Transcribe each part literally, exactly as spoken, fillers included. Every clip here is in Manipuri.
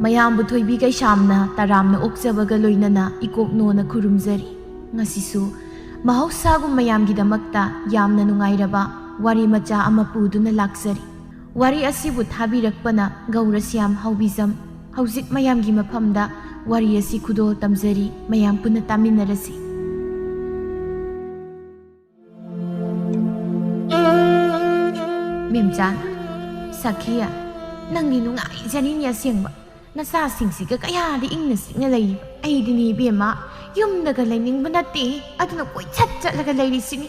ꯃꯌꯥꯝꯕꯨ ꯊꯣꯏꯕꯤ ꯀꯩꯁꯥꯝꯅ ꯇꯔꯥꯝꯅ ꯑꯣꯛꯆꯕꯒ ꯂꯣꯏꯅꯅ ꯏꯀꯣꯛꯅꯣꯅ ꯈꯨꯔꯨꯝꯖꯔꯤ꯫ ꯉꯁꯤꯁꯨ ꯃꯍꯧꯁꯥꯒꯨꯝ ꯃꯌꯥꯝꯒꯤꯗꯃꯛꯇ ꯌꯥꯝꯅ ꯅꯨꯡꯉꯥꯏꯔꯕ ꯋꯥꯔꯤ ꯃꯆꯥ ꯑꯃ ꯄꯨꯗꯨꯅ ꯂꯥꯛꯆꯔꯤ꯫ ꯋꯥꯔꯤ ꯑꯁꯤꯕꯨ ꯊꯥꯕꯤꯔꯛꯄꯅ ꯒꯧꯔꯁ꯭ꯌꯥꯝ ꯍꯥꯎꯕꯤꯖꯝ꯫ ꯍꯧꯖꯤꯛ ꯃꯌꯥꯝꯒꯤ ꯃꯐꯝꯗ ꯋꯥꯔꯤ ꯑꯁꯤ ꯈꯨꯗꯣꯜ ꯇꯝꯖꯔꯤ, ꯃꯌꯥꯝ ꯄꯨꯟꯅ ꯇꯥꯃꯤꯟꯅꯔꯁꯤ꯫ ꯃꯦꯝꯆꯥꯟ, ꯁꯈꯤꯌꯥ, ꯅꯪꯗꯤ ꯅꯨꯡꯉꯥꯏꯖꯔꯤꯅꯤ ꯑꯁꯦꯡꯕ꯫ ꯅꯆꯥꯁꯤꯡꯁꯤꯒ ꯀꯌꯥꯗꯤ ꯏꯪꯅ ꯆꯤꯛꯅ ꯂꯩꯔꯤꯕ꯫ ꯑꯩꯗꯤꯅꯦ ꯏꯕꯦꯝꯃ, ꯌꯨꯝꯗꯒ ꯂꯩꯅꯤꯡꯕ ꯅꯠꯇꯦ, ꯑꯗꯨꯅ ꯀꯣꯏꯆꯠ ꯆꯠꯂꯒ ꯂꯩꯔꯤꯁꯤꯅꯤ꯫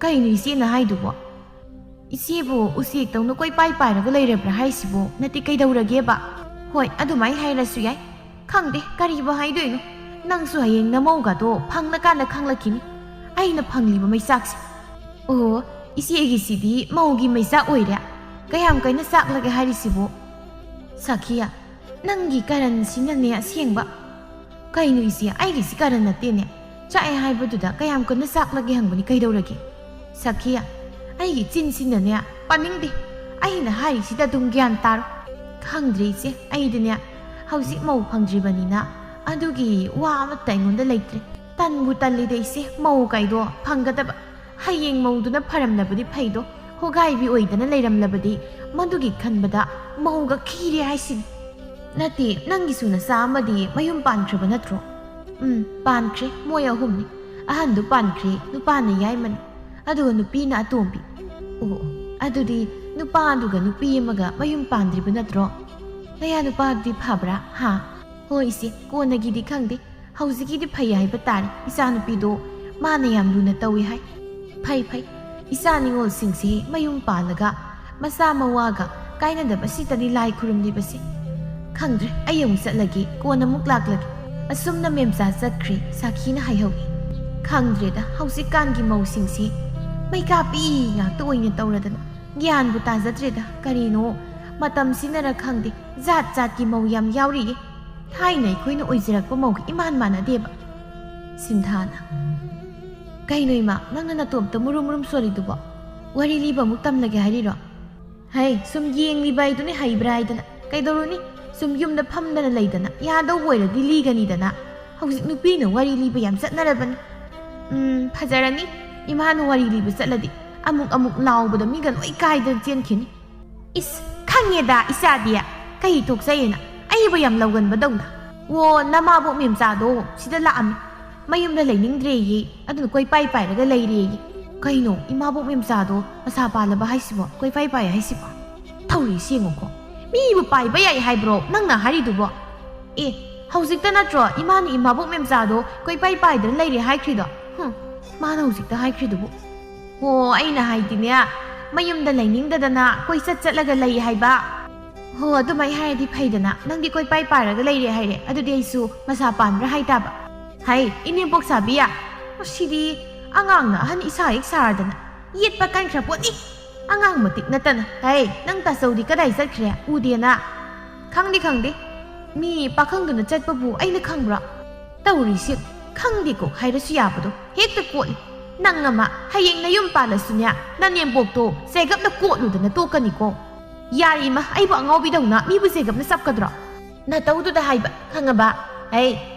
ꯀꯩꯅꯣ ꯏꯆꯦꯅ ꯍꯥꯏꯗꯨꯕꯣ? ꯏꯆꯦꯕꯨ ꯎꯆꯦꯛꯇꯧꯅ ꯀꯣꯏꯄꯥꯏ ꯄꯥꯏꯔꯒ ꯂꯩꯔꯕ꯭ꯔꯥ ꯍꯥꯏꯁꯤꯕꯣ? ꯅꯠꯇꯦ, ꯀꯩꯗꯧꯔꯒꯦꯕ? ꯍꯣꯏ, ꯑꯗꯨꯃꯥꯏ ꯍꯥꯏꯔꯁꯨ ꯌꯥꯏ꯫ ꯈꯪꯗꯦ, ꯀꯔꯤꯕꯨ ꯍꯥꯏꯗꯣꯏꯅꯣ? ꯅꯪꯁꯨ ꯍꯌꯦꯡ ꯅꯃꯧꯒꯗꯣ ꯐꯪꯂꯀꯥꯟꯗ ꯈꯪꯂꯛꯈꯤꯅꯤ ꯑꯩꯅ ꯐꯪꯂꯤꯕ ꯃꯩꯆꯥꯛꯁꯦ꯫ ꯑꯣ, ꯏꯆꯦꯒꯤꯁꯤꯗꯤ ꯃꯧꯒꯤ ꯃꯩꯆꯥꯛ ꯑꯣꯏꯔꯦ꯫ ꯀꯌꯥꯝ ꯀꯩꯅ ꯆꯥꯛꯂꯒꯦ ꯍꯥꯏꯔꯤꯁꯤꯕꯣ? ꯁꯈꯤꯌꯥ, ꯅꯪꯒꯤ ꯀꯔꯟꯁꯤꯅꯅꯦ ꯑꯁꯦꯡꯕ꯫ ꯀꯩꯅꯣ ꯏꯆꯦ, ꯑꯩꯒꯤꯁꯤ ꯀꯔꯟ ꯅꯠꯇꯦꯅꯦ꯫ ꯆꯥꯛꯑꯦ ꯍꯥꯏꯕꯗꯨꯗ ꯀꯌꯥꯝ ꯀꯟꯅ ꯆꯥꯛꯂꯒꯦ ꯍꯪꯕꯅꯤ, ꯀꯩꯗꯧꯔꯒꯦ? ꯁꯈꯤꯌꯥ, ꯑꯩꯒꯤ ꯆꯤꯟꯁꯤꯅꯅꯦ, ꯄꯥꯅꯤꯡꯗꯦ꯫ ꯑꯩꯅ ꯍꯥꯏꯔꯤꯁꯤꯗ ꯑꯗꯨꯝ ꯒ꯭ꯌꯥꯟ ꯇꯥꯔꯣ꯫ ꯈꯪꯗ꯭ꯔꯦ ꯏꯆꯦ, ꯑꯩꯗꯤꯅꯦ ꯍꯧꯖꯤꯛ ꯃꯧ ꯐꯪꯗ꯭ꯔꯤꯕꯅꯤꯅ ꯑꯗꯨꯒꯤ ꯋꯥ ꯑꯃꯠꯇ ꯑꯩꯉꯣꯟꯗ ꯂꯩꯇ꯭ꯔꯦ꯫ ꯇꯟꯕꯨ ꯇꯜꯂꯤꯗ ꯏꯆꯦ, ꯃꯧ ꯀꯥꯏꯗꯣ ꯐꯪꯒꯗꯕ꯫ ꯍꯌꯦꯡ ꯃꯧꯗꯨꯅ ꯐꯔꯝꯂꯕꯗꯤ ꯐꯩꯗꯣ, ꯍꯣꯒꯥꯏꯕꯤ ꯑꯣꯏꯗꯅ ꯂꯩꯔꯝꯂꯕꯗꯤ ꯃꯗꯨꯒꯤ ꯈꯟꯕꯗ ꯃꯧꯒ ꯈꯤꯔꯦ ꯍꯥꯏꯁꯤꯅꯤ꯫ ꯅꯠꯇꯦ, ꯅꯪꯒꯤꯁꯨ ꯅꯆꯥ ꯑꯃꯗꯤ ꯃꯌꯨꯝ ꯄꯥꯟꯈ꯭ꯔꯕ ꯅꯠꯇ꯭ꯔꯣ? ꯎꯝ, ꯄꯥꯟꯈ꯭ꯔꯦ꯫ ꯃꯣꯏ ꯑꯍꯨꯝꯅꯤ꯫ ꯑꯍꯟꯗꯨ ꯄꯥꯟꯈ꯭ꯔꯦ, ꯅꯨꯄꯥꯅ ꯌꯥꯏꯃꯅꯤ, ꯑꯗꯨꯒ ꯅꯨꯄꯤꯅ ꯑꯇꯣꯝꯕꯤ꯫ ꯑꯣ, ꯑꯗꯨꯗꯤ ꯅꯨꯄꯥ ꯑꯗꯨꯒ ꯅꯨꯄꯤ ꯑꯃꯒ ꯃꯌꯨꯝ ꯄꯥꯟꯗ꯭ꯔꯤꯕ ꯅꯠꯇ꯭ꯔꯣ? ꯅꯌꯥ ꯅꯨꯄꯥꯗꯨꯗꯤ ꯐꯕ꯭ꯔꯥ? ꯍꯥ? ꯍꯣꯏ ꯏꯆꯦ, ꯀꯣꯟꯅꯒꯤꯗꯤ ꯈꯪꯗꯦ, ꯍꯧꯖꯤꯛꯀꯤꯗꯤ ꯐꯩ ꯍꯥꯏꯕ ꯇꯥꯔꯦ꯫ ꯏꯆꯥꯅꯨꯄꯤꯗꯣ ꯃꯥꯅ ꯌꯥꯝ ꯂꯨꯅ ꯇꯧꯏ ꯍꯥꯏ꯫ ꯐꯩ ꯐꯩ, ꯏꯆꯥ ꯅꯤꯉꯣꯜꯁꯤꯡꯁꯦ ꯃꯌꯨꯝ ꯄꯥꯜꯂꯒ ꯃꯆꯥ ꯃꯋꯥꯒ ꯀꯥꯏꯅꯗꯕꯁꯤꯗꯅꯤ ꯂꯥꯏ ꯈꯨꯔꯨꯝꯂꯤꯕꯁꯦ꯫ ꯈꯪꯗ꯭ꯔꯦ, ꯑꯩ ꯑꯃꯨꯛ ꯆꯠꯂꯒꯦ, ꯀꯣꯟꯅ ꯑꯃꯨꯛ ꯂꯥꯛꯂꯒꯦ꯫ ꯑꯁꯨꯝꯅ ꯃꯦꯝꯆꯥ ꯆꯠꯈ꯭ꯔꯦ꯫ ꯁꯥꯈꯤꯅ ꯍꯥꯏꯍꯧꯏ, ꯈꯪꯗ꯭ꯔꯦꯗ, ꯍꯧꯖꯤꯛꯀꯥꯟꯒꯤ ꯃꯧꯁꯤꯡꯁꯦ ꯃꯩꯀꯥꯄꯤ ꯉꯥꯛꯇ ꯑꯣꯏꯅ ꯇꯧꯔꯗꯅ ꯒ꯭ꯌꯥꯟꯕꯨ ꯇꯥꯖꯗ꯭ꯔꯦꯗ꯫ ꯀꯔꯤꯅꯣ, ꯃꯇꯝꯁꯤꯅꯔ ꯈꯪꯗꯦ, ꯖꯥꯠ ꯖꯥꯠꯀꯤ ꯃꯧ ꯌꯥꯝ ꯌꯥꯎꯔꯤꯌꯦ꯫ ꯊꯥꯏꯅ ꯑꯩꯈꯣꯏꯅ ꯑꯣꯏꯖꯔꯛꯄ ꯃꯧꯒ ꯏꯃꯥꯟ ꯃꯥꯟꯅꯗꯦꯕ꯫ ꯁꯤꯟꯊꯥꯅ, ꯀꯩꯅꯣ ꯏꯃꯥ, ꯅꯪꯅ ꯅꯇꯣꯝꯇ ꯃꯨꯔꯨꯝ ꯃꯨꯔꯨꯝ ꯁꯣꯜꯂꯤꯗꯨꯕꯣ? ꯋꯥꯔꯤ ꯂꯤꯕ ꯑꯃꯨꯛ ꯇꯝꯂꯒꯦ ꯍꯥꯏꯔꯤꯔꯣ? ꯍꯩ, ꯁꯨꯝ ꯌꯦꯡꯂꯤꯕ ꯍꯥꯏꯗꯨꯅꯤ ꯍꯩꯕ꯭ꯔꯥ ꯍꯥꯏꯗꯅ꯫ ꯀꯩꯗꯧꯔꯨꯅꯤ? ꯁꯨꯝ ꯌꯨꯝꯗ ꯐꯝꯗꯅ ꯂꯩꯗꯅ ꯌꯥꯗꯧꯕ ꯑꯣꯏꯔꯗꯤ ꯂꯤꯒꯅꯤꯗꯅ꯫ ꯍꯧꯖꯤꯛ ꯅꯨꯄꯤꯅ ꯋꯥꯔꯤ ꯂꯤꯕ ꯌꯥꯝ ꯆꯠꯅꯔꯕꯅꯤ꯫ ꯎꯝ, ꯐꯖꯔꯅꯤ꯫ ꯏꯃꯥꯅ ꯋꯥꯔꯤ ꯂꯤꯕ ꯆꯠꯂꯗꯤ ꯑꯃꯨꯛ ꯑꯃꯨꯛ ꯂꯥꯎꯕꯗ ꯃꯤꯒ ꯂꯣꯏ ꯀꯥꯏꯗꯅ ꯆꯦꯟꯈꯤꯅꯤ꯫ ꯏꯁ, ꯈꯪꯉꯦꯗ ꯏꯆꯥꯗꯤ꯫ ꯀꯩ ꯊꯣꯛꯆꯩꯌꯦꯅ? ꯑꯩꯕꯨ ꯌꯥꯝ ꯂꯧꯒꯟꯕꯗꯧꯅ꯫ ꯑꯣ, ꯅꯃꯥꯕꯣꯛ ꯃꯦꯝꯆꯥꯗꯣ ꯁꯤꯗ ꯂꯥꯛꯑꯝꯃꯤ꯫ ꯃꯌꯨꯝꯗ ꯂꯩꯅꯤꯡꯗ꯭ꯔꯦꯌꯦ, ꯑꯗꯨꯅ ꯀꯣꯏꯄꯥꯏ ꯄꯥꯏꯔꯒ ꯂꯩꯔꯦꯌꯦ꯫ ꯀꯩꯅꯣ, ꯏꯃꯥꯕꯣꯛ ꯃꯦꯝꯆꯥꯗꯣ ꯃꯁꯥ ꯄꯥꯜꯂꯕ ꯍꯥꯏꯁꯤꯕꯣ? ꯀꯣꯏꯄꯥꯏ ꯄꯥꯏ ꯍꯥꯏꯁꯤꯕꯣ? ꯊꯧꯔꯤ ꯁꯦꯡꯉꯨꯀꯣ꯫ ꯃꯤꯕꯨ ꯄꯥꯏꯕ ꯌꯥꯏ ꯍꯥꯏꯕ꯭ꯔꯣ ꯅꯪꯅ ꯍꯥꯏꯔꯤꯗꯨꯕꯣ? ꯑꯦ, ꯍꯧꯖꯤꯛꯇ ꯅꯠꯇ꯭ꯔꯣ ꯏꯃꯥꯅ ꯏꯃꯥꯕꯣꯛ ꯃꯦꯝꯆꯥꯗꯣ ꯀꯣꯏꯄꯥꯏ ꯄꯥꯏꯗꯅ ꯂꯩꯔꯦ ꯍꯥꯏꯈ꯭ꯔꯤꯗꯣ? ꯍꯨꯝ, ꯃꯥꯅ ꯍꯧꯖꯤꯛꯇ ꯍꯥꯏꯈ꯭ꯔꯤꯗꯨꯕꯨ꯫ ꯑꯣ, ꯑꯩꯅ ꯍꯥꯏꯗꯤꯅꯦ, ꯃꯌꯨꯝꯗ ꯂꯩꯅꯤꯡꯗꯗꯅ ꯀꯣꯏꯆꯠ ꯆꯠꯂꯒ ꯂꯩ ꯍꯥꯏꯕ꯫ ꯍꯣ, ꯑꯗꯨꯃꯥꯏ ꯍꯥꯏꯔꯗꯤ ꯐꯩꯗꯅ, ꯅꯪꯗꯤ ꯀꯣꯏꯄꯥꯏ ꯄꯥꯏꯔꯒ ꯂꯩꯔꯦ ꯍꯥꯏꯔꯦ, ꯑꯗꯨꯗꯤ ꯑꯩꯁꯨ ꯃꯁꯥ ꯄꯥꯟꯕ꯭ꯔꯥ ꯍꯥꯏꯇꯥꯕ꯫ ꯍꯩ, ꯏꯅꯦꯝꯄꯣꯛ ꯁꯥꯕꯤ, ꯃꯁꯤꯗꯤ ꯑꯉꯥꯡꯅ ꯑꯍꯟ ꯏꯁꯥ ꯍꯦꯛ ꯁꯥꯔꯗꯅ, ꯌꯦꯠꯄ ꯀꯟꯈ꯭ꯔ ꯄꯣꯠꯅꯤ꯫ ꯑꯉꯥꯡ ꯃꯇꯤꯛ ꯅꯠꯇꯅ꯫ ꯍꯩ, ꯅꯪ ꯇꯥꯆꯧꯗꯤ ꯀꯗꯥꯏ ꯆꯠꯈ꯭ꯔꯦ? ꯎꯗꯦꯅ꯫ ꯈꯪꯗꯦ, ꯈꯪꯗꯦ꯫ ꯃꯤ ꯄꯥꯈꯪꯗꯨꯅ ꯆꯠꯄꯕꯨ ꯑꯩꯅ ꯈꯪꯕ꯭ꯔꯣ? ꯇꯧꯔꯤꯁꯤ ꯈꯪꯗꯦꯀꯣ ꯍꯥꯏꯔꯁꯨ ꯌꯥꯕꯗꯣ ꯍꯦꯛꯇ ꯀꯣꯠꯂꯤ꯫ ꯅꯪ ꯑꯃ ꯍꯌꯦꯡ ꯅꯌꯨꯝ ꯄꯥꯜꯂꯁꯨꯅꯦ, ꯅꯅꯦꯝꯕꯣꯛꯇꯣ ꯆꯦꯒꯞꯅ ꯀꯣꯠꯂꯨꯗꯅ ꯇꯣꯛꯀꯅꯤꯀꯣ꯫ ꯌꯥꯔꯦ ꯏꯃꯥ, ꯑꯩꯕꯨ ꯑꯉꯥꯎꯕꯤꯗꯧꯅ ꯃꯤꯕꯨ ꯆꯦꯒꯞꯅ ꯆꯞꯀꯗ꯭ꯔꯣ? ꯅꯇꯧꯗꯨꯗ ꯍꯥꯏꯕ, ꯈꯪꯉꯕ? ꯍꯩ,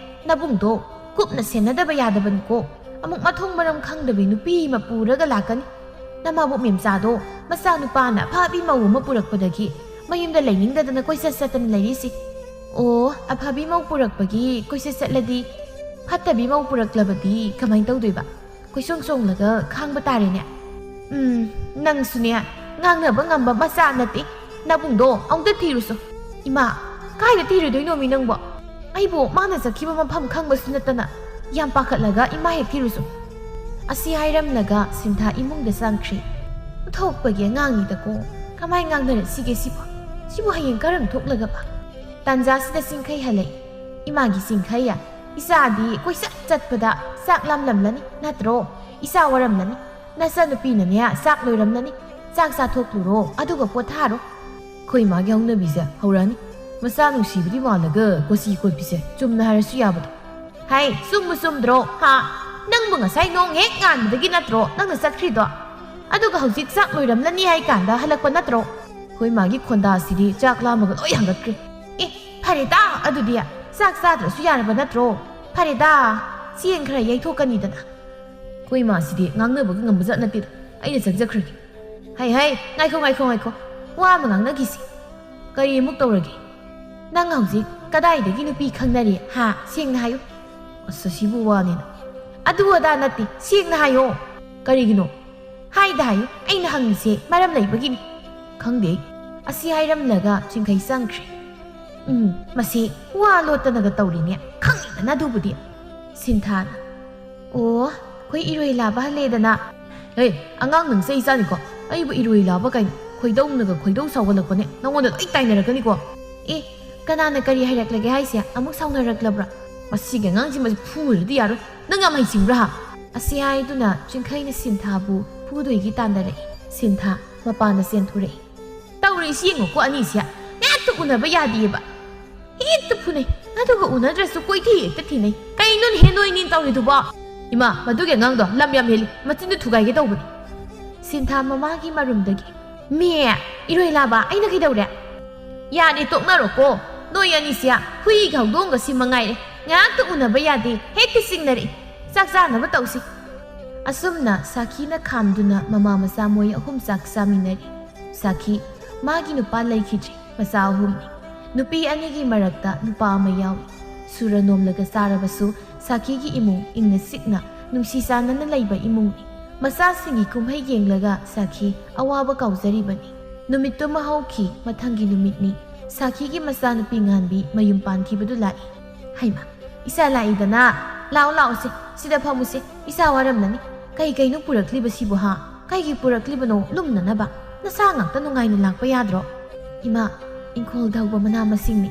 ꯅꯕꯨꯡꯗꯣ ꯀꯨꯞꯅ ꯁꯦꯟꯅꯗꯕ ꯌꯥꯗꯕꯅꯤꯀꯣ꯫ ꯑꯃꯨꯛ ꯃꯊꯣꯡ ꯃꯔꯝ ꯈꯪꯗꯕꯤ ꯅꯨꯄꯤ ꯑꯃ ꯄꯨꯔꯒ ꯂꯥꯛꯀꯅꯤ꯫ ꯅꯃꯥꯕꯣꯛ ꯃꯦꯝꯆꯥꯗꯣ ꯃꯆꯥꯅꯨꯄꯥꯅ ꯑꯐꯥꯕꯤ ꯃꯧ ꯑꯃ ꯄꯨꯔꯛꯄꯗꯒꯤ ꯃꯌꯨꯝꯗ ꯂꯩꯅꯤꯡꯗꯗꯅ ꯀꯣꯏꯆꯠ ꯆꯠꯇꯅ ꯂꯩꯔꯤꯁꯤ꯫ ꯑꯣ, ꯑꯐꯕꯤ ꯃꯧ ꯄꯨꯔꯛꯄꯒꯤ ꯀꯣꯏꯆꯠ ꯆꯠꯂꯗꯤ, ꯐꯠꯇꯕꯤ ꯃꯧ ꯄꯨꯔꯛꯂꯕꯗꯤ ꯀꯃꯥꯏ ꯇꯧꯗꯣꯏꯕ? ꯀꯣꯏꯆꯣꯡ ꯆꯣꯡꯂꯒ ꯈꯥꯡꯕ ꯇꯥꯔꯦꯅꯦ꯫ ꯎꯝ, ꯅꯪꯁꯨꯅꯦ, ꯉꯥꯡꯅꯕ ꯉꯝꯕ ꯃꯆꯥ ꯅꯠꯇꯦ꯫ ꯅꯕꯨꯡꯗꯣ ꯑꯃꯨꯛꯇ ꯊꯤꯔꯨꯁꯣ꯫ ꯏꯃꯥ, ꯀꯥꯏꯗ ꯊꯤꯔꯨꯗꯣꯏꯅꯣꯃꯤ ꯅꯪꯕꯣ? ꯑꯩꯕꯨ ꯃꯥꯅ ꯆꯠꯈꯤꯕ ꯃꯐꯝ ꯈꯪꯕꯁꯨ ꯅꯠꯇꯅ꯫ ꯌꯥꯝ ꯄꯥꯈꯠꯂꯒ ꯏꯃꯥ ꯍꯦꯛ ꯊꯤꯔꯨꯁꯣ꯫ ꯑꯁꯤ ꯍꯥꯏꯔꯝꯂꯒ ꯁꯤꯟꯊꯥ ꯏꯃꯨꯡꯗ ꯆꯪꯈ꯭ꯔꯤ꯫ ꯊꯣꯛꯄꯒꯤ ꯑꯉꯥꯡꯅꯤꯗꯀꯣ꯫ ꯀꯃꯥꯏ ꯉꯥꯡꯅꯔꯁꯤꯒꯦ ꯁꯤꯕꯣ? ꯁꯤꯕꯨ ꯍꯌꯦꯡ ꯀꯔꯝ ꯊꯣꯛꯂꯒꯕ? ꯇꯥꯟꯖꯥꯁꯤꯗ ꯆꯤꯡꯈꯩ ꯍꯜꯂꯛꯏ꯫ ꯏꯃꯥꯒꯤ ꯆꯤꯡꯈꯩ, ꯏꯆꯥꯗꯤ ꯀꯣꯏꯆꯠ ꯆꯠꯄꯗ ꯆꯥꯛ ꯂꯥꯝꯂꯝꯂꯅꯤ ꯅꯠꯇ꯭ꯔꯣ? ꯏꯆꯥ ꯋꯥꯔꯝꯂꯅꯤ꯫ ꯅꯆꯥꯅꯨꯄꯤꯅꯅꯦ ꯆꯥꯛ ꯂꯣꯏꯔꯝꯂꯅꯤ꯫ ꯆꯥꯛ ꯆꯥꯊꯣꯛꯂꯨꯔꯣ, ꯑꯗꯨꯒ ꯄꯣꯊꯥꯔꯣ꯫ ꯑꯩꯈꯣꯏ ꯏꯃꯥꯒꯤ ꯍꯧꯅꯕꯤꯁꯦ ꯍꯧꯔꯛꯑꯅꯤ꯫ ꯃꯆꯥ ꯅꯨꯡꯁꯤꯕꯗꯤ ꯃꯥꯜꯂꯒ ꯀꯣꯆꯤ ꯀꯣꯠꯄꯤꯁꯦ ꯆꯨꯝꯅ ꯍꯥꯏꯔꯁꯨ ꯌꯥꯕꯗꯣ꯫ ꯍꯥꯏ, ꯆꯨꯝꯕꯨ ꯆꯨꯝꯗ꯭ꯔꯣ? ꯍꯥ? ꯅꯪꯕꯨ ꯉꯁꯥꯏ ꯅꯣꯡ ꯍꯦꯛ ꯉꯥꯟꯕꯗꯒꯤ ꯅꯠꯇ꯭ꯔꯣ ꯅꯪꯅ ꯆꯠꯈ꯭ꯔꯤꯗꯣ? ꯑꯗꯨꯒ ꯍꯧꯖꯤꯛ ꯆꯥꯛ ꯂꯣꯏꯔꯝꯂꯅꯤ ꯍꯥꯏ ꯀꯥꯟꯗ ꯍꯜꯂꯛꯄ ꯅꯠꯇ꯭ꯔꯣ? ꯑꯩꯈꯣꯏ ꯃꯥꯒꯤ ꯈꯣꯟꯗꯥꯁꯤꯗꯤ ꯆꯥꯛ ꯂꯥꯝꯕꯒ ꯂꯣꯏ ꯍꯪꯒꯠꯈ꯭ꯔꯦ꯫ ꯑꯦ, ꯐꯔꯦꯗ ꯑꯗꯨꯗꯤ, ꯆꯥꯛ ꯆꯥꯗ꯭ꯔꯁꯨ ꯌꯥꯔꯕ ꯅꯠꯇ꯭ꯔꯣ? ꯐꯔꯦꯗ, ꯆꯦꯡ ꯈꯔ ꯌꯩꯊꯣꯛꯀꯅꯤꯗꯅ꯫ ꯑꯩꯈꯣꯏ ꯏꯃꯥꯁꯤꯗꯤ ꯉꯥꯡꯅꯕꯒ ꯉꯝꯕꯖꯥꯠ ꯅꯠꯇꯦꯗ꯫ ꯑꯩꯅ ꯆꯪꯖꯈ꯭ꯔꯒꯦ꯫ "ꯍꯩ ꯍꯩ, ꯉꯥꯏꯈꯣ ꯉꯥꯏꯈꯣ ꯉꯥꯏꯈꯣ, ꯋꯥ ꯑꯃ ꯉꯥꯡꯅꯈꯤꯁꯤ꯫ ꯀꯔꯤ ꯑꯃꯨꯛ ꯇꯧꯔꯒꯦ? ꯅꯪ ꯍꯧꯖꯤꯛ ꯀꯗꯥꯏꯗꯒꯤ ꯅꯨꯄꯤ ꯈꯪꯅꯔꯤ ꯍꯥ? ꯁꯦꯡꯅ ꯍꯥꯏꯌꯨ꯫" ꯑꯁ, ꯁꯤꯕꯨ ꯋꯥꯅꯦꯅ꯫ "ꯑꯗꯨ ꯑꯗꯥ ꯅꯠꯇꯦ, ꯁꯦꯡꯅ ꯍꯥꯏꯌꯣ꯫" "ꯀꯔꯤꯒꯤꯅꯣ? ꯍꯥꯏꯗ ꯍꯥꯏꯌꯨ, ꯑꯩꯅ ꯍꯪꯉꯤꯁꯦ ꯃꯔꯝ ꯂꯩꯕꯒꯤꯅꯤ꯫" "ꯈꯪꯗꯦ꯫" ꯑꯁꯤ ꯍꯥꯏꯔꯝꯂꯒ ꯆꯤꯡꯈꯩ ꯆꯪꯈ꯭ꯔꯦ꯫ "ꯎꯝ, ꯃꯁꯤ ꯋꯥ ꯂꯣꯠꯇꯅꯒ ꯇꯧꯔꯤꯅꯦ, ꯈꯪꯉꯤꯗꯅ ꯑꯗꯨꯕꯨꯗꯤ꯫" ꯁꯤꯟꯊꯥꯅ, "ꯑꯣ, ꯑꯩꯈꯣꯏ ꯏꯔꯣꯏ ꯂꯥꯕ ꯍꯜꯂꯦꯗꯅ꯫" "ꯍꯦ, ꯑꯉꯥꯡ ꯅꯪ ꯆꯩ ꯆꯥꯅꯤꯀꯣ꯫ ꯑꯩꯕꯨ ꯏꯔꯣꯏ ꯂꯥꯕ ꯀꯥꯏꯅ ꯈꯣꯏꯗꯧꯅꯒ ꯈꯣꯏꯗꯧ ꯁꯥꯎꯒꯠꯂꯛꯄꯅꯦ, ꯅꯉꯣꯟꯗ ꯂꯣꯏ ꯇꯥꯏꯅꯔꯛꯀꯅꯤꯀꯣ꯫" "ꯑꯦ, ꯀꯅꯥꯅ ꯀꯔꯤ ꯍꯥꯏꯔꯛꯂꯒꯦ ꯍꯥꯏꯁꯦ? ꯑꯃꯨꯛ ꯁꯥꯎꯅꯔꯛꯂꯕ꯭ꯔꯥ?" "ꯃꯁꯤꯒꯤ ꯑꯉꯥꯡꯁꯤ, ꯃꯁꯤ ꯐꯨꯔꯗꯤ ꯌꯥꯔꯣꯏ꯫ ꯅꯪ ꯌꯥꯝ ꯍꯩꯁꯤꯡꯕ꯭ꯔꯥ ꯍꯥ?" ꯑꯁꯤ ꯍꯥꯏꯗꯨꯅ ꯆꯤꯡꯈꯩꯅ ꯁꯤꯟꯊꯥꯕꯨ ꯐꯨꯗꯣꯏꯒꯤ ꯇꯥꯟꯅꯔꯛꯏ꯫ ꯁꯤꯟꯊꯥ ꯃꯄꯥꯟꯗ ꯆꯦꯟꯊꯣꯔꯛꯏ꯫ "ꯇꯧꯔꯤꯁꯤ ꯌꯦꯡꯉꯨꯀꯣ ꯑꯅꯤꯁꯦ, ꯉꯥꯏꯍꯥꯛꯇ ꯎꯅꯕ ꯌꯥꯗꯦꯕ꯫ ꯍꯦꯛꯇ ꯐꯨꯅꯩ, ꯑꯗꯨꯒ ꯎꯅꯗ꯭ꯔꯁꯨ ꯀꯣꯏꯊꯤ ꯍꯦꯛꯇ ꯊꯤꯅꯩ꯫ ꯀꯩꯅꯣꯅꯦꯍꯦ ꯅꯣꯏꯅꯤ ꯇꯧꯔꯤꯗꯨꯕꯣ?" "ꯏꯃꯥ, ꯃꯗꯨꯒꯤ ꯑꯉꯥꯡꯗꯣ ꯂꯝ ꯌꯥꯝ ꯍꯦꯜꯂꯤ, ꯃꯆꯤꯟꯗꯨ ꯊꯨꯒꯥꯏꯒꯦ ꯇꯧꯕꯅꯤ꯫" ꯁꯤꯟꯊꯥ ꯃꯃꯥꯒꯤ ꯃꯔꯨꯝꯗꯒꯤ, "ꯃꯦ, ꯏꯔꯣꯏ ꯂꯥꯕ, ꯑꯩꯅ ꯀꯩꯗꯧꯔꯦ?" "ꯌꯥꯔꯦ, ꯇꯣꯛꯅꯔꯣꯀꯣ꯫ ꯅꯣꯏ ꯑꯅꯤꯁꯦ ꯍꯨꯏꯒ ꯍꯧꯗꯣꯡꯒꯁꯤ ꯃꯉꯥꯏꯔꯦ, ꯉꯥꯏꯍꯥꯛꯇ ꯎꯅꯕ ꯌꯥꯗꯦ, ꯍꯦꯛꯇ ꯆꯤꯡꯅꯔꯛꯏ꯫ ꯆꯥꯛ ꯆꯥꯅꯕ ꯇꯧꯁꯤ꯫" ꯑꯁꯨꯝꯅ ꯁꯥꯈꯤꯅ ꯈꯥꯝꯗꯨꯅ ꯃꯃꯥ ꯃꯆꯥ ꯃꯣꯏ ꯑꯍꯨꯝ ꯆꯥꯛ ꯆꯥꯃꯤꯟꯅꯔꯤ꯫ ꯁꯥꯈꯤ, ꯃꯥꯒꯤ ꯅꯨꯄꯥ ꯂꯩꯈꯤꯗ꯭ꯔꯤ, ꯃꯆꯥ ꯑꯍꯨꯝꯅꯤ꯫ ꯅꯨꯄꯤ ꯑꯅꯤꯒꯤ ꯃꯔꯛꯇ ꯅꯨꯄꯥ ꯑꯃ ꯌꯥꯎꯏ꯫ ꯁꯨꯔ ꯅꯣꯝꯂꯒ ꯆꯥꯔꯕꯁꯨ ꯁꯥꯈꯤꯒꯤ ꯏꯃꯨꯡ ꯏꯪꯅ ꯆꯤꯛꯅ, ꯅꯨꯡꯁꯤ ꯆꯥꯟꯅꯅ ꯂꯩꯕ ꯏꯃꯨꯡꯅꯤ꯫ ꯃꯆꯥꯁꯤꯡꯒꯤ ꯀꯨꯝꯍꯩ ꯌꯦꯡꯂꯒ ꯁꯥꯈꯤ ꯑꯋꯥꯕ ꯀꯥꯎꯖꯔꯤꯕꯅꯤ꯫ ꯅꯨꯃꯤꯠꯇꯨꯃ ꯍꯧꯈꯤ, ꯃꯊꯪꯒꯤ ꯅꯨꯃꯤꯠꯅꯤ꯫ ꯁꯥꯈꯤꯒꯤ ꯃꯆꯥꯅꯨꯄꯤ ꯉꯥꯟꯕꯤ ꯃꯌꯨꯝ ꯄꯥꯟꯈꯤꯕꯗꯨ ꯂꯥꯛꯏ꯫ "ꯍꯩꯃꯥ, ꯏꯆꯥ ꯂꯥꯛꯏꯗꯅ, ꯂꯥꯛꯑꯣ, ꯂꯥꯛꯑꯣꯁꯦ, ꯁꯤꯗ ꯐꯝꯃꯨꯁꯦ, ꯏꯆꯥ ꯋꯥꯔꯝꯂꯅꯤ꯫ ꯀꯩ ꯀꯩꯅꯣ ꯄꯨꯔꯛꯂꯤꯕꯁꯤꯕꯨ ꯍꯥ? ꯀꯩꯒꯤ ꯄꯨꯔꯛꯂꯤꯕꯅꯣ ꯂꯨꯝꯅꯅꯕ? ꯅꯁꯥ ꯉꯥꯛꯇ ꯅꯨꯡꯉꯥꯏꯅ ꯂꯥꯛꯄ ꯌꯥꯗ꯭ꯔꯣ?" "ꯏꯃꯥ, ꯏꯪꯈꯣꯜꯗ ꯍꯧꯕ ꯃꯅꯥ ꯃꯁꯤꯡꯅꯤ꯫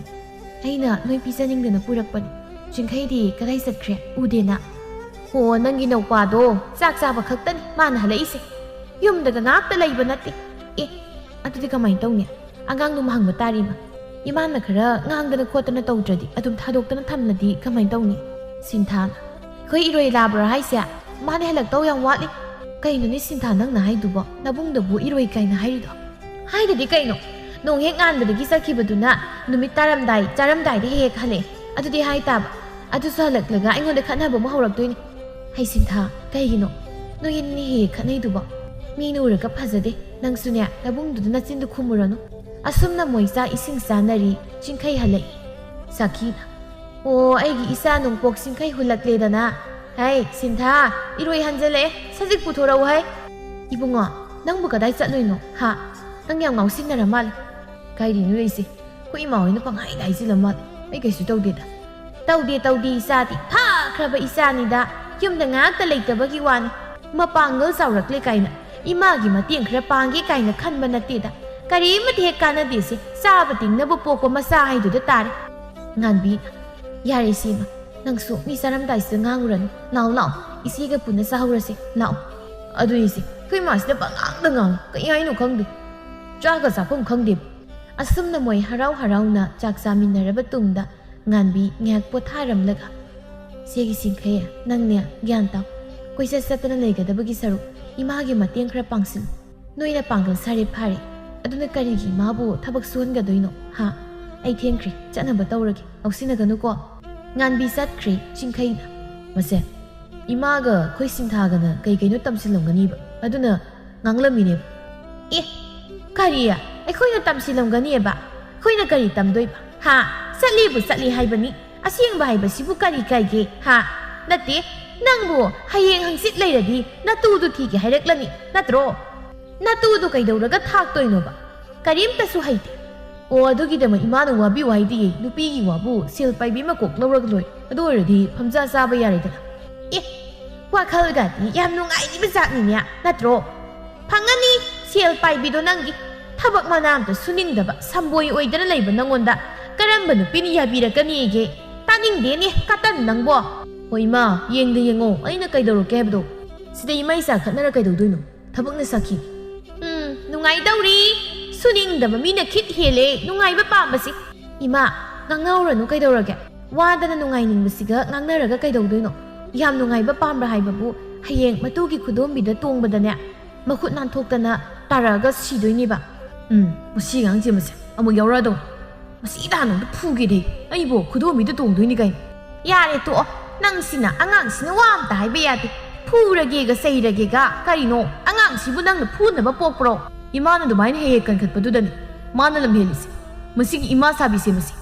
ꯑꯩꯅ ꯅꯣꯏ ꯄꯤꯖꯅꯤꯡꯗꯅ ꯄꯨꯔꯛꯄꯅꯤ꯫ ꯆꯤꯡꯈꯩꯗꯤ ꯀꯗꯥꯏ ꯆꯠꯈ꯭ꯔꯦ? ꯎꯗꯦꯅ?" "ꯍꯣ, ꯅꯪꯒꯤ ꯅꯧꯄꯥꯗꯣ ꯆꯥꯛ ꯆꯥꯕ ꯈꯛꯇꯅꯤ ꯃꯥꯅ ꯍꯜꯂꯛꯏꯁꯦ꯫ ꯌꯨꯝꯗꯒ ꯉꯥꯛꯇ ꯂꯩꯕ ꯅꯠꯇꯦ꯫" "ꯑꯦ, ꯑꯗꯨꯗꯤ ꯀꯃꯥꯏꯅ ꯇꯧꯅꯤ? ꯑꯉꯥꯡꯗꯨ ꯑꯃ ꯍꯪꯕ ꯇꯥꯔꯦ, ꯏꯃꯥ꯫ ꯏꯃꯥꯅ ꯈꯔ ꯉꯥꯡꯗꯅ ꯈꯣꯠꯇꯅ ꯇꯧꯗ꯭ꯔꯗꯤ, ꯑꯗꯨꯝ ꯊꯥꯗꯣꯛꯇꯅ ꯊꯝꯂꯗꯤ ꯀꯃꯥꯏꯅ ꯇꯧꯅꯤ?" ꯁꯤꯟꯊꯥꯅ, ꯑꯩꯈꯣꯏ ꯏꯔꯣꯏ ꯂꯥꯕ꯭ꯔꯣ ꯍꯥꯏꯁꯦ? ꯃꯥꯅꯦ, ꯍꯜꯂꯛꯇꯧ ꯌꯥꯝ ꯋꯥꯠꯂꯤ꯫ ꯀꯩꯅꯣꯅꯦ ꯁꯤꯟꯊꯥ ꯅꯪꯅ ꯍꯥꯏꯗꯨꯕꯣ? ꯅꯕꯨꯡꯗꯕꯨ ꯏꯔꯣꯏ ꯀꯥꯏꯅ ꯍꯥꯏꯔꯤꯗꯣ? ꯍꯥꯏꯗꯗꯤ ꯀꯩꯅꯣ? ꯅꯣꯡ ꯍꯦꯛ ꯉꯥꯟꯕꯗꯒꯤ ꯆꯠꯈꯤꯕꯗꯨꯅ ꯅꯨꯃꯤꯠ ꯇꯥꯔꯝꯗꯥꯏ, ꯆꯥꯔꯝꯗꯥꯏꯗ ꯍꯦꯛ ꯍꯦꯛ ꯍꯜꯂꯛꯑꯦ꯫ ꯑꯗꯨꯗꯤ ꯍꯥꯏ ꯇꯥꯕ꯫ ꯑꯗꯨꯁꯨ ꯍꯜꯂꯛꯂꯒ ꯑꯩꯉꯣꯟꯗ ꯈꯠꯅꯕ ꯑꯃꯨꯛ ꯍꯧꯔꯛꯇꯣꯏꯅꯤ꯫ ꯍꯩ ꯁꯤꯟꯊꯥ, ꯀꯩꯒꯤꯅꯣ ꯅꯣꯏ ꯑꯅꯤ ꯍꯦꯛ ꯍꯦꯛ ꯈꯠꯅꯩꯗꯨꯕꯣ? ꯃꯤꯅ ꯎꯔꯒ ꯐꯖꯗꯦ꯫ ꯅꯪꯁꯨꯅꯦ, ꯅꯕꯨꯡꯗꯨꯗ ꯅꯆꯤꯟꯗꯨ ꯈꯨꯝꯃꯨꯔꯅꯨ꯫ ꯑꯁꯨꯝꯅ ꯃꯣꯏ ꯆꯥꯛ ꯏꯁꯤꯡ ꯆꯥꯅꯔꯤ꯫ ꯆꯤꯡꯈꯩ ꯍꯜꯂꯛꯏ꯫ ꯁꯥꯈꯤꯅ, "ꯑꯣ, ꯑꯩꯒꯤ ꯏꯆꯥ ꯅꯣꯡꯄꯣꯛ ꯆꯤꯡꯈꯩ ꯍꯨꯜꯂꯛꯂꯦꯗꯅ꯫ ꯍꯩ ꯁꯤꯟꯊꯥ, ꯏꯔꯣꯏ ꯍꯟꯖꯜꯂꯛꯑꯦ, ꯁꯖꯤꯛ ꯄꯨꯊꯣꯔꯛꯎ ꯍꯩ꯫ ꯏꯕꯨꯡꯉꯣ, ꯅꯪꯕꯨ ꯀꯗꯥꯏ ꯆꯠꯂꯨꯏꯅꯣ? ꯍꯥ? ꯅꯪ ꯌꯥꯝ ꯉꯥꯎꯁꯤꯟꯅꯔ ꯃꯥꯜꯂꯦ꯫ ꯀꯥꯏꯗꯩꯅꯣ ꯂꯩꯁꯦ? ꯑꯩꯈꯣꯏ ꯏꯃꯥ ꯍꯣꯏꯅ ꯄꯪꯍꯥꯏꯗ ꯍꯥꯏꯖꯤꯜꯂ ꯃꯥꯜꯂꯦ꯫ ꯑꯩ ꯀꯩꯁꯨ ꯇꯧꯗꯦꯗ꯫ ꯇꯧꯗꯦ, ꯇꯧꯗꯦ, ꯏꯆꯥꯗꯤ ꯐꯈ꯭ꯔꯕ ꯏꯆꯥꯅꯤꯗ꯫ ꯌꯨꯝꯗ ꯉꯥꯏꯍꯥꯛꯇ ꯂꯩꯇꯕꯒꯤ ꯋꯥꯅꯤ꯫ ꯃꯄꯥꯡꯒꯜ ꯆꯥꯎꯔꯛꯂꯦ ꯀꯥꯏꯅ ꯏꯃꯥꯒꯤ ꯃꯇꯦꯡ ꯈꯔ ꯄꯥꯡꯒꯦ ꯀꯥꯏꯅ ꯈꯟꯕ ꯅꯠꯇꯦꯗ꯫ ꯀꯔꯤꯃꯠꯇ ꯍꯦꯛ ꯀꯥꯟꯅꯗꯦꯁꯦ, ꯆꯥꯕ ꯇꯤꯡꯅꯕ ꯄꯣꯛꯄ ꯃꯆꯥ ꯍꯥꯏꯗꯨꯗ ꯇꯥꯔꯦ꯫ ꯉꯥꯟꯕꯤ, ꯌꯥꯔꯦ ꯁꯤꯃ, ꯅꯪꯁꯨ ꯃꯤ ꯆꯥꯔꯝꯗꯥꯏꯁꯤꯗ ꯉꯥꯡꯉꯨꯔꯅꯨ꯫ ꯂꯥꯛꯑꯣ, ꯂꯥꯛꯑꯣ, ꯏꯆꯦꯒ ꯄꯨꯟꯅ ꯆꯥꯍꯧꯔꯁꯦ, ꯂꯥꯛꯑꯣ꯫ ꯑꯗꯨꯅꯤꯁꯦ, ꯑꯩꯈꯣꯏ ꯏꯃꯥꯁꯤꯅ ꯄꯉꯥꯡꯗ ꯉꯥꯡꯉꯤ, ꯀꯩ ꯍꯥꯏꯅꯣ ꯈꯪꯗꯦ꯫ ꯆꯥꯒ ꯆꯥꯐꯝ ꯈꯪꯗꯦꯕ꯫ ꯑꯁꯨꯝꯅ ꯃꯣꯏ ꯍꯔꯥꯎ ꯍꯔꯥꯎꯅ ꯆꯥꯛ ꯆꯥꯃꯤꯟꯅꯔꯕ ꯇꯨꯡꯗ, ꯉꯥꯟꯕꯤ ꯉꯥꯏꯍꯥꯛ ꯄꯣꯊꯥꯔꯝꯂꯒ, "ꯁꯦꯒꯤ ꯆꯤꯡꯈꯩ, ꯅꯪꯅꯦ ꯒ꯭ꯌꯥꯟ ꯇꯥꯎ꯫ ꯀꯣꯏꯆꯠ ꯆꯠꯇꯅ ꯂꯩꯒꯗꯕꯒꯤ ꯁꯔꯨꯛ ꯏꯃꯥꯒꯤ ꯃꯇꯦꯡ ꯈꯔ ꯄꯥꯡꯁꯤꯜꯂꯨ꯫ ꯅꯣꯏꯅ ꯄꯥꯡꯒꯜ ꯁꯥꯔꯦ ꯐꯥꯔꯦ꯫ ꯑꯗꯨꯅ ꯀꯔꯤꯒꯤ ꯏꯃꯥꯕꯨ ꯊꯕꯛ ꯁꯨꯍꯟꯒꯗꯣꯏꯅꯣ? ꯍꯥ? ꯑꯩ ꯊꯦꯡꯈ꯭ꯔꯦ, ꯆꯠꯅꯕ ꯇꯧꯔꯒꯦ꯫ ꯉꯥꯎꯁꯤꯟꯅꯒꯅꯨꯀꯣ꯫" ꯉꯥꯟꯕꯤ ꯆꯠꯈ꯭ꯔꯦ꯫ ꯆꯤꯡꯈꯩꯅ, "ꯃꯁꯦ, ꯏꯃꯥꯒ ꯑꯩꯈꯣꯏ ꯁꯤꯟꯊꯥꯒꯅ ꯀꯩ ꯀꯩꯅꯣ ꯇꯝꯁꯤꯜꯂꯝꯒꯅꯤꯕ, ꯑꯗꯨꯅ ꯉꯥꯡꯂꯝꯃꯤꯅꯦꯕ꯫" "ꯑꯦ, ꯀꯔꯤ? ꯑꯩꯈꯣꯏꯅ ꯇꯝꯁꯤꯜꯂꯝꯒꯅꯤꯑꯕ? ꯑꯩꯈꯣꯏꯅ ꯀꯔꯤ ꯇꯝꯗꯣꯏꯕ? ꯍꯥ? ꯆꯠꯂꯤꯕꯨ ꯆꯠꯂꯤ ꯍꯥꯏꯕꯅꯤ꯫ ꯑꯁꯦꯡꯕ ꯍꯥꯏꯕꯁꯤꯕꯨ ꯀꯔꯤ ꯀꯥꯏꯒꯦ? ꯍꯥ? ꯅꯠꯇꯦ, ꯅꯪꯕꯨ ꯍꯌꯦꯡ ꯍꯪꯆꯤꯠ ꯂꯩꯔꯗꯤ ꯅꯇꯨꯗꯨ ꯊꯤꯒꯦ ꯍꯥꯏꯔꯛꯂꯅꯤ, ꯅꯠꯇ꯭ꯔꯣ? ꯅꯇꯨꯗꯨ ꯀꯩꯗꯧꯔꯒ ꯊꯥꯛꯇꯣꯏꯅꯣꯕ? ꯀꯔꯤꯝꯇꯁꯨ ꯍꯩꯇꯦ꯫ ꯑꯣ, ꯑꯗꯨꯒꯤꯗꯃꯛ ꯏꯃꯥꯅ ꯋꯥꯕꯤꯌꯨ ꯍꯥꯏꯗꯤꯌꯦ, ꯅꯨꯄꯤꯒꯤ ꯋꯥꯕꯨ ꯁꯦꯜ ꯄꯥꯏꯕꯤ ꯑꯃ ꯀꯣꯛ ꯂꯧꯔꯒ ꯂꯣꯏꯔꯦ꯫ ꯑꯗꯨ ꯑꯣꯏꯔꯗꯤ ꯐꯝꯖꯥ ꯆꯥꯕ ꯌꯥꯔꯦꯗꯅ꯫" ꯑꯦ, ꯋꯥꯈꯜꯒꯗꯤ ꯌꯥꯝ ꯅꯨꯡꯉꯥꯏꯔꯤꯕ ꯖꯥꯠꯅꯤꯅꯦ, ꯅꯠꯇ꯭ꯔꯣ? ꯐꯪꯉꯅꯤ, ꯁꯦꯜ ꯄꯥꯏꯕꯤꯗꯣ ꯅꯪꯒꯤ꯫ ꯊꯕꯛ ꯃꯅꯥ ꯑꯝꯇ ꯁꯨꯅꯤꯡꯗꯕ ꯁꯝꯕꯣꯏ ꯑꯣꯏꯗꯅ ꯂꯩꯕ ꯅꯪꯉꯣꯟꯗ ꯀꯔꯝꯕ ꯅꯨꯄꯤꯅ ꯌꯥꯕꯤꯔꯛꯀꯅꯤꯒꯦ? ꯇꯥꯅꯤꯡꯗꯦꯅꯦ, ꯀꯇꯟ ꯅꯪꯕꯣ꯫ ꯍꯣꯏ ꯏꯃꯥ, ꯌꯦꯡꯗ ꯌꯦꯡꯉꯣ, ꯑꯩꯅ ꯀꯩꯗꯧꯔꯛꯀꯦ ꯍꯥꯏꯕꯗꯣ? ꯁꯤꯗ ꯏꯃꯥ ꯏꯆꯥ ꯈꯠꯅꯔ ꯀꯩꯗꯧꯗꯣꯏꯅꯣ? ꯊꯕꯛꯅ ꯁꯥꯈꯤ꯫ ꯎꯝ, ꯅꯨꯡꯉꯥꯏꯗꯧꯔꯤ꯫ ꯁꯨꯅꯤꯡꯗꯕ ꯃꯤꯅ ꯈꯤꯠ ꯍꯦꯜꯂꯦ ꯅꯨꯡꯉꯥꯏꯕ ꯄꯥꯝꯕꯁꯤ꯫ ꯏꯃꯥ, ꯉꯥꯡꯅꯍꯧꯔꯅꯨ ꯀꯩꯗꯧꯔꯒꯦ? ꯋꯥꯗꯅ ꯅꯨꯡꯉꯥꯏꯅꯤꯡꯕꯁꯤꯒ ꯉꯥꯡꯅꯔꯒ ꯀꯩꯗꯧꯗꯣꯏꯅꯣ? ꯌꯥꯝ ꯅꯨꯡꯉꯥꯏꯕ ꯄꯥꯝꯕ꯭ꯔꯥ ꯍꯥꯏꯕꯕꯨ, ꯍꯌꯦꯡ ꯃꯇꯨꯒꯤ ꯈꯨꯗꯣꯝꯕꯤꯗ ꯇꯣꯡꯕꯗꯅꯦ, ꯃꯈꯨꯠ ꯅꯥꯟꯊꯣꯛꯇꯅ ꯇꯥꯔꯛꯑꯒ ꯁꯤꯗꯣꯏꯅꯦꯕ꯫ ꯎꯝ, ꯃꯁꯤ ꯑꯉꯥꯡꯁꯦ ꯃꯁꯦ ꯑꯃꯨꯛ ꯌꯥꯎꯔꯛꯑꯗꯧ꯫ ꯃꯁꯤ ꯇꯥꯅꯣꯗ ꯐꯨꯒꯦꯗꯦ꯫ ꯑꯩꯕꯨ ꯈꯨꯗꯣꯝꯕꯤꯗ ꯇꯣꯡꯗꯣꯏꯅꯤ ꯀꯩꯅꯣ꯫ ꯌꯥꯔꯦ ꯇꯣꯛꯑꯣ, ꯅꯪꯁꯤꯅ ꯑꯉꯥꯡꯁꯤꯅ ꯋꯥ ꯑꯝꯇ ꯍꯥꯏꯕ ꯌꯥꯗꯦ꯫ ꯐꯨꯔꯒꯦꯒ ꯆꯩꯔꯒꯦꯒ ꯀꯔꯤꯅꯣ? ꯑꯉꯥꯡꯁꯤꯕꯨ ꯅꯪꯅ ꯐꯨꯅꯕ ꯄꯣꯛꯄ꯭ꯔꯣ? ꯏꯃꯥꯅ ꯑꯗꯨꯃꯥꯏꯅ ꯍꯦꯛ ꯍꯦꯛ ꯀꯟꯈꯠꯄꯗꯨꯗꯅꯤ ꯃꯥꯅ ꯂꯝꯍꯦꯜꯂꯤꯁꯦ꯫ ꯃꯁꯤꯒꯤ ꯏꯃꯥ ꯁꯥꯕꯤꯁꯦ ꯃꯁꯤ꯫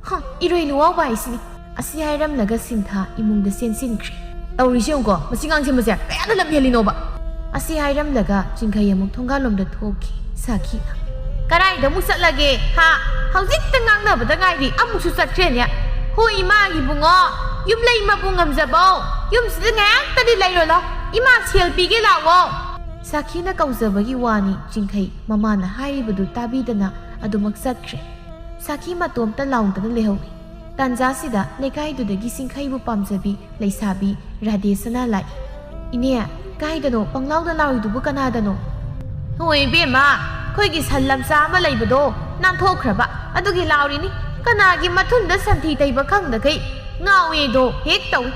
ꯍ, ꯏꯔꯣꯏ ꯂꯨꯋꯥꯎꯕ ꯍꯥꯏꯁꯤꯅꯤ꯫ ꯑꯁꯤ ꯍꯥꯏꯔꯝꯂꯒ ꯁꯤꯟꯊꯥ ꯏꯃꯨꯡꯗ ꯆꯦꯟꯁꯤꯟꯈ꯭ꯔꯦ꯫ ꯇꯧꯔꯤꯁꯦ ꯌꯦꯡꯉꯨꯀꯣ, ꯃꯁꯤ ꯉꯥꯡꯁꯦ ꯃꯁꯦ ꯀꯌꯥꯗ ꯂꯝꯍꯦꯜꯂꯤꯅꯣꯕ? ꯑꯁꯤ ꯍꯥꯏꯔꯝꯂꯒ ꯆꯤꯡꯈꯩ ꯑꯃꯨꯛ ꯊꯣꯡꯒꯥꯜꯂꯣꯝꯗ ꯊꯣꯛꯈꯤ ꯁꯥꯈꯤꯅ꯫ ꯀꯔꯥꯏꯗ ꯑꯃꯨꯛ ꯆꯠꯂꯒꯦ? ꯍꯥ? ꯍꯧꯖꯤꯛꯇ ꯉꯥꯡꯅꯕꯗ ꯉꯥꯏꯔꯤ, ꯑꯃꯨꯛꯁꯨ ꯆꯠꯈ꯭ꯔꯦꯅꯦ꯫ ꯍꯣꯏ ꯏꯃꯥ ꯏꯕꯨꯡꯉꯣ, ꯌꯨꯝꯂꯩ ꯃꯕꯨꯡ ꯉꯝꯖꯕꯧ, ꯌꯨꯝꯁꯤꯗ ꯉꯥꯏꯍꯥꯛꯇꯗꯤ ꯂꯩꯔꯣ ꯂꯥꯎ꯫ ꯏꯃꯥ ꯁꯦꯜ ꯄꯤꯒꯦ ꯂꯥꯛꯑꯣ꯫ ꯁꯥꯈꯤꯅ ꯀꯧꯖꯕꯒꯤ ꯋꯥꯅꯤ, ꯆꯤꯡꯈꯩ ꯃꯃꯥꯅ ꯍꯥꯏꯔꯤꯕꯗꯨ ꯇꯥꯕꯤꯗꯅ ꯑꯗꯨꯃꯛ ꯆꯠꯈ꯭ꯔꯦ꯫ ꯁꯥꯈꯤ ꯃꯇꯣꯝꯇ ꯂꯥꯎꯗꯅ ꯂꯩꯍꯧꯏ꯫ ꯇꯥꯟꯖꯥꯁꯤꯗ ꯂꯩꯀꯥꯏꯗꯨꯗꯒꯤ ꯆꯤꯡꯈꯩꯕꯨ ꯄꯥꯝꯖꯕꯤ ꯂꯩꯁꯥꯕꯤ ꯔꯥꯙꯦꯁꯅꯥ ꯂꯥꯛꯏ꯫ "ꯏꯅꯦ, ꯀꯥꯏꯗꯅꯣ ꯄꯪꯂꯥꯎꯗ ꯂꯥꯎꯔꯤꯗꯨꯕꯨ ꯀꯅꯥꯗꯅꯣ?" "ꯍꯣꯏ ꯏꯕꯦꯝꯃ, ꯑꯩꯈꯣꯏꯒꯤ ꯁꯟ ꯂꯝꯆꯥ ꯑꯃ ꯂꯩꯕꯗꯣ ꯅꯥꯟꯊꯣꯛꯈ꯭ꯔꯕ, ꯑꯗꯨꯒꯤ ꯂꯥꯎꯔꯤꯅꯤ꯫ ꯀꯅꯥꯒꯤ ꯃꯊꯨꯟꯗ ꯁꯟꯊꯤ ꯇꯩꯕ ꯈꯪꯗꯈꯩ ꯉꯥꯎꯋꯦꯗꯣ ꯍꯦꯛ ꯇꯧꯏ꯫"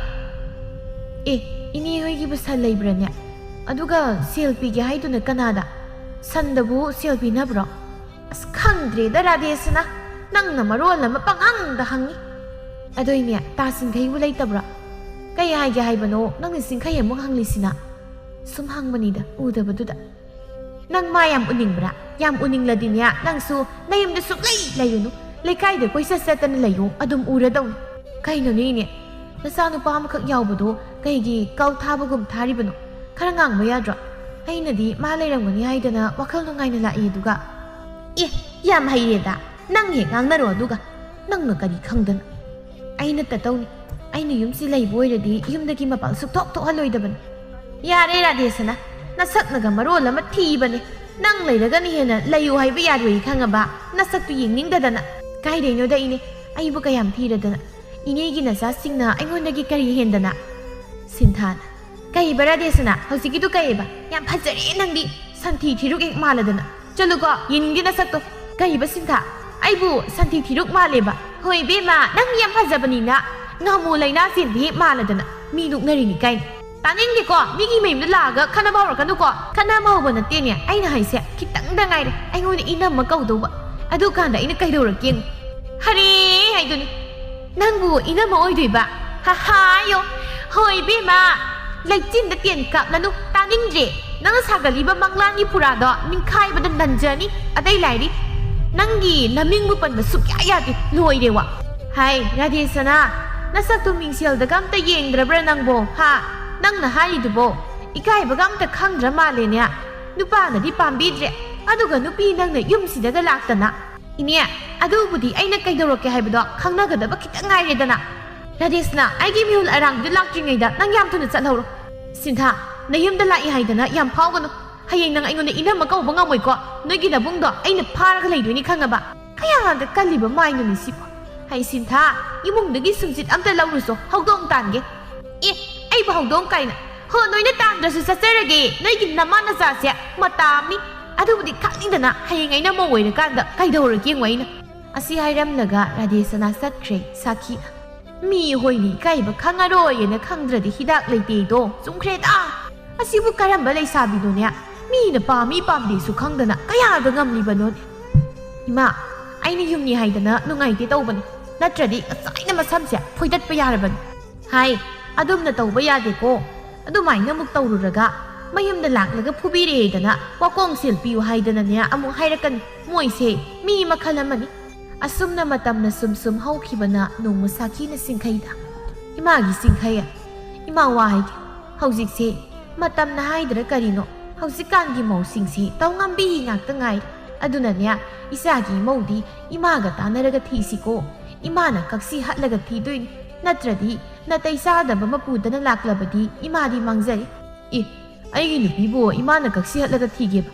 "ꯑꯦ, ꯏꯅꯦ ꯍꯣꯏꯒꯤꯕꯨ ꯁꯟ ꯂꯩꯕ꯭ꯔꯅꯦ? ꯑꯗꯨꯒ ꯁꯦꯜ ꯄꯤꯒꯦ ꯍꯥꯏꯗꯨꯅ ꯀꯅꯥꯗ? ꯁꯟꯗꯕꯨ ꯁꯦꯜ ꯄꯤꯅꯕ꯭ꯔꯣ?" "ꯑꯁ, ꯈꯪꯗ꯭ꯔꯦꯗ ꯔꯥꯙꯦꯁꯅꯥ, ꯅꯪꯅ ꯃꯔꯣꯜ ꯑꯃ ꯄꯪꯍꯪꯗ ꯍꯪꯉꯤ꯫ ꯑꯗꯣ ꯏꯅꯦ, ꯇꯥ ꯆꯤꯡꯈꯩꯕꯨ ꯂꯩꯇꯕ꯭ꯔꯣ? ꯀꯩ ꯍꯥꯏꯒꯦ ꯍꯥꯏꯕꯅꯣ ꯅꯪꯅ ꯆꯤꯡꯈꯩ ꯑꯃꯨꯛ ꯍꯪꯂꯤꯁꯤꯅ?" "ꯁꯨꯝ ꯍꯪꯕꯅꯤꯗ, ꯎꯗꯕꯗꯨꯗ꯫" "ꯅꯪ ꯃꯥ ꯌꯥꯝ ꯎꯅꯤꯡꯕ꯭ꯔꯥ? ꯌꯥꯝ ꯎꯅꯤꯡꯂꯗꯤꯅꯦ, ꯅꯪꯁꯨ ꯅꯌꯨꯝꯗ ꯁꯨꯛꯂꯩ ꯂꯩꯔꯨꯅꯨ꯫ ꯂꯩꯀꯥꯏꯗ ꯀꯣꯏꯆꯠ ꯆꯠꯇꯅ ꯂꯩꯌꯨ, ꯑꯗꯨꯝ ꯎꯔꯗꯧꯅꯤ꯫" "ꯀꯩꯅꯣꯅꯦ ꯏꯅꯦ, ꯅꯆꯥꯅꯨꯄꯥ ꯑꯃꯈꯛ ꯌꯥꯎꯕꯗꯣ ꯀꯩꯒꯤ ꯀꯧ ꯊꯥꯕꯒꯨꯝ ꯊꯥꯔꯤꯕꯅꯣ? ꯈꯔ ꯉꯥꯡꯕ ꯌꯥꯗ꯭ꯔꯣ? ꯑꯩꯅꯗꯤ ꯃꯥ ꯂꯩꯔꯝꯒꯅꯤ ꯍꯥꯏꯗꯅ ꯋꯥꯈꯜ ꯅꯨꯡꯉꯥꯏꯅ ꯂꯥꯛꯏ ꯑꯗꯨꯒ꯫" "ꯑꯦ, ꯌꯥꯝ ꯍꯩꯔꯦꯗ, ꯅꯪ ꯍꯦꯛ ꯉꯥꯡꯅꯔꯣ ꯑꯗꯨꯒ꯫ ꯅꯪꯅ ꯀꯔꯤ ꯈꯪꯗꯅ?" "ꯑꯩꯅ ꯇꯇꯧꯅꯤ꯫ ꯑꯩꯅ ꯌꯨꯝꯁꯤ ꯂꯩꯕ ꯑꯣꯏꯔꯗꯤ ꯌꯨꯝꯗꯒꯤ ꯃꯄꯥꯟ ꯁꯨꯛꯊꯣꯛ ꯊꯣꯛꯍꯜꯂꯣꯏꯗꯕꯅꯤ꯫" "ꯌꯥꯔꯦ ꯔꯥꯙꯦꯁꯅꯥ, ꯅꯁꯛꯅꯒ ꯃꯔꯣꯜ ꯑꯃ ꯊꯤꯕꯅꯦ꯫ ꯅꯪ ꯂꯩꯔꯒꯅ ꯍꯦꯟꯅ ꯂꯩꯌꯨ ꯍꯥꯏꯕ ꯌꯥꯔꯣꯏ ꯈꯪꯉꯕ? ꯅꯁꯛꯇꯨ ꯌꯦꯡꯅꯤꯡꯗꯗꯅ꯫" "ꯀꯥꯏꯗꯩꯅꯣꯗ ꯏꯅꯦ, ꯑꯩꯕꯨ ꯀꯌꯥꯝ ꯊꯤꯔꯗꯅ? ꯏꯅꯦꯒꯤ ꯅꯆꯥꯁꯤꯡꯅ ꯑꯩꯉꯣꯟꯗꯒꯤ ꯀꯔꯤ ꯍꯦꯟꯗꯅ?" ꯁꯤꯟꯊꯥꯅ꯫ "ꯀꯩꯕ ꯔꯥꯙꯦꯁꯅꯥ, ꯍꯧꯖꯤꯛꯀꯤꯗꯨ ꯀꯩꯕ? ꯌꯥꯝ ꯐꯖꯔꯦ ꯅꯪꯗꯤ, ꯁꯟꯊꯤ ꯊꯤꯔꯨꯛ ꯍꯦꯛ ꯃꯥꯜꯂꯗꯅ꯫ ꯆꯠꯂꯨꯀꯣ, ꯌꯦꯡꯅꯤꯡꯗꯦ ꯅꯁꯛꯇꯣ꯫" "ꯀꯩꯕ ꯁꯤꯟꯊꯥ? ꯑꯩꯕꯨ ꯁꯟꯊꯤ ꯊꯤꯔꯨꯛ ꯃꯥꯜꯂꯦꯕ?" "ꯍꯣꯏ ꯏꯕꯦꯝꯃ, ꯅꯪ ꯌꯥꯝ ꯐꯖꯕꯅꯤꯅ, ꯉꯥꯃꯨ ꯂꯩꯅꯥ ꯆꯦꯟꯕꯤ ꯍꯦꯛ ꯃꯥꯜꯂꯗꯅ꯫ ꯃꯤ ꯅꯣꯛꯅꯔꯤꯅꯤ ꯀꯥꯏꯅ꯫ ꯇꯥꯅꯤꯡꯗꯦꯀꯣ, ꯃꯤꯒꯤ ꯃꯌꯨꯝꯗ ꯂꯥꯛꯑꯒ ꯈꯠꯅꯕ ꯍꯧꯔꯛꯀꯅꯨꯀꯣ꯫ ꯈꯠꯅꯕ ꯍꯧꯕ ꯅꯠꯇꯦꯅꯦ ꯑꯩꯅ ꯍꯥꯏꯁꯦ, ꯈꯤꯇꯪꯗ ꯉꯥꯏꯔꯦ ꯑꯩꯉꯣꯟꯗ ꯏꯅꯝꯃ ꯀꯧꯗꯧꯕ꯫ ꯑꯗꯨꯀꯥꯟꯗ ꯑꯩꯅ ꯀꯩꯗꯧꯔꯛꯀꯦ ꯌꯦꯡꯉꯨ꯫ ꯍꯔꯦ ꯍꯥꯏꯗꯨꯅꯤ꯫ ꯅꯪꯕꯨ ꯏꯅꯝꯃ ꯑꯣꯏꯗꯣꯏꯕ? ꯍꯥ ꯍꯥ ꯌꯣ꯫ ꯍꯣꯏ ꯏꯕꯦꯝꯃ, ꯂꯩꯆꯤꯟꯗ ꯇꯦꯟ ꯀꯥꯞꯂꯅꯨ, ꯇꯥꯅꯤꯡꯗ꯭ꯔꯦ꯫ ꯅꯪꯅ ꯁꯥꯒꯠꯂꯤꯕ ꯃꯪꯂꯥꯟꯒꯤ ꯐꯨꯔꯥꯗꯣ ꯅꯤꯡꯈꯥꯏꯕꯗ ꯅꯟꯖꯅꯤ꯫ ꯑꯇꯩ ꯂꯥꯏꯔꯤ, ꯅꯪꯒꯤ ꯅꯃꯤꯡꯕꯨ ꯄꯟꯕ ꯁꯨꯛꯌꯥ ꯌꯥꯗꯦ꯫ ꯂꯣꯏꯔꯦ ꯋꯥ꯫ ꯍꯥꯏ ꯔꯥꯙꯦꯁꯅꯥ, ꯅꯁꯛꯇꯨ ꯃꯤꯡꯁꯦꯜꯗꯒ ꯑꯝꯇ ꯌꯦꯡꯗ꯭ꯔꯕ꯭ꯔꯥ ꯅꯪꯕꯣ? ꯍꯥ? ꯅꯪꯅ ꯍꯥꯏꯔꯤꯗꯨꯕꯣ ꯏꯀꯥꯏꯕꯒ ꯑꯝꯇ ꯈꯪꯗ꯭ꯔ ꯃꯥꯜꯂꯦꯅꯦ꯫ ꯅꯨꯄꯥꯅꯗꯤ ꯄꯥꯝꯕꯤꯗ꯭ꯔꯦ, ꯑꯗꯨꯒ ꯅꯨꯄꯤ ꯅꯪꯅ ꯌꯨꯝꯁꯤꯗꯒ ꯂꯥꯛꯇꯅ꯫ ꯏꯅꯦ, ꯑꯗꯨꯕꯨꯗꯤ ꯑꯩꯅ ꯀꯩꯗꯧꯔꯛꯀꯦ ꯍꯥꯏꯕꯗꯣ ꯈꯪꯅꯒꯗꯕ ꯈꯤꯇꯪ ꯉꯥꯏꯔꯦꯗꯅ꯫ ꯔꯥꯙꯦꯁꯅꯥ, ꯑꯩꯒꯤ ꯃꯤꯍꯨꯜ ꯑꯔꯥꯡꯕꯤꯗꯨ ꯂꯥꯛꯇ꯭ꯔꯤꯉꯩꯗ ꯅꯪ ꯌꯥꯝ ꯊꯨꯅ ꯆꯠꯍꯧꯔꯣ꯫ ꯁꯤꯟꯊꯥ, ꯅꯌꯨꯝꯗ ꯂꯥꯛꯏ ꯍꯥꯏꯗꯅ ꯌꯥꯝ ꯐꯥꯎꯒꯅꯨ꯫ ꯍꯌꯦꯡ ꯅꯪ ꯑꯩꯉꯣꯟꯗ ꯏꯅꯝꯃ ꯀꯧꯕ ꯉꯝꯃꯣꯏꯀꯣ꯫ ꯅꯣꯏꯒꯤ ꯅꯕꯨꯡꯗꯣ ꯑꯩꯅ ꯐꯥꯔꯒ ꯂꯩꯗꯣꯏꯅꯤ ꯈꯪꯉꯕ? ꯀꯌꯥꯗ ꯀꯜꯂꯤꯕ ꯃꯥꯏꯅꯣꯅꯦ ꯁꯤꯕꯣ꯫ ꯍꯩ ꯁꯤꯟꯊꯥ, ꯏꯃꯨꯡꯗꯒꯤ ꯁꯨꯝꯆꯤꯠ ꯑꯝꯇ ꯂꯧꯔꯨꯁꯣ, ꯍꯧꯗꯣꯡ ꯇꯥꯟꯒꯦ꯫ ꯑꯦ, ꯑꯩꯕꯨ ꯍꯧꯗꯣꯡ ꯀꯥꯏꯅ꯫ ꯍꯣ, ꯅꯣꯏꯅ ꯇꯥꯟꯗ꯭ꯔꯁꯨ ꯆꯠꯆꯔꯒꯦ, ꯅꯣꯏꯒꯤ ꯅꯃꯥ ꯅꯆꯥꯁꯦ ꯃꯇꯥ ꯑꯃꯅꯤ꯫ ꯑꯗꯨꯕꯨꯗꯤ ꯈꯪꯅꯤꯡꯗꯅ ꯍꯌꯦꯡ ꯑꯩꯅ ꯃꯧ ꯑꯣꯏꯔꯀꯥꯟꯗ ꯀꯩꯗꯧꯔꯒꯦ ꯌꯦꯡꯉꯨ ꯑꯩꯅ꯫ ꯑꯁꯤ ꯍꯥꯏꯔꯝꯂꯒ ꯔꯥꯙꯦꯁꯅꯥ ꯆꯠꯈ꯭ꯔꯦ ꯁꯥꯈꯤ꯫ ꯃꯤ ꯍꯣꯏꯅ ꯏꯀꯥꯏꯕ ꯈꯪꯉꯔꯣꯏꯅ ꯈꯪꯗ꯭ꯔꯗꯤ ꯍꯤꯗꯥꯛ ꯂꯩꯇꯦꯗꯣ꯫ ꯆꯨꯝꯈ꯭ꯔꯦꯗ꯫ ꯑꯁꯤꯕꯨ ꯀꯔꯝꯕ ꯂꯩꯁꯥꯕꯤꯅꯣꯅꯦ? ꯃꯤꯅ ꯄꯥꯝꯃꯤ ꯄꯥꯝꯗꯦꯁꯨ ꯈꯪꯗꯅ ꯀꯌꯥꯗ ꯉꯝꯂꯤꯕꯅꯣꯅꯦ? ꯏꯃꯥ, ꯑꯩꯅ ꯌꯨꯝꯅꯤ ꯍꯥꯏꯗꯅ ꯅꯨꯡꯉꯥꯏꯇꯦ ꯇꯧꯕꯅꯤ, ꯅꯠꯇ꯭ꯔꯗꯤ ꯉꯁꯥꯏꯅ ꯃꯁꯝꯁꯦ ꯐꯣꯏꯗꯠꯄ ꯌꯥꯔꯕꯅꯤ꯫ ꯍꯥꯏ, ꯑꯗꯨꯝꯅ ꯇꯧꯕ ꯌꯥꯗꯦꯀꯣ꯫ ꯑꯗꯨꯃꯥꯏꯅ ꯑꯃꯨꯛ ꯇꯧꯔꯨꯔꯒ ꯃꯌꯨꯝꯗ ꯂꯥꯛꯂꯒ ꯐꯨꯕꯤꯔꯦꯗꯅ ꯋꯥꯀꯣꯡ ꯁꯦꯜ ꯄꯤꯌꯨ ꯍꯥꯏꯗꯅꯅꯦ ꯑꯃꯨꯛ ꯍꯥꯏꯔꯛꯀꯅꯤ꯫ ꯃꯣꯏꯁꯦ ꯃꯤ ꯃꯈꯜ ꯑꯃꯅꯤ꯫ ꯑꯁꯨꯝꯅ ꯃꯇꯝꯅ ꯁꯨꯝ ꯁꯨꯝ ꯍꯧꯈꯤꯕꯅ ꯅꯣꯡꯃ ꯁꯥꯈꯤꯅ ꯁꯤꯡꯈꯩꯗ, "ꯏꯃꯥꯒꯤ ꯁꯤꯡꯈꯩ, ꯏꯃꯥ ꯋꯥ ꯍꯥꯏꯒꯦ꯫ ꯍꯧꯖꯤꯛꯁꯦ ꯃꯇꯝꯅ ꯍꯥꯏꯗ꯭ꯔꯥ ꯀꯔꯤꯅꯣ, ꯍꯧꯖꯤꯛꯀꯥꯟꯒꯤ ꯃꯧꯁꯤꯡꯁꯤ ꯇꯧꯉꯝꯕꯤ ꯉꯥꯛꯇ ꯉꯥꯏꯔꯦ꯫ ꯑꯗꯨꯅꯅꯦ, ꯏꯆꯥꯒꯤ ꯃꯧꯗꯤ ꯏꯃꯥꯒ ꯇꯥꯟꯅꯔꯒ ꯊꯤꯁꯤꯀꯣ꯫ ꯏꯃꯥꯅ ꯀꯛꯁꯤ ꯍꯠꯂꯒ ꯊꯤꯗꯣꯏꯅꯤ, ꯅꯠꯇ꯭ꯔꯗꯤ ꯅꯥꯇꯩ ꯆꯥꯗꯕ ꯑꯃ ꯄꯨꯗꯅ ꯂꯥꯛꯂꯕꯗꯤ ꯏꯃꯥꯗꯤ ꯃꯥꯡꯖꯔꯦ꯫" ꯑꯦ, ꯑꯩꯒꯤ ꯅꯨꯄꯤꯕꯨ ꯏꯃꯥꯅ ꯀꯛꯁꯤ ꯍꯠꯂꯒ ꯊꯤꯒꯦꯕ?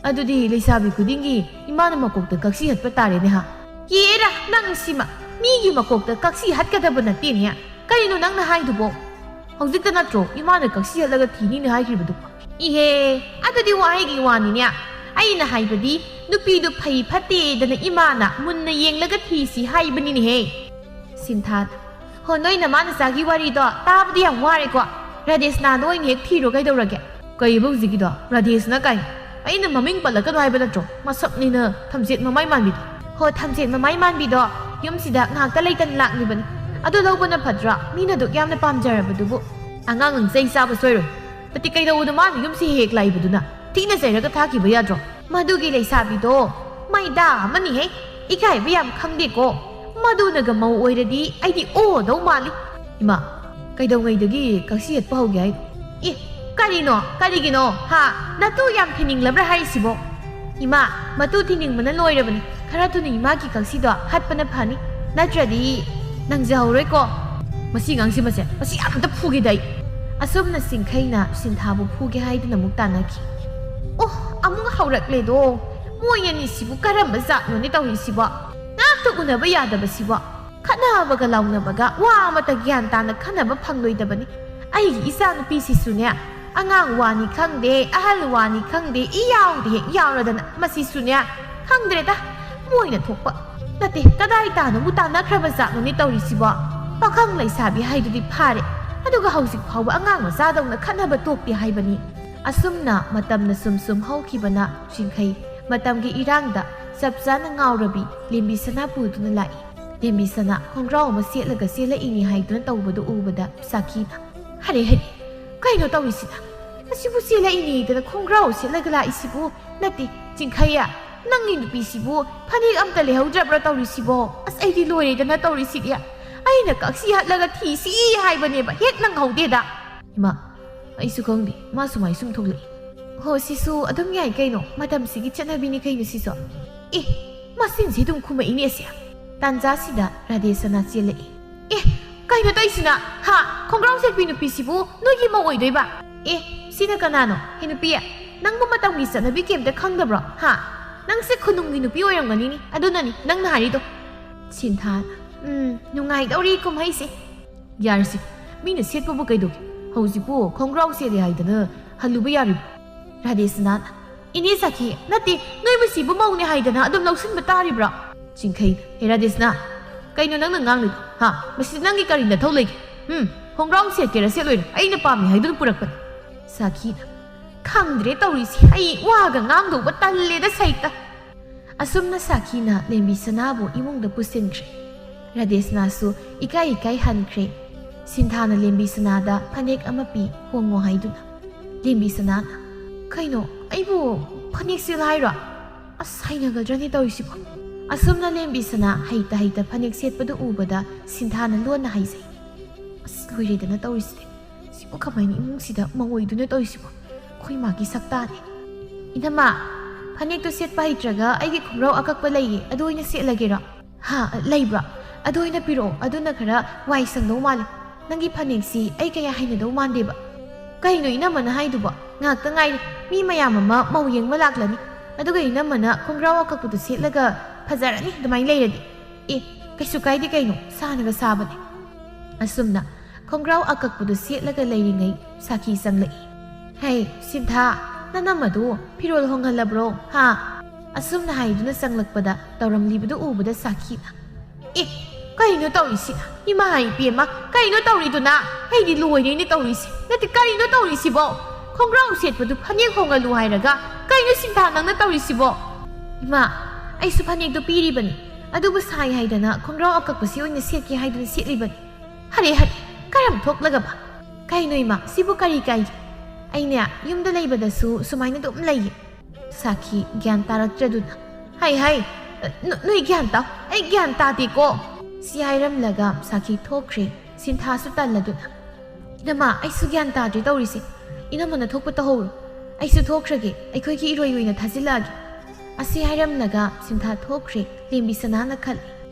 ꯑꯗꯨꯗꯤ ꯂꯩꯁꯥꯕꯤ ꯈꯨꯗꯤꯡꯒꯤ ꯏꯃꯥꯅ ꯃꯀꯣꯛꯇ ꯀꯛꯁꯤ ꯍꯠꯄ ꯇꯥꯔꯦꯅꯦ ꯍꯥ? ꯌꯦꯔꯥ, ꯅꯪ ꯁꯤꯃ! ꯃꯤꯒꯤ ꯃꯀꯣꯛꯇ ꯀꯛꯁꯤ ꯍꯠꯀꯗꯕ ꯅꯠꯇꯦꯅꯦ꯫ ꯀꯔꯤꯅꯣ ꯅꯪꯅ ꯍꯥꯏꯗꯨꯕꯣ? ꯍꯧꯖꯤꯛꯇ ꯅꯠꯇ꯭ꯔꯣ ꯏꯃꯥꯅ ꯀꯛꯁꯤ ꯍꯠꯂꯒ ꯊꯤꯅꯤꯅ ꯍꯥꯏꯈ꯭ꯔꯤꯕꯗꯨꯕꯣ? ꯏꯍꯦ, ꯑꯗꯨꯗꯤ ꯋꯥꯍꯩꯒꯤ ꯋꯥꯅꯤꯅꯦ꯫ ꯑꯩꯅ ꯍꯥꯏꯕꯗꯤ ꯅꯨꯄꯤꯗꯨ ꯐꯩ ꯐꯠꯇꯦꯗꯅ ꯏꯃꯥꯅ ꯃꯨꯟꯅ ꯌꯦꯡꯂꯒ ꯊꯤꯁꯤ ꯍꯥꯏꯕꯅꯤꯅꯦꯍꯦ꯫ ꯁꯤꯟꯊꯥꯗ, ꯍꯣ, ꯅꯣꯏ ꯅꯃꯥ ꯅꯆꯥꯒꯤ ꯋꯥꯔꯤꯗꯣ ꯇꯥꯕꯗꯤ ꯌꯥꯝ ꯋꯥꯔꯦꯀꯣ꯫ ꯔꯥꯙꯦꯁꯅꯥꯗꯣ ꯑꯣꯏꯅ ꯍꯦꯛ ꯊꯤꯔꯣ, ꯀꯩꯗꯧꯔꯒꯦ? ꯀꯩꯕ ꯍꯧꯖꯤꯛꯀꯤꯗꯣ? ꯔꯥꯙꯦꯁꯅꯥ ꯀꯥꯏ? ꯑꯩꯅ ꯃꯃꯤꯡ ꯄꯜꯂꯛꯀꯅꯣ ꯍꯥꯏꯕ ꯅꯠꯇ꯭ꯔꯣ? ꯃꯁꯛꯅꯤꯅ ꯊꯝꯆꯦꯠ ꯃꯃꯥꯏ ꯃꯥꯟꯕꯤꯗꯣ꯫ ꯍꯣ, ꯊꯝꯆꯦꯠ ꯃꯃꯥꯏ ꯃꯥꯟꯕꯤꯗꯣ ꯌꯨꯝꯁꯤꯗ ꯉꯥꯏꯍꯥꯛꯇ ꯂꯩꯇꯅ ꯂꯥꯛꯂꯤꯕꯅꯤ꯫ ꯑꯗꯨ ꯂꯧꯕꯅ ꯐꯠꯇ꯭ꯔꯥ? ꯃꯤꯅ ꯑꯗꯨꯛ ꯌꯥꯝꯅ ꯄꯥꯝꯖꯔꯕꯗꯨꯕꯨ꯫ ꯑꯉꯥꯡ ꯅꯪ ꯆꯩ ꯆꯥꯕ ꯁꯣꯏꯔꯣꯏ꯫ ꯅꯠꯇꯦ, ꯀꯩꯗꯧꯕꯗꯣ ꯃꯥꯅ ꯌꯨꯝꯁꯤ ꯍꯦꯛ ꯂꯥꯛꯏꯕꯗꯨꯅ? ꯊꯤꯅ ꯆꯩꯔꯒ ꯊꯥꯈꯤꯕ ꯌꯥꯗ꯭ꯔꯣ? ꯃꯗꯨꯒꯤ ꯂꯩꯁꯥꯕꯤꯗꯣ ꯃꯩꯗꯥ ꯑꯃꯅꯤꯍꯦ꯫ ꯏꯀꯥꯏꯕ ꯌꯥꯝ ꯈꯪꯗꯦꯀꯣ꯫ ꯃꯗꯨꯅꯒ ꯃꯧ ꯑꯣꯏꯔꯗꯤ ꯑꯩꯗꯤ ꯑꯣꯗꯧ ꯃꯥꯜꯂꯤ꯫ ꯏꯃꯥ, ꯀꯩꯗꯧꯉꯩꯗꯒꯤ ꯀꯛꯁꯤ ꯍꯠꯄ ꯍꯧꯒꯦ ꯍꯥꯏꯅꯣ? ꯑꯦ, ꯀꯔꯤꯅꯣ? ꯀꯔꯤꯒꯤꯅꯣ? ꯍꯥ? ꯅꯇꯨ ꯌꯥꯝ ꯊꯤꯅꯤꯡꯂꯕ꯭ꯔꯥ ꯍꯥꯏꯔꯤꯁꯤꯕꯣ? ꯏꯃꯥ, ꯃꯇꯨ ꯊꯤꯅꯤꯡꯕꯅ ꯂꯣꯏꯔꯕꯅꯤ꯫ ꯈꯔ ꯊꯨꯅ ꯏꯃꯥꯒꯤ ꯀꯛꯁꯤꯗꯣ ꯍꯠꯄꯅ ꯐꯅꯤ꯫ ꯅꯠꯇ꯭ꯔꯗꯤ ꯅꯪꯖꯍꯧꯔꯣꯏꯀꯣ꯫ ꯃꯁꯤ ꯑꯉꯥꯡꯁꯤ ꯃꯁꯦ, ꯃꯁꯤ ꯑꯝꯇ ꯐꯨꯒꯦꯗ ꯑꯩ꯫ ꯑꯁꯨꯝꯅ ꯆꯤꯡꯈꯩꯅ ꯁꯤꯟꯊꯥꯕꯨ ꯐꯨꯒꯦ ꯍꯥꯏꯗꯨꯅ ꯑꯃꯨꯛ ꯇꯥꯟꯅꯈꯤ꯫ ꯑꯣ, ꯑꯃꯨꯛ ꯍꯧꯔꯛꯂꯦꯗꯣ꯫ ꯃꯣꯏ ꯑꯅꯤꯁꯤꯕꯨ ꯀꯔꯝꯕ ꯖꯥꯠꯅꯣꯅꯦ ꯇꯧꯔꯤꯁꯤꯕꯣ? ꯉꯥꯛꯇ ꯎꯅꯕ ꯌꯥꯗꯕꯁꯤꯕꯣ? ꯈꯠꯅꯕꯒ ꯂꯥꯎꯅꯕꯒ ꯋꯥ ꯑꯃꯠꯇ ꯒ꯭ꯌꯥꯟ ꯇꯥꯅ ꯈꯟꯅꯕ ꯐꯪꯂꯣꯏꯗꯕꯅꯤ꯫ ꯑꯩꯒꯤ ꯏꯆꯥꯅꯨꯄꯤꯁꯤꯁꯨꯅꯦ, ꯑꯉꯥꯡ ꯋꯥꯅꯤ ꯈꯪꯗꯦ, ꯑꯍꯜ ꯋꯥꯅꯤ ꯈꯪꯗꯦ, ꯏꯌꯥꯎꯗ ꯍꯦꯛ ꯌꯥꯎꯔꯗꯅ ꯃꯁꯤꯁꯨꯅꯦ, ꯈꯪꯗ꯭ꯔꯦꯗ, ꯃꯣꯏꯅ ꯊꯣꯛꯄ꯫ ꯅꯠꯇꯦ, ꯀꯗꯥꯏ ꯇꯥꯅꯕꯨ ꯇꯥꯟꯅꯈ꯭ꯔꯕ ꯖꯥꯠꯅꯣꯅꯦ ꯇꯧꯔꯤꯁꯤꯕꯣ? ꯄꯥꯈꯪ ꯂꯩꯁꯥꯕꯤ ꯍꯥꯏꯗꯨꯗꯤ ꯐꯥꯔꯦ, ꯑꯗꯨꯒ ꯍꯧꯖꯤꯛ ꯐꯥꯎꯕ ꯑꯉꯥꯡ ꯃꯆꯥꯗꯧꯅ ꯈꯠꯅꯕ ꯇꯣꯛꯇꯦ ꯍꯥꯏꯕꯅꯤ꯫ ꯑꯁꯨꯝꯅ ꯃꯇꯝꯅ ꯁꯨꯝ ꯁꯨꯝ ꯍꯧꯈꯤꯕꯅ ꯆꯤꯡꯈꯩ ꯃꯇꯝꯒꯤ ꯏꯔꯥꯡꯗ ꯆꯞ ꯆꯥꯅ ꯉꯥꯎꯔꯕꯤ ꯂꯦꯝꯕꯤ ꯁꯅꯥ ꯄꯨꯗꯨꯅ ꯂꯥꯛꯏ꯫ ꯂꯦꯝꯕꯤ ꯁꯅꯥ ꯈꯣꯡꯒ꯭ꯔꯥꯎ ꯑꯃ ꯁꯦꯠꯂꯒ ꯆꯦꯜꯂꯛꯏꯅꯤ ꯍꯥꯏꯗꯨꯅ ꯇꯧꯕꯗꯨ ꯎꯕꯗ ꯁꯥꯈꯤꯅ, "ꯍꯔꯦ ꯍꯔꯦ, ꯀꯩꯅꯣ ꯇꯧꯔꯤꯁꯤꯅ? ꯑꯁꯤꯕꯨ ꯆꯦꯜꯂꯛꯏꯅꯦꯗꯅ ꯈꯣꯡꯒ꯭ꯔꯥꯎ ꯁꯦꯠꯂꯒ ꯂꯥꯛꯏꯁꯤꯕꯨ? ꯅꯠꯇꯦ, ꯆꯤꯡꯈꯩꯌ, ꯅꯪꯒꯤ ꯅꯨꯄꯤꯁꯤꯕꯨ ꯐꯅꯦꯛ ꯑꯝꯇ ꯂꯩꯍꯧꯗ꯭ꯔꯕ꯭ꯔꯥ ꯇꯧꯔꯤꯁꯤꯕꯣ? ꯑꯁ, ꯑꯩꯗꯤ ꯂꯣꯏꯔꯦꯗꯅ ꯇꯧꯔꯤꯁꯤꯗꯤ꯫ ꯑꯩꯅ ꯀꯛꯁꯤ ꯍꯠꯂꯒ ꯊꯤꯁꯤ ꯍꯥꯏꯕꯅꯦꯕ, ꯍꯦꯛ ꯅꯪꯍꯧꯗꯦꯗ꯫" ꯏꯃꯥ, ꯑꯩꯁꯨ ꯈꯪꯗꯦ, ꯃꯥ ꯁꯨꯃꯥꯏ ꯁꯨꯝ ꯊꯣꯛꯂꯛꯏ꯫ ꯍꯣ, ꯁꯤꯁꯨ ꯑꯗꯨꯝ ꯌꯥꯏ ꯀꯩꯅꯣ, ꯃꯇꯝꯁꯤꯒꯤ ꯆꯠꯅꯕꯤꯅꯤ ꯀꯩꯅꯣ ꯁꯤꯁꯨ꯫ ꯑꯦ, ꯃꯆꯤꯟꯁꯤ ꯑꯗꯨꯝ ꯈꯨꯝꯃꯛꯏꯅꯦ ꯑꯁꯦ꯫ ꯇꯥꯟꯖꯥꯁꯤꯗ ꯔꯥꯙꯦꯁꯅꯥ ꯆꯦꯜꯂꯛꯏ꯫ "ꯑꯦ, ꯀꯩꯅꯣ ꯇꯧꯏꯁꯤꯅ? ꯍꯥ? ꯈꯣꯡꯒ꯭ꯔꯥꯎ ꯁꯦꯠꯄꯤ ꯅꯨꯄꯤꯁꯤꯕꯨ ꯅꯣꯏꯒꯤ ꯃꯧ ꯑꯣꯏꯗꯣꯏꯕ? ꯑꯦ, ꯁꯤꯅ ꯀꯅꯥꯅꯣ? ꯍꯦ ꯅꯨꯄꯤ, ꯅꯪꯕꯨ ꯃꯇꯝꯒꯤ ꯆꯠꯅꯕꯤ ꯀꯩꯝꯇ ꯈꯪꯗꯕ꯭ꯔꯣ? ꯍꯥ? ꯅꯪꯁꯦ ꯈꯨꯅꯨꯡꯒꯤ ꯅꯨꯄꯤ ꯑꯣꯏꯔꯝꯒꯅꯤꯅꯦ, ꯑꯗꯨꯅꯅꯤ ꯅꯪꯅ ꯍꯥꯏꯔꯤꯗꯣ꯫" ꯁꯤꯟꯊꯥꯅ, "ꯎꯝ, ꯅꯨꯡꯉꯥꯏꯗꯧꯔꯤ ꯀꯨꯝꯍꯩꯁꯦ꯫" "ꯌꯥꯔꯁꯤ, ꯃꯤꯅ ꯁꯦꯠꯄꯕꯨ ꯀꯩꯗꯧꯒꯦ? ꯍꯧꯖꯤꯛꯄꯨ ꯈꯣꯡꯒ꯭ꯔꯥꯎ ꯁꯦꯠꯂꯦ ꯍꯥꯏꯗꯅ ꯍꯜꯂꯨꯕ ꯌꯥꯔꯤꯕ꯭ꯔꯣ?" ꯔꯥꯙꯦꯁꯅꯥꯅ, "ꯏꯅꯦ ꯁꯥꯈꯤ, ꯅꯠꯇꯦ, ꯅꯣꯏ ꯃꯁꯤꯕꯨ ꯃꯧꯅꯦ ꯍꯥꯏꯗꯅ ꯑꯗꯨꯝ ꯂꯧꯁꯤꯟꯕ ꯇꯥꯔꯤꯕ꯭ꯔꯣ?" ꯆꯤꯡꯈꯩꯅ, "ꯍꯦ ꯔꯥꯙꯦꯁꯅꯥ, "ꯀꯩꯅꯣ ꯅꯪꯅ ꯉꯥꯡꯂꯤꯗꯣ? ꯍꯥ? ꯃꯁꯤꯗ ꯅꯪꯒꯤ ꯀꯔꯤ ꯅꯊꯧ ꯂꯩꯒꯦ? ꯎꯝ, ꯈꯣꯡꯒ꯭ꯔꯥꯎ ꯁꯦꯠꯀꯦꯔꯥ ꯁꯦꯠꯂꯣꯏꯔꯥ? ꯑꯩꯅ ꯄꯥꯝꯃꯤ ꯍꯥꯏꯗꯨꯅ ꯄꯨꯔꯛꯄꯅꯤ꯫" ꯁꯥꯈꯤꯅ, "ꯈꯪꯗ꯭ꯔꯦ ꯇꯧꯔꯤꯁꯦ, ꯑꯩ ꯋꯥꯒ ꯉꯥꯡꯗꯧꯕ ꯇꯜꯂꯦꯗ ꯁꯩꯇ꯫" ꯑꯁꯨꯝꯅ ꯁꯥꯈꯤꯅ ꯂꯦꯝꯕꯤ ꯁꯅꯥꯕꯨ ꯏꯃꯨꯡꯗ ꯄꯨꯁꯤꯟꯈ꯭ꯔꯦ꯫ ꯔꯥꯙꯦꯁꯅꯥꯁꯨ ꯏꯀꯥꯏ ꯏꯀꯥꯏ ꯍꯟꯈ꯭ꯔꯦ꯫ ꯁꯤꯟꯊꯥꯅ ꯂꯦꯝꯕꯤ ꯁꯅꯥꯗ ꯐꯅꯦꯛ ꯑꯃ ꯄꯤ, "ꯍꯣꯡꯉꯣ" ꯍꯥꯏꯗꯨꯅ꯫ ꯂꯦꯝꯕꯤ ꯁꯅꯥꯅ, "ꯀꯩꯅꯣ, ꯑꯩꯕꯨ ꯐꯅꯦꯛ ꯁꯦꯠꯂꯣ ꯍꯥꯏꯔꯣ? ꯑꯁ, ꯍꯩꯅꯒꯗ꯭ꯔꯅꯦ ꯇꯧꯔꯤꯁꯤꯕꯣ?" ꯑꯁꯨꯝꯅ ꯂꯦꯝꯕꯤ ꯁꯅꯥ ꯍꯩꯇ ꯍꯩꯇ ꯐꯅꯦꯛ ꯁꯦꯠꯄꯗꯨ ꯎꯕꯗ ꯁꯤꯟꯊꯥꯅ ꯂꯣꯟꯅ ꯍꯥꯏꯖꯩ, "ꯑꯁ, ꯂꯣꯏꯔꯦꯗꯅ ꯇꯧꯔꯤꯁꯤꯗꯤ꯫ ꯁꯤꯕꯨ ꯀꯃꯥꯏꯅ ꯏꯃꯨꯡꯁꯤꯗ ꯃꯧ ꯑꯣꯏꯗꯣꯏꯅꯣ ꯇꯧꯔꯤꯁꯤꯕꯣ? ꯑꯩꯈꯣꯏ ꯃꯥꯒꯤ ꯁꯛꯇꯥꯅꯦ꯫" "ꯏꯅꯝꯃ, ꯐꯅꯦꯛꯇꯣ ꯁꯦꯠꯄ ꯍꯩꯇ꯭ꯔꯒ ꯑꯩꯒꯤ ꯈꯣꯡꯒ꯭ꯔꯥꯎ ꯑꯀꯛꯄ ꯂꯩꯌꯦ, ꯑꯗꯨ ꯑꯣꯏꯅ ꯁꯦꯠꯂꯒꯦꯔꯣ?" "ꯍꯥ, ꯂꯩꯕ꯭ꯔꯣ? ꯑꯗꯨ ꯑꯣꯏꯅ ꯄꯤꯔꯛꯑꯣ, ꯑꯗꯨꯅ ꯈꯔ ꯋꯥꯏ ꯁꯪꯗꯧ ꯃꯥꯜꯂꯦ꯫ ꯅꯪꯒꯤ ꯐꯅꯦꯛꯁꯤ ꯑꯩ ꯀꯌꯥ ꯍꯩꯅꯗꯧ ꯃꯥꯟꯗꯦꯕ꯫" "ꯀꯩꯅꯣ ꯏꯅꯝꯃꯅ ꯍꯥꯏꯗꯨꯕꯣ? ꯉꯥꯛꯇ ꯉꯥꯏꯔꯦ, ꯃꯤ ꯃꯌꯥꯝ ꯑꯃ ꯃꯧ ꯌꯦꯡꯕ ꯂꯥꯛꯂꯅꯤ, ꯑꯗꯨꯒ ꯏꯅꯝꯃꯅ ꯈꯣꯡꯒ꯭ꯔꯥꯎ ꯑꯀꯛꯄꯗꯨ ꯁꯦꯠꯂꯒ ꯐꯖꯔꯅꯤ ꯑꯗꯨꯃꯥꯏꯅ ꯂꯩꯔꯗꯤ꯫ ꯑꯦ, ꯀꯩꯁꯨ ꯀꯥꯏꯗꯦ ꯀꯩꯅꯣ, ꯁꯥꯅꯒ ꯁꯥꯕꯅꯦ꯫" ꯑꯁꯨꯝꯅ ꯈꯣꯡꯒ꯭ꯔꯥꯎ ꯑꯀꯛꯄꯗꯨ ꯁꯦꯠꯂꯒ ꯂꯩꯔꯤꯉꯩ ꯁꯥꯈꯤ ꯆꯪꯂꯛꯏ꯫ "ꯍꯦ, ꯁꯤꯟꯊꯥ, ꯅꯅꯝꯃꯗꯨ ꯐꯤꯔꯣꯜ ꯍꯣꯡꯍꯜꯂꯕ꯭ꯔꯣ, ꯍꯥ?" ꯑꯁꯨꯝꯅ ꯍꯥꯏꯗꯨꯅ ꯆꯪꯂꯛꯄꯗ ꯇꯧꯔꯝꯂꯤꯕꯗꯨ ꯎꯕꯗ ꯁꯥꯈꯤꯅ, "ꯑꯦ, ꯀꯩꯅꯣ ꯇꯧꯔꯤꯁꯤꯅ? ꯏꯃꯥ ꯏꯕꯦꯝꯃ, ꯀꯩꯅꯣ ꯇꯧꯔꯤꯗꯨꯅ? ꯑꯩꯗꯤ ꯂꯣꯏꯔꯦꯅꯦ ꯇꯧꯔꯤꯁꯦ꯫ ꯅꯠꯇꯦ, ꯀꯔꯤꯅꯣ ꯇꯧꯔꯤꯁꯤꯕꯣ? ꯈꯣꯡꯒ꯭ꯔꯥꯎ ꯁꯦꯠꯄꯗꯨ ꯐꯅꯦꯛ ꯍꯣꯡꯍꯜꯂꯨ ꯍꯥꯏꯔꯒ ꯀꯩꯅꯣ ꯁꯤꯟꯊꯥ ꯅꯪꯅ ꯇꯧꯔꯤꯁꯤꯕꯣ?" "ꯏꯃꯥ, ꯑꯩꯁꯨ ꯐꯅꯦꯛꯇꯣ ꯄꯤꯔꯤꯕꯅꯤ, ꯑꯗꯨꯕꯨ ꯁꯥꯏ ꯍꯥꯏꯗꯅ ꯈꯣꯡꯒ꯭ꯔꯥꯎ ꯑꯀꯛꯄꯁꯤ ꯑꯣꯏꯅ ꯁꯦꯠꯀꯦ ꯍꯥꯏꯗꯨꯅ ꯁꯦꯠꯂꯤꯕꯅꯤ꯫ ꯍꯔꯦ ꯍꯔꯦ, ꯀꯔꯝ ꯊꯣꯛꯂꯒꯕ? ꯀꯩꯅꯣ ꯏꯃꯥ, ꯁꯤꯕꯨ ꯀꯔꯤ ꯀꯥꯏꯒꯦ? ꯑꯩꯅꯦ, ꯌꯨꯝꯗ ꯂꯩꯕꯗꯁꯨ ꯁꯨꯃꯥꯏꯅ ꯑꯗꯨꯝ ꯂꯩꯌꯦ꯫" ꯁꯥꯈꯤ ꯒ꯭ꯌꯥꯟ ꯇꯥꯔꯛꯇ꯭ꯔꯗꯨꯅ, "ꯍꯩ ꯍꯩ, ꯅ-, ꯅꯣꯏ ꯒ꯭ꯌꯥꯟ ꯇꯥꯎ, ꯑꯩ ꯒ꯭ꯌꯥꯟ ꯇꯥꯗꯦꯀꯣ꯫" ꯁꯤ ꯍꯥꯏꯔꯝꯂꯒ ꯁꯥꯈꯤ ꯊꯣꯛꯈ꯭ꯔꯦ꯫ ꯁꯤꯟꯊꯥꯁꯨ ꯇꯜꯂꯗꯨꯅ, "ꯏꯅꯝꯃ, ꯑꯩꯁꯨ ꯒ꯭ꯌꯥꯟ ꯇꯥꯗ꯭ꯔꯦ ꯇꯧꯔꯤꯁꯦ꯫ ꯏꯅꯝꯃꯅ ꯊꯣꯛꯄ ꯇꯧꯍꯧꯔꯣ꯫ ꯑꯩꯁꯨ ꯊꯣꯛꯈ꯭ꯔꯒꯦ, ꯑꯩꯈꯣꯏꯒꯤ ꯏꯔꯣꯏ ꯑꯣꯏꯅ ꯊꯥꯖꯤꯜꯂꯛꯑꯒꯦ꯫" ꯑꯁꯤ ꯍꯥꯏꯔꯝꯂꯒ ꯁꯤꯟꯊꯥ ꯊꯣꯛꯈ꯭ꯔꯦ꯫ ꯂꯦꯝꯕꯤ ꯁꯅꯥꯅ ꯈꯜꯂꯤ,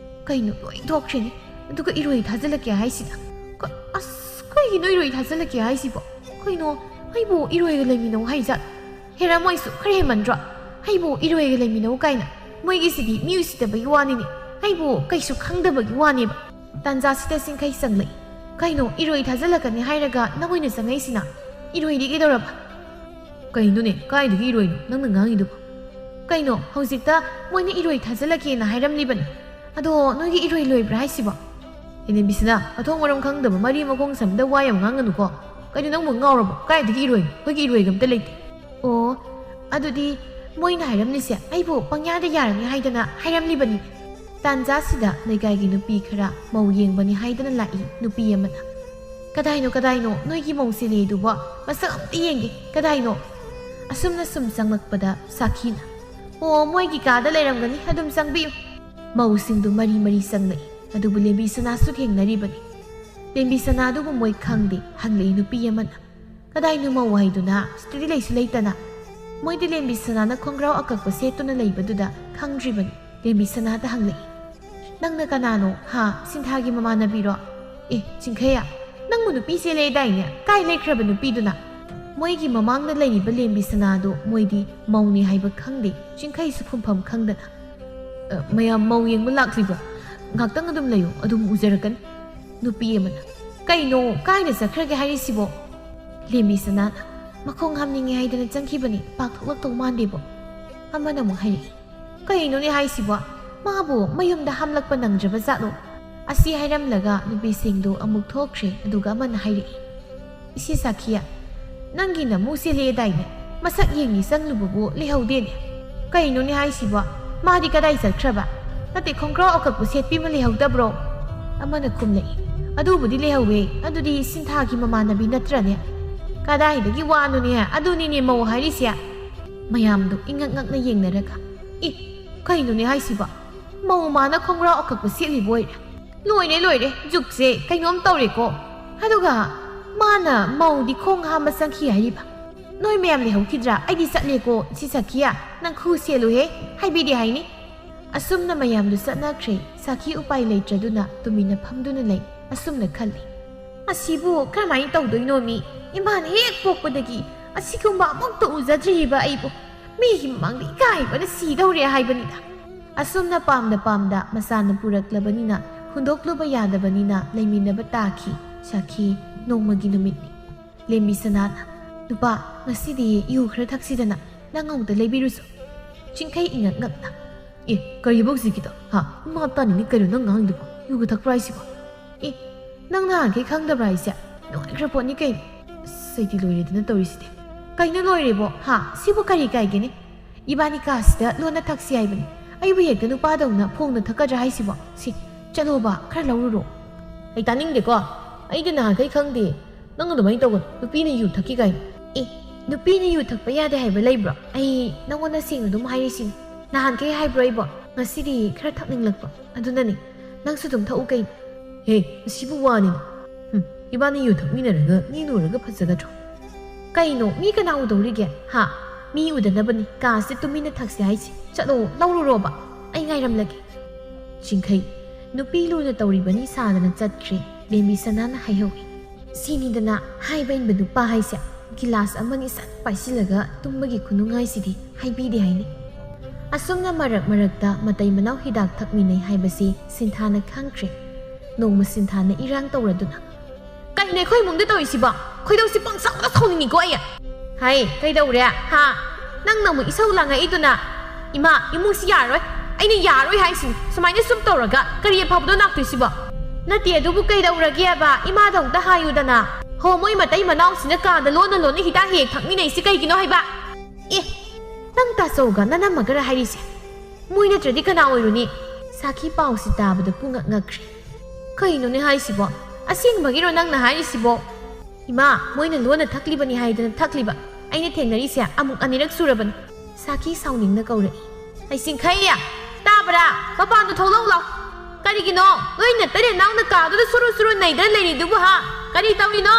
"ꯀꯩꯅꯣ, ꯂꯣꯏ ꯊꯣꯛꯈ꯭ꯔꯦꯅꯦ, ꯑꯗꯨꯒ ꯏꯔꯣꯏ ꯊꯥꯖꯤꯜꯂꯛꯀꯦ ꯍꯥꯏꯁꯤꯅ? ꯀ-, ꯑꯁ, ꯀꯩꯒꯤꯅꯣ ꯏꯔꯣꯏ ꯊꯥꯖꯤꯜꯂꯛꯀꯦ ꯍꯥꯏꯁꯤꯕꯣ? ꯀꯩꯅꯣ, ꯑꯩꯕꯨ ꯏꯔꯣꯏꯒ ꯂꯩꯃꯤꯟꯅꯧ ꯍꯥꯏꯖꯥꯠ? ꯍꯦꯔꯥ, ꯃꯣꯏꯁꯨ ꯈꯔ ꯍꯦꯟꯃꯟꯗ꯭ꯔꯣ? ꯑꯩꯕꯨ ꯏꯔꯣꯏꯒ ꯂꯩꯃꯤꯟꯅꯧ ꯀꯥꯏꯅ꯫ ꯃꯣꯏꯒꯤꯁꯤꯗꯤ ꯃꯤ ꯎꯁꯤꯠꯇꯕꯒꯤ ꯋꯥꯅꯤꯅꯦ, ꯑꯩꯕꯨ ꯀꯩꯁꯨ ꯈꯪꯗꯕꯒꯤ ꯋꯥꯅꯦꯕ꯫" ꯇꯥꯟꯖꯥꯁꯤꯗ ꯆꯤꯡꯈꯩ ꯆꯪꯂꯛꯏ꯫ "ꯀꯩꯅꯣ, ꯏꯔꯣꯏ ꯊꯥꯖꯤꯜꯂꯛꯀꯅꯤ ꯍꯥꯏꯔꯒ ꯅꯪ ꯑꯣꯏꯅ ꯆꯪꯉꯛꯏꯁꯤꯅ? ꯏꯔꯣꯏꯗꯤ ꯀꯩꯗꯧꯔꯕ?" "ꯀꯩꯅꯣꯅꯦ, ꯀꯥꯏꯗꯒꯤ ꯏꯔꯣꯏꯅꯣ ꯅꯪꯅ ꯉꯥꯡꯉꯤꯗꯨꯕꯣ?" "ꯀꯩꯅꯣ, ꯍꯧꯖꯤꯛꯇ ꯃꯣꯏꯅ ꯏꯔꯣꯏ ꯊꯥꯖꯤꯜꯂꯛꯀꯦꯅ ꯍꯥꯏꯔꯝꯂꯤꯕꯅꯤ꯫ "ꯑꯗꯣ ꯅꯣꯏꯒꯤ ꯏꯔꯣꯏ ꯂꯣꯏꯕ꯭ꯔꯥ ꯍꯥꯏꯁꯤꯕꯣ?" "ꯑꯦ ꯂꯦꯝꯕꯤꯁꯅꯥ, ꯃꯊꯣꯡ ꯃꯔꯝ ꯈꯪꯗꯕ ꯃꯔꯤ ꯃꯈꯣꯡ ꯁꯝꯗ ꯋꯥ ꯌꯥꯝ ꯉꯥꯡꯒꯅꯨꯀꯣ꯫ ꯀꯩꯅꯣ, ꯅꯪꯕꯨ ꯉꯥꯎꯔꯕꯣ? ꯀꯥꯏꯗꯒꯤ ꯏꯔꯣꯏꯅꯣ? ꯑꯩꯈꯣꯏꯒꯤ ꯏꯔꯣꯏꯒ ꯑꯝꯇ ꯂꯩꯇꯦ꯫" "ꯑꯣ, ꯑꯗꯨꯗꯤ ꯃꯣꯏꯅ ꯍꯥꯏꯔꯝꯂꯤꯁꯦ ꯑꯩꯕꯨ ꯄꯪꯌꯥꯗ ꯌꯥꯔꯅꯤ ꯍꯥꯏꯗꯅ ꯍꯥꯏꯔꯝꯂꯤꯕꯅꯤ꯫" ꯇꯥꯟꯖꯥꯁꯤꯗ ꯂꯩꯀꯥꯏꯒꯤ ꯅꯨꯄꯤ ꯈꯔ ꯃꯧ ꯌꯦꯡꯕꯅꯤ ꯍꯥꯏꯗꯅ ꯂꯥꯛꯏ ꯅꯨꯄꯤ ꯑꯃꯅ꯫ "ꯀꯗꯥꯏꯅꯣ, ꯀꯗꯥꯏꯅꯣ? ꯅꯣꯏꯒꯤ ꯃꯧ ꯆꯦꯜꯂꯦꯗꯨꯕꯣ? ꯃꯁꯛ ꯑꯝꯇ ꯌꯦꯡꯒꯦ꯫ ꯀꯗꯥꯏꯅꯣ?" ꯑꯁꯨꯝꯅ ꯁꯨꯝ ꯆꯪꯂꯛꯄꯗ ꯁꯥꯈꯤꯅ, "ꯑꯣ, ꯃꯣꯏꯒꯤ ꯀꯥꯗ ꯂꯩꯔꯝꯒꯅꯤ, ꯑꯗꯨꯝ ꯆꯪꯕꯤꯌꯨ꯫" ꯃꯧꯁꯤꯡꯗꯨ ꯃꯔꯤ ꯃꯔꯤ ꯆꯪꯂꯛꯏ꯫ ꯑꯗꯨꯕꯨ ꯂꯦꯝꯕꯤꯁꯅꯥꯁꯨ ꯊꯦꯡꯅꯔꯤꯕꯅꯤ꯫ ꯂꯦꯝꯕꯤꯁꯅꯥꯗꯨꯕꯨ ꯃꯣꯏ ꯈꯪꯗꯦ, ꯍꯪꯂꯛꯏ ꯅꯨꯄꯤ ꯑꯃꯅ꯫ "ꯀꯗꯥꯏꯅꯣ ꯃꯧ ꯍꯥꯏꯗꯨꯅ? ꯁꯤꯗꯗꯤ ꯂꯩꯁꯨ ꯂꯩꯇꯅ꯫" ꯃꯣꯏꯗꯤ ꯂꯦꯝꯕꯤꯁꯅꯥꯅ ꯈꯣꯡꯒ꯭ꯔꯥꯎ ꯑꯀꯛꯄ ꯁꯦꯠꯇꯨꯅ ꯂꯩꯕꯗꯨꯗ ꯈꯪꯗ꯭ꯔꯤꯕꯅꯤ꯫ ꯂꯦꯝꯕꯤꯁꯅꯥꯗ ꯍꯪꯂꯛꯏ, "ꯅꯪꯅ ꯀꯅꯥꯅꯣ? ꯍꯥ? ꯁꯤꯟꯊꯥꯒꯤ ꯃꯃꯥꯟꯅꯕꯤꯔꯣ? ꯑꯦ, ꯆꯤꯡꯈꯩꯌꯥ, ꯅꯪꯕꯨ ꯅꯨꯄꯤ ꯆꯦꯜꯂꯦꯗꯥꯏꯅꯦ? ꯀꯥꯏ ꯂꯩꯈ꯭ꯔꯕ ꯅꯨꯄꯤꯗꯨꯅ?" ꯃꯣꯏꯒꯤ ꯃꯃꯥꯡꯗ ꯂꯩꯔꯤꯕ ꯂꯦꯝꯕꯤꯁꯅꯥꯗꯨ ꯃꯣꯏꯗꯤ ꯃꯧꯅꯤ ꯍꯥꯏꯕ ꯈꯪꯗꯦ, ꯆꯤꯡꯈꯩꯁꯨ ꯈꯨꯝꯐꯝ ꯈꯪꯗꯅ꯫ "ꯑ, ꯃꯌꯥꯝ ꯃꯧ ꯌꯦꯡꯕ ꯂꯥꯛꯂꯤꯕ꯭ꯔꯥ? ꯉꯥꯛꯇꯪ ꯑꯗꯨꯝ ꯂꯩꯌꯨ, ꯑꯗꯨꯝ ꯎꯖꯔꯛꯀꯅꯤ꯫" ꯅꯨꯄꯤ ꯑꯃꯅ, "ꯀꯩꯅꯣ, ꯀꯥꯏꯗ ꯆꯠꯈ꯭ꯔꯒꯦ ꯍꯥꯏꯔꯤꯁꯤꯕꯣ?" ꯂꯦꯝꯕꯤꯁꯅꯥꯅ, "ꯃꯈꯣꯡ ꯍꯥꯝꯅꯤꯡꯉꯦ ꯍꯥꯏꯗꯅ ꯆꯪꯈꯤꯕꯅꯤ, ꯄꯥꯛ ꯊꯣꯛꯂꯛꯇꯧ ꯃꯥꯟꯗꯦꯕꯣ꯫" ꯑꯃꯅ ꯑꯃꯨꯛ ꯍꯥꯏꯔꯛꯏ, "ꯀꯩꯅꯣꯅꯦ ꯍꯥꯏꯁꯤꯕꯣ? ꯃꯥꯕꯨ ꯃꯌꯨꯝꯗ ꯍꯥꯝꯂꯛꯄ ꯅꯪꯗ꯭ꯔꯕ ꯖꯥꯠꯂꯣ?" ꯑꯁꯤ ꯍꯥꯏꯔꯝꯂꯒ ꯅꯨꯄꯤꯁꯤꯡꯗꯨ ꯑꯃꯨꯛ ꯊꯣꯛꯈ꯭ꯔꯦ꯫ ꯑꯗꯨꯒ ꯑꯃꯅ ꯍꯥꯏꯔꯛꯏ, "ꯏꯆꯦ ꯁꯥꯈꯤꯌꯥ, ꯅꯪꯒꯤ ꯅꯃꯧ ꯆꯦꯜꯂꯛꯑꯦꯗꯥꯏꯅꯦ? ꯃꯁꯛ ꯌꯦꯡꯉꯤ ꯆꯪꯂꯨꯕꯕꯨ ꯂꯩꯍꯧꯗꯦꯅꯦ꯫ ꯀꯩꯅꯣꯅꯦ ꯍꯥꯏꯁꯤꯕꯣ? ꯃꯥꯗꯤ ꯀꯗꯥꯏ ꯆꯠꯈ꯭ꯔꯕ? ꯅꯠꯇꯦ, ꯈꯣꯡꯒ꯭ꯔꯥꯎ ꯑꯀꯛꯄ ꯁꯦꯠꯄꯤ ꯑꯃ ꯂꯩꯍꯧꯗꯕ꯭ꯔꯣ?" ꯑꯃꯅ ꯈꯨꯝꯂꯛꯏ, "ꯑꯗꯨꯕꯨꯗꯤ ꯂꯩꯍꯧꯋꯦ, ꯑꯗꯨꯗꯤ ꯁꯤꯟꯊꯥꯒꯤ ꯃꯃꯥꯟꯅꯕꯤ ꯅꯠꯇ꯭ꯔꯅꯦ?" "ꯀꯗꯥꯏꯗꯒꯤ ꯋꯥꯅꯣꯅꯦ, ꯑꯗꯨꯅꯤꯅꯦ ꯃꯧ ꯍꯥꯏꯔꯤꯁꯦ꯫" ꯃꯌꯥꯝꯗꯨ ꯏꯉꯛ ꯉꯛꯅ ꯌꯦꯡꯅꯔꯒ, "ꯑꯦ, ꯀꯩꯅꯣꯅꯦ ꯍꯥꯏꯁꯤꯕꯣ? ꯃꯧ ꯃꯥꯅ ꯈꯣꯡꯒ꯭ꯔꯥꯎ ꯑꯀꯛꯄ ꯁꯦꯠꯂꯤꯕ ꯑꯣꯏꯔꯦ꯫ ꯂꯣꯏꯔꯦ, ꯂꯣꯏꯔꯦ, ꯖꯨꯛꯁꯦ ꯀꯩꯅꯣꯝ ꯇꯧꯔꯦꯀꯣ꯫ ꯑꯗꯨꯒ ꯃꯥꯅ ꯃꯧꯗꯤ ꯈꯣꯡ ꯍꯥꯝꯕ ꯆꯪꯈꯤ ꯍꯥꯏꯔꯤꯕ꯫ ꯅꯣꯏ ꯃꯌꯥꯝ ꯂꯩꯍꯧꯈꯤꯗ꯭ꯔꯥ? ꯑꯩꯗꯤ ꯆꯠꯂꯦꯀꯣ, ꯁꯤ ꯁꯈꯤꯌꯥ, ꯅꯪ ꯈꯨ ꯁꯦꯜꯂꯨꯍꯦ, ꯍꯥꯏꯕꯤꯗꯦ ꯍꯥꯏꯅꯤ꯫" ꯑꯁꯨꯝꯅ ꯃꯌꯥꯝꯗꯨ ꯆꯠꯅꯈ꯭ꯔꯦ꯫ ꯁꯥꯈꯤ ꯎꯄꯥꯏ ꯂꯩꯇ꯭ꯔꯗꯨꯅ ꯇꯨꯃꯤꯟꯅ ꯐꯝꯗꯨꯅ ꯂꯩ꯫ ꯑꯁꯨꯝꯅ ꯈꯜꯂꯤ, "ꯑꯁꯤꯕꯨ ꯀꯔꯝꯍꯥꯏꯅ ꯇꯧꯗꯣꯏꯅꯣ ꯃꯤ? ꯏꯃꯥꯅ ꯍꯦꯛ ꯄꯣꯛꯄꯗꯒꯤ ꯑꯁꯤꯒꯨꯝꯕ ꯑꯃꯨꯛꯇ ꯎꯖꯗ꯭ꯔꯤꯕ ꯑꯩꯕꯨ꯫ ꯃꯤꯒꯤ ꯃꯃꯥꯡꯗ ꯏꯀꯥꯏꯕꯅ ꯁꯤꯗꯧꯔꯦ ꯍꯥꯏꯕꯅꯤꯗ꯫" ꯑꯁꯨꯝꯅ ꯄꯥꯝꯗ ꯄꯥꯝꯗ ꯃꯆꯥꯅ ꯄꯨꯔꯛꯂꯕꯅꯤꯅ ꯍꯨꯟꯗꯣꯛꯂꯨꯕ ꯌꯥꯗꯕꯅꯤꯅ ꯂꯩꯃꯤꯟꯅꯕ ꯇꯥꯈꯤ꯫ ꯁꯥꯈꯤ ꯅꯣꯡꯃꯒꯤ ꯅꯨꯃꯤꯠꯅꯤ꯫ ꯂꯦꯝꯕꯤ ꯁꯅꯥꯅ, "ꯅꯨꯄꯥ, ꯉꯁꯤꯗꯤ ꯌꯨ ꯈꯔ ꯊꯛꯁꯤꯗꯅ, ꯅꯪ ꯑꯃꯨꯛꯇ ꯂꯩꯕꯤꯔꯨꯁꯨ꯫" ꯆꯤꯡꯈꯩ ꯏꯉꯛ ꯉꯛꯅ, ꯑꯦ, ꯀꯔꯤꯕ ꯍꯧꯖꯤꯛꯀꯤꯗꯣ? ꯍꯥ? ꯏꯃꯥ ꯇꯥꯅꯤꯡꯉꯤ, ꯀꯩꯅꯣ ꯅꯪ ꯉꯥꯡꯗꯨꯕꯣ? ꯌꯨꯒ ꯊꯛꯄ꯭ꯔꯥ ꯍꯥꯏꯁꯤꯕꯣ? ꯑꯦ, ꯅꯪ ꯅꯍꯥꯟꯈꯩ ꯈꯪꯗꯕ꯭ꯔꯥ ꯍꯥꯏꯁꯦ? ꯅꯨꯡꯉꯥꯏꯈ꯭ꯔ ꯄꯣꯠꯅꯤ ꯀꯩꯅꯣ꯫ ꯑꯁ, ꯑꯩꯗꯤ ꯂꯣꯏꯔꯦꯗꯅ ꯇꯧꯔꯤꯁꯤꯗꯤ꯫ ꯀꯩꯅꯣ ꯂꯣꯏꯔꯦꯕꯣ? ꯍꯥ? ꯁꯤꯕꯨ ꯀꯔꯤ ꯀꯥꯏꯒꯦꯅꯦ? ꯏꯕꯥꯅꯤ ꯀꯥꯁꯤꯗ ꯂꯣꯟꯅ ꯊꯛꯁꯤ ꯍꯥꯏꯕꯅꯤ꯫ ꯑꯩꯕꯨ ꯍꯦꯛꯇ ꯅꯨꯄꯥꯗꯧꯅ ꯐꯣꯡꯅ ꯊꯛꯀꯗ꯭ꯔꯥ ꯍꯥꯏꯁꯤꯕꯣ? ꯁꯤ, ꯆꯠꯂꯣꯕ, ꯈꯔ ꯂꯧꯔꯨꯔꯣ꯫ ꯑꯩ ꯇꯥꯅꯤꯡꯗꯦꯀꯣ꯫ ꯑꯩꯗꯤ ꯅꯍꯥꯟꯈꯩ ꯈꯪꯗꯦ꯫ ꯅꯪ ꯑꯗꯨꯃꯥꯏꯅ ꯇꯧꯒꯅꯨ꯫ ꯅꯨꯄꯤꯅ ꯌꯨ ꯊꯛꯀꯤ ꯀꯥꯏꯅ꯫ ꯑꯦ, ꯅꯨꯄꯤꯅ ꯌꯨ ꯊꯛꯄ ꯌꯥꯗꯦ ꯍꯥꯏꯕ ꯂꯩꯕ꯭ꯔꯣ? ꯑꯩ ꯅꯪꯉꯣꯟꯗ ꯁꯦꯡꯅ ꯑꯗꯨꯝ ꯍꯥꯏꯔꯤꯁꯤꯅꯤ꯫ ꯅꯍꯥꯟꯈꯩ ꯍꯥꯏꯕ꯭ꯔꯣ ꯑꯩꯕꯣ? ꯉꯁꯤꯗꯤ ꯈꯔ ꯊꯛꯅꯤꯡꯂꯛꯄ꯫ ꯑꯗꯨꯅꯅꯦ꯫ ꯅꯪꯁꯨ ꯑꯗꯨꯝ ꯊꯛꯎ ꯀꯩꯅꯣ꯫ ꯍꯦ, ꯃꯁꯤꯕꯨ ꯋꯥꯅꯤꯅ꯫ ꯍꯨꯝ, ꯏꯕꯥꯅꯤ ꯌꯨ ꯊꯛꯃꯤꯟꯅꯔꯒ ꯅꯦ ꯅꯣꯏꯔꯒ ꯐꯖꯒꯗ꯭ꯔꯣ? ꯀꯩꯅꯣ, ꯃꯤ ꯀꯅꯥ ꯎꯗꯧꯔꯤꯒꯦ? ꯍꯥ? ꯃꯤ ꯎꯗꯅꯕꯅꯤ ꯀꯥꯁꯦ ꯇꯨꯃꯤꯟꯅ ꯊꯛꯁꯦ ꯍꯥꯏꯁꯦ꯫ ꯆꯠꯂꯣ, ꯂꯧꯔꯨꯔꯣꯕ꯫ ꯑꯩ ꯉꯥꯏꯔꯝꯂꯒꯦ꯫ ꯆꯤꯡꯈꯩ, ꯅꯨꯄꯤ ꯂꯨꯅ ꯇꯧꯔꯤꯕꯅꯤ ꯁꯥꯗꯅ ꯆꯠꯈ꯭ꯔꯦ꯫ ꯕꯦꯝꯕꯤ ꯁꯅꯥꯅ ꯍꯥꯏꯍꯧꯏ꯫ ꯁꯤꯅꯤꯗꯅ ꯍꯥꯏꯕ ꯏꯟꯕ ꯅꯨꯄꯥ ꯍꯥꯏꯁꯦ꯫ ꯒꯤꯂꯥꯁ ꯑꯃꯅꯤ ꯁꯠ ꯄꯥꯏꯁꯤꯜꯂꯒ ꯇꯨꯝꯕꯒꯤ ꯈꯨꯅꯨꯡꯉꯥꯏꯁꯤꯗꯤ ꯍꯥꯏꯕꯤꯗꯦ ꯍꯥꯏꯅꯤ꯫ ꯑꯁꯨꯝꯅ ꯃꯔꯛ ꯃꯔꯛꯇ ꯃꯇꯩ ꯃꯅꯥꯎ ꯍꯤꯗꯥꯛ ꯊꯛꯃꯤꯟꯅꯩ ꯍꯥꯏꯕꯁꯤ ꯁꯤꯟꯊꯥꯅ ꯈꯪꯈ꯭ꯔꯦ꯫ ꯅꯣꯡꯃ ꯁꯤꯟꯊꯥꯅ ꯏꯔꯥꯡ ꯇꯧꯔꯗꯨꯅ, "ꯀꯩꯅꯣ ꯑꯩꯈꯣꯏ ꯏꯃꯨꯡꯗ ꯇꯧꯔꯤꯁꯤꯕꯣ? ꯈꯣꯏꯗꯧꯁꯤ ꯄꯪꯁꯥꯎꯗ ꯁꯥꯎꯅꯤꯡꯉꯤꯀꯣ ꯑꯩ!" "ꯍꯥꯏ, ꯀꯩꯗꯧꯔꯦ? ꯍꯥ? ꯅꯪꯅ ꯑꯃꯨꯛ ꯏꯁꯧ ꯂꯥꯡꯉꯛꯏꯗꯨꯅ?" "ꯏꯃꯥ, ꯏꯃꯨꯡꯁꯤ ꯌꯥꯔꯣꯏ꯫ ꯑꯩꯅ ꯌꯥꯔꯣꯏ ꯍꯥꯏꯁꯤꯅꯤ꯫ ꯁꯨꯃꯥꯏꯅ ꯁꯨꯝ ꯇꯧꯔꯒ ꯀꯔꯤ ꯑꯐꯕꯗꯣ ꯂꯥꯛꯇꯣꯏꯁꯤꯕꯣ?" "ꯅꯠꯇꯦ, ꯑꯗꯨꯕꯨ ꯀꯩꯗꯧꯔꯒꯦꯕ? ꯏꯃꯥꯗ ꯑꯃꯨꯛꯇ ꯍꯥꯏꯌꯨꯗꯅ꯫ ꯍꯣ, ꯃꯣꯏ ꯃꯇꯩ ꯃꯅꯥꯎꯁꯤꯅ ꯀꯥꯗ ꯂꯣꯟꯅ ꯂꯣꯟꯅ ꯍꯤꯗꯥꯛ ꯍꯦꯛ ꯍꯦꯛ ꯊꯛꯃꯤꯟꯅꯩꯁꯤ ꯀꯩꯒꯤꯅꯣ ꯍꯥꯏꯕ?" "ꯑꯦ, ꯅꯪ ꯇꯥꯆꯧꯒ ꯅꯅꯝꯃꯒꯔ ꯍꯥꯏꯔꯤꯁꯦ? ꯃꯣꯏ ꯅꯠꯇ꯭ꯔꯗꯤ ꯀꯅꯥ ꯑꯣꯏꯔꯨꯅꯤ?" ꯁꯥꯈꯤ ꯄꯥꯎꯁꯤ ꯇꯥꯕꯗ ꯄꯨꯡꯉꯛ ꯉꯛꯈ꯭ꯔꯦ꯫ "ꯀꯩꯅꯣꯅꯦ ꯍꯥꯏꯁꯤꯕꯣ? ꯑꯁꯦꯡꯕꯒꯤꯔꯣ ꯅꯪꯅ ꯍꯥꯏꯔꯤꯁꯤꯕꯣ?" "ꯏꯃꯥ, ꯃꯣꯏꯅ ꯂꯣꯟꯅ ꯊꯛꯂꯤꯕꯅꯤ ꯍꯥꯏꯗꯅ ꯊꯛꯂꯤꯕ꯫ ꯑꯩꯅ ꯊꯦꯡꯅꯔꯤꯁꯦ ꯑꯃꯨꯛ ꯑꯅꯤꯔꯛ ꯁꯨꯔꯕꯅꯤ꯫" ꯁꯥꯈꯤ ꯁꯥꯎꯅꯤꯡꯅ ꯀꯧꯔꯛꯏ꯫ "ꯑꯩ ꯆꯤꯡꯈꯩ, ꯇꯥꯕ꯭ꯔꯥ? ꯃꯄꯥꯟꯗ ꯊꯣꯛꯂꯛꯎ ꯂꯥꯎ꯫ ꯀꯔꯤꯒꯤꯅꯣ? ꯅꯣꯏ ꯅꯇꯩ ꯅꯅꯥꯎꯅ ꯀꯥꯗꯨꯗ ꯁꯨꯔꯨ ꯁꯨꯔꯨ ꯅꯩꯗꯅ ꯂꯩꯔꯤꯗꯨꯕꯨ, ꯍꯥ? ꯀꯔꯤ ꯇꯧꯔꯤꯅꯣ?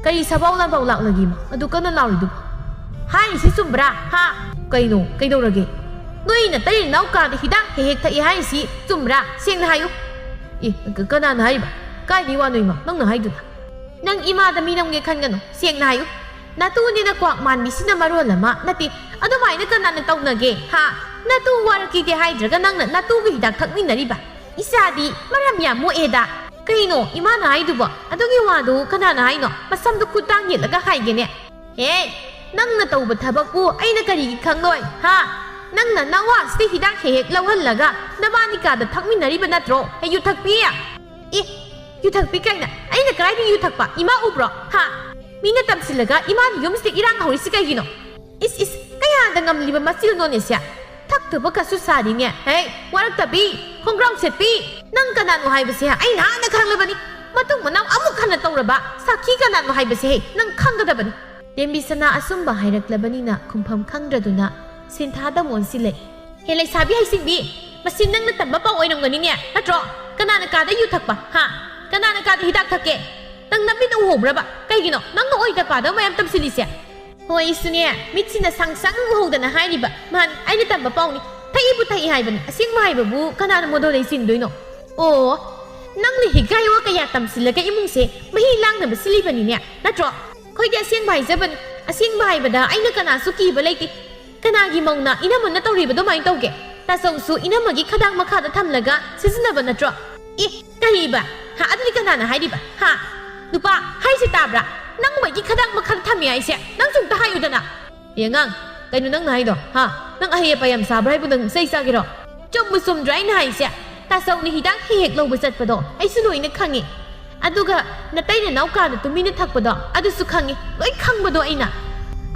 ꯀꯔꯤ ꯁꯥꯕꯧ ꯂꯥꯟꯕꯧ ꯂꯥꯛꯂꯒꯦ ꯏꯃꯥ? ꯑꯗꯨ ꯀꯟꯅ ꯂꯥꯎꯔꯤꯗꯨꯕꯨ? ꯍꯥꯏꯔꯤꯁꯤ ꯆꯨꯝꯕ꯭ꯔꯥ, ꯍꯥ?" "ꯀꯩꯅꯣ? ꯀꯩꯗꯧꯔꯒꯦ? ꯅꯣꯏ ꯅꯇꯩ ꯅꯅꯥꯎ ꯀꯥꯗ ꯍꯤꯗꯥꯛ ꯍꯦꯛ ꯍꯦꯛ ꯊꯛꯏ ꯍꯥꯏꯔꯤꯁꯤ ꯆꯨꯝꯕ꯭ꯔꯥ? ꯁꯦꯡꯅ ꯍꯥꯏꯌꯨ꯫" "ꯑꯦ, ꯀ-, ꯀꯅꯥꯅ ꯍꯥꯏꯔꯤꯕ? ꯀꯥꯏꯗꯩ ꯋꯥꯅꯣ ꯏꯃꯥ? ꯅꯪꯅ ꯍꯥꯏꯗꯨꯅ?" "ꯅꯪ ꯏꯃꯥꯗ ꯃꯤ ꯅꯝꯒꯦ ꯈꯟꯒꯅꯨ꯫ ꯁꯦꯡꯅ ꯍꯥꯏꯌꯨ꯫ ꯅꯇꯨꯅꯤꯅ ꯀ꯭ꯋꯥꯛ ꯃꯥꯟꯕꯤꯁꯤꯅ ꯃꯔꯣꯜ ꯑꯃ꯫ ꯅꯠꯇꯦ, ꯑꯗꯨꯃꯥꯏꯅ ꯀꯅꯥꯅ ꯇꯧꯅꯒꯦ, ꯍꯥ? ꯅꯇꯨ ꯋꯥꯔꯛꯈꯤꯗꯦ ꯍꯥꯏꯗ꯭ꯔꯒ ꯅꯪꯅ ꯅꯇꯨꯒ ꯍꯤꯗꯥꯛ ꯊꯛꯃꯤꯟꯅꯔꯤꯕ? ꯏꯆꯥꯗꯤ ꯃꯔꯝ ꯌꯥꯝ ꯃꯣꯛꯑꯦꯗ꯫ ꯀꯩꯅꯣ ꯏꯃꯥꯅ ꯍꯥꯏꯗꯨꯕꯣ? ꯑꯗꯨꯒꯤ ꯋꯥꯗꯨ ꯀꯅꯥꯅ ꯍꯥꯏꯅꯣ? ꯃꯁꯝꯗꯨ ꯈꯨꯠ ꯇꯥꯡ ꯌꯦꯠꯂꯒ ꯍꯥꯏꯒꯦꯅꯦ꯫ ꯍꯦ, ꯅꯪꯅ ꯇꯧꯕ ꯊꯕꯛꯄꯨ ꯑꯩꯅ ꯀꯔꯤꯒꯤ ꯈꯪꯂꯣꯏ, ꯍꯥ? ꯅꯪꯅ ꯅꯋꯥꯁꯤꯗ ꯍꯤꯗꯥꯛ ꯍꯦꯛ ꯍꯦꯛ ꯂꯧꯍꯜꯂꯒ ꯅꯕꯥꯅꯤ ꯀꯥꯗ ꯊꯛꯃꯤꯟꯅꯔꯤꯕ ꯅꯠꯇ꯭ꯔꯣ? ꯍꯦ, ꯌꯨ ꯊꯛꯄꯤ? ꯑꯦ, ꯌꯨ ꯊꯛꯄꯤ ꯀꯥꯏꯅ? ꯑꯩꯅ ꯀꯗꯥꯏꯗ ꯌꯨ ꯊꯛꯄ? ꯏꯃꯥ ꯎꯕ꯭ꯔꯣ? ꯍꯥ? ꯃꯤꯅ ꯇꯝꯁꯤꯜꯂꯒ ꯏꯃꯥꯅ ꯌꯨꯝꯁꯤꯗ ꯏꯔꯥꯡ ꯍꯧꯔꯤꯁꯤ ꯀꯩꯒꯤꯅꯣ? ꯏꯁ, ꯏꯁ, ꯀꯌꯥꯗ ꯉꯝꯂꯤꯕ ꯃꯆꯤꯜꯅꯣꯅꯦ ꯁꯦ? ꯊꯛꯇꯕ ꯀꯁꯨ ꯁꯥꯔꯤꯅꯦ꯫ ꯍꯦ, ꯋꯥꯔꯛꯇꯕꯤ, ꯈꯣꯡꯒ꯭ꯔꯥꯎ ꯁꯦꯠꯄꯤ, ꯅꯪ ꯀꯅꯥꯅꯣ ꯍꯥꯏꯕꯁꯦ ꯑꯩ ꯅꯍꯥꯟꯅ ꯈꯪꯂꯕꯅꯤ꯫ ꯃꯇꯨꯡ ꯃꯅꯥꯎ ꯑꯃꯨꯛ ꯍꯟꯅ ꯇꯧꯔꯕ ꯁꯥꯈꯤ ꯀꯅꯥꯅꯣ ꯍꯥꯏꯕꯁꯦ ꯍꯦ, ꯅꯪ ꯈꯪꯒꯗꯕꯅꯤ꯫ ꯂꯦꯝꯕꯤꯁꯅꯥ ꯑꯁꯨꯝꯕ ꯍꯥꯏꯔꯛꯂꯕꯅꯤꯅ ꯈꯨꯝꯐꯝ ꯈꯪꯗ꯭ꯔꯗꯨꯅ ꯁꯤꯟꯊꯥꯗ ꯑꯃꯨꯛ ꯑꯣꯟꯁꯤꯜꯂꯛꯏ꯫ ꯍꯦ ꯂꯩꯁꯥꯕꯤ ꯍꯩꯁꯤꯡꯕꯤ, ꯃꯁꯤ ꯅꯪꯅ ꯇꯝꯕ ꯄꯥꯎ ꯑꯣꯏꯔꯝꯒꯅꯤꯅꯦ, ꯅꯠꯇ꯭ꯔꯣ? ꯀꯅꯥꯅ ꯀꯥꯗ ꯌꯨ ꯊꯛꯄ? ꯍꯥ? ꯀꯅꯥꯅ ꯀꯥꯗ ꯍꯤꯗꯥꯛ ꯊꯛꯀꯦ? ꯅꯪ ꯅꯃꯤꯠꯅ ꯎꯍꯧꯕ꯭ꯔꯕ? ꯀꯩꯒꯤꯅꯣ? ꯅꯪꯅ ꯑꯣꯏꯗ ꯄꯥꯗꯕ ꯃꯌꯥꯝ ꯇꯝꯁꯤꯜꯂꯤꯁꯦ? ꯍꯣꯏ, ꯑꯩꯁꯨꯅꯦ, ꯃꯤꯠꯁꯤꯅ ꯁꯪ ꯁꯪ ꯎꯍꯧꯗꯅ ꯍꯥꯏꯔꯤꯕ꯫ ꯃꯥꯅꯤ, ꯑꯩꯅ ꯇꯝꯕ ꯄꯥꯎꯅꯤ꯫ ꯊꯛꯏꯕꯨ ꯊꯛꯏ ꯍꯥꯏꯕꯅꯤ꯫ ꯑꯁꯦꯡꯕ ꯍꯥꯏꯕꯕꯨ ꯀꯅꯥꯅ ꯃꯣꯗꯣ ꯂꯩ ꯆꯤꯟꯗꯣꯏꯅꯣ? ꯑꯣ, ꯅꯪꯅ ꯍꯤꯒꯥꯏ ꯋꯥ ꯀꯌꯥ ꯇꯝꯁꯤꯜꯂꯒ ꯏꯃꯨꯡꯁꯦ ꯃꯍꯤ ꯂꯥꯡꯅꯕ ꯁꯤꯜꯂꯤꯕꯅꯤꯅꯦ, ꯅꯠꯇ꯭ꯔꯣ? ꯑꯩꯈꯣꯏꯗꯤ ꯑꯁꯦꯡꯕ ꯍꯥꯏꯖꯕꯅꯤ꯫ ꯑꯁꯦꯡꯕ ꯍꯥꯏꯕꯗ ꯑꯩꯅ ꯀꯅꯥꯁꯨ ꯀꯤꯕ ꯂꯩꯇꯦ꯫ ꯀꯅꯥꯒꯤ ꯃꯧꯅ ꯏꯅꯝꯃꯅ ꯇꯧꯔꯤꯕ ꯑꯗꯨꯃꯥꯏꯅ ꯇꯧꯒꯦ? ꯇꯥꯆꯧꯁꯨ ꯏꯅꯝꯃꯒꯤ ꯈꯗꯥꯡ ꯃꯈꯥꯗ ꯊꯝꯂꯒ ꯁꯤꯖꯤꯟꯅꯕ ꯅꯠꯇ꯭ꯔꯣ? ꯑꯦ, ꯀꯔꯤꯕ? ꯍꯥ, ꯑꯗꯨꯗꯤ ꯀꯅꯥꯅ ꯍꯥꯏꯔꯤꯕ? ꯍꯥ? ꯅꯨꯄꯥ, ꯍꯥꯏꯁꯦ ꯇꯥꯕ꯭ꯔꯥ? ꯅꯪꯕꯨ ꯑꯩꯒꯤ ꯈꯗꯥꯡ ꯃꯈꯥꯗ ꯊꯝꯃꯤ ꯍꯥꯏꯁꯦ? ꯅꯪꯁꯨ ꯑꯝꯇ ꯍꯥꯏꯌꯨꯗꯅ꯫ ꯑꯦ ꯑꯉꯥꯡ, ꯀꯩꯅꯣ ꯅꯪꯅ ꯍꯥꯏꯗꯣ? ꯍꯥ? ꯅꯪ ꯑꯍꯩ ꯑꯄꯥ ꯌꯥꯝ ꯁꯥꯕ꯭ꯔꯥ ꯍꯥꯏꯕꯨ ꯅꯪ ꯆꯩ ꯆꯥꯒꯦꯔꯣ? ꯆꯨꯝꯕꯨ ꯆꯨꯝꯗ꯭ꯔꯥ ꯑꯩꯅ ꯍꯥꯏꯁꯦ? ꯇꯥꯆꯧꯅ ꯍꯤꯗꯥꯛ ꯍꯦꯛ ꯍꯦꯛ ꯂꯧꯕ ꯆꯠꯄꯗꯣ ꯑꯩꯁꯨ ꯂꯣꯏꯅ ꯈꯪꯉꯤ꯫ ꯑꯗꯨꯒ ꯅꯇꯩ ꯅꯅꯥꯎ ꯀꯥꯗ ꯇꯨꯃꯤꯟꯅ ꯊꯛꯄꯗꯣ ꯑꯗꯨꯁꯨ ꯈꯪꯉꯤ, ꯂꯣꯏ ꯈꯪꯕꯗꯣ ꯑꯩꯅ꯫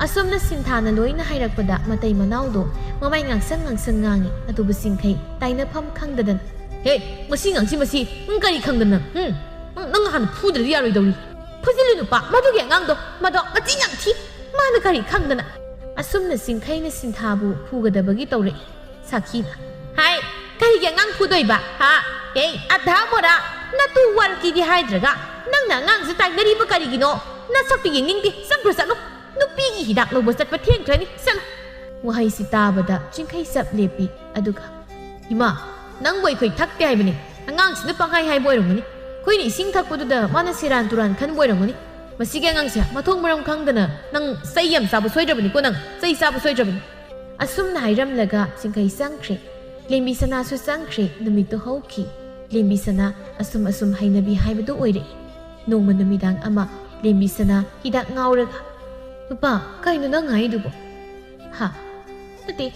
ꯑꯁꯣꯝꯅ ꯁꯤꯟꯊꯥꯅ ꯂꯣꯏꯅ ꯍꯥꯏꯔꯛꯄꯗ ꯃꯇꯩ ꯃꯅꯥꯎꯗꯣ ꯃꯃꯥꯏ ꯉꯥꯡꯁꯪ ꯉꯥꯡꯁꯪ ꯉꯥꯡꯉꯤ, ꯑꯗꯨꯕꯨ ꯆꯤꯡꯈꯩ ꯇꯥꯏꯅꯐꯝ ꯈꯪꯗꯗꯅ꯫ ꯍꯦ, ꯃꯁꯤ ꯉꯥꯡꯁꯤ ꯃꯁꯤ, ꯅꯪ ꯀꯔꯤ ꯈꯪꯗꯅ? ꯎꯝ? ꯅꯪ, ꯅꯪ ꯍꯥꯟꯅ ꯐꯨꯗ꯭ꯔꯗꯤ ꯌꯥꯔꯣꯏꯗꯧꯔꯤ꯫ ꯐꯨꯖꯤꯜꯂꯨ ꯅꯨꯄꯥ, ꯃꯗꯨꯒꯤ ꯑꯉꯥꯡꯗꯣ, ꯃꯗꯣ ꯃꯆꯤꯟ ꯌꯥꯝ ꯊꯤ꯫ ꯃꯥꯅ ꯀꯔꯤ ꯈꯪꯗꯅ? ꯑꯁꯨꯝꯅ ꯆꯤꯡꯈꯩꯅ ꯁꯤꯟꯊꯥꯕꯨ ꯐꯨꯒꯗꯕꯒꯤ ꯇꯧꯔꯛꯏ꯫ ꯁꯥꯈꯤꯅ, ꯍꯥꯏ, ꯀꯔꯤꯒꯤ ꯑꯉꯥꯡ ꯐꯨꯗꯣꯏꯕ? ꯍꯥ? ꯑꯦ, ꯑꯙꯥ ꯃꯣꯔꯥ, ꯅꯇꯨ ꯋꯥꯔꯛꯀꯤꯗꯤ ꯍꯥꯏꯗ꯭ꯔꯒ ꯅꯪꯅ ꯑꯉꯥꯡꯁꯦ ꯇꯥꯏꯅꯔꯤꯕ ꯀꯔꯤꯒꯤꯅꯣ? ꯅꯁꯛꯇꯨ ꯌꯦꯡꯅꯤꯡꯗꯦ, ꯆꯪꯈ꯭ꯔꯣ ꯆꯠꯂꯣ꯫ ꯅꯨꯄꯤꯒꯤ ꯍꯤꯗꯥꯛ ꯂꯧꯕ ꯆꯠꯄ ꯊꯦꯡꯈ꯭ꯔꯅꯤ, ꯆꯠꯂꯣ꯫ ꯋꯥꯍꯩꯁꯤ ꯇꯥꯕꯗ ꯆꯤꯡꯈꯩ ꯆꯞ ꯂꯦꯞꯄꯤ, ꯑꯗꯨꯒ, ꯏꯃꯥ, ꯅꯪꯕꯨ ꯑꯩꯈꯣꯏ ꯊꯛꯇꯦ ꯍꯥꯏꯕꯅꯤ꯫ ꯑꯉꯥꯡꯁꯤꯅ ꯄꯪꯍꯥꯏ ꯍꯥꯏꯕ ꯑꯣꯏꯔꯝꯒꯅꯤ꯫ ꯑꯩꯈꯣꯏꯅ ꯏꯁꯤꯡ ꯊꯛꯄꯗꯨꯗ ꯃꯥꯅ ꯁꯦꯔꯥꯟ ꯇꯨꯔꯥꯟ ꯈꯟꯕ ꯑꯣꯏꯔꯝꯒꯅꯤ꯫ ꯃꯁꯤꯒꯤ ꯑꯉꯥꯡꯁꯦ ꯃꯊꯣꯡ ꯃꯔꯝ ꯈꯪꯗꯅ ꯅꯪ ꯆꯩ ꯌꯥꯝ ꯆꯥꯕ ꯁꯣꯏꯗ꯭ꯔꯕꯅꯤꯀꯣ, ꯅꯪ ꯆꯩ ꯆꯥꯕ ꯁꯣꯏꯗ꯭ꯔꯕꯅꯤ꯫ ꯑꯁꯨꯝꯅ ꯍꯥꯏꯔꯝꯂꯒ ꯆꯤꯡꯈꯩ ꯆꯪꯈ꯭ꯔꯦ꯫ ꯂꯦꯝꯕꯤ ꯁꯅꯥꯁꯨ ꯆꯪꯈ꯭ꯔꯦ꯫ ꯅꯨꯃꯤꯠꯇꯨ ꯍꯧꯈꯤ꯫ ꯂꯦꯝꯕꯤ ꯁꯅꯥ ꯑꯁꯨꯝ ꯑꯁꯨꯝ ꯍꯩꯅꯕꯤ ꯍꯥꯏꯕꯗꯨ ꯑꯣꯏꯔꯛꯏ꯫ ꯅꯣꯡꯃ ꯅꯨꯃꯤꯗꯥꯡ ꯑꯃ ꯂꯦꯝꯕꯤ ꯁꯅꯥ ꯍꯤꯗꯥꯛ ꯉꯥꯎꯔꯒ, "ꯅꯨꯄꯥ, ꯀꯩꯅꯣ ꯅꯪ ꯍꯥꯏꯗꯨꯕꯣ?" "ꯍꯥ? ꯅꯠꯇꯦ,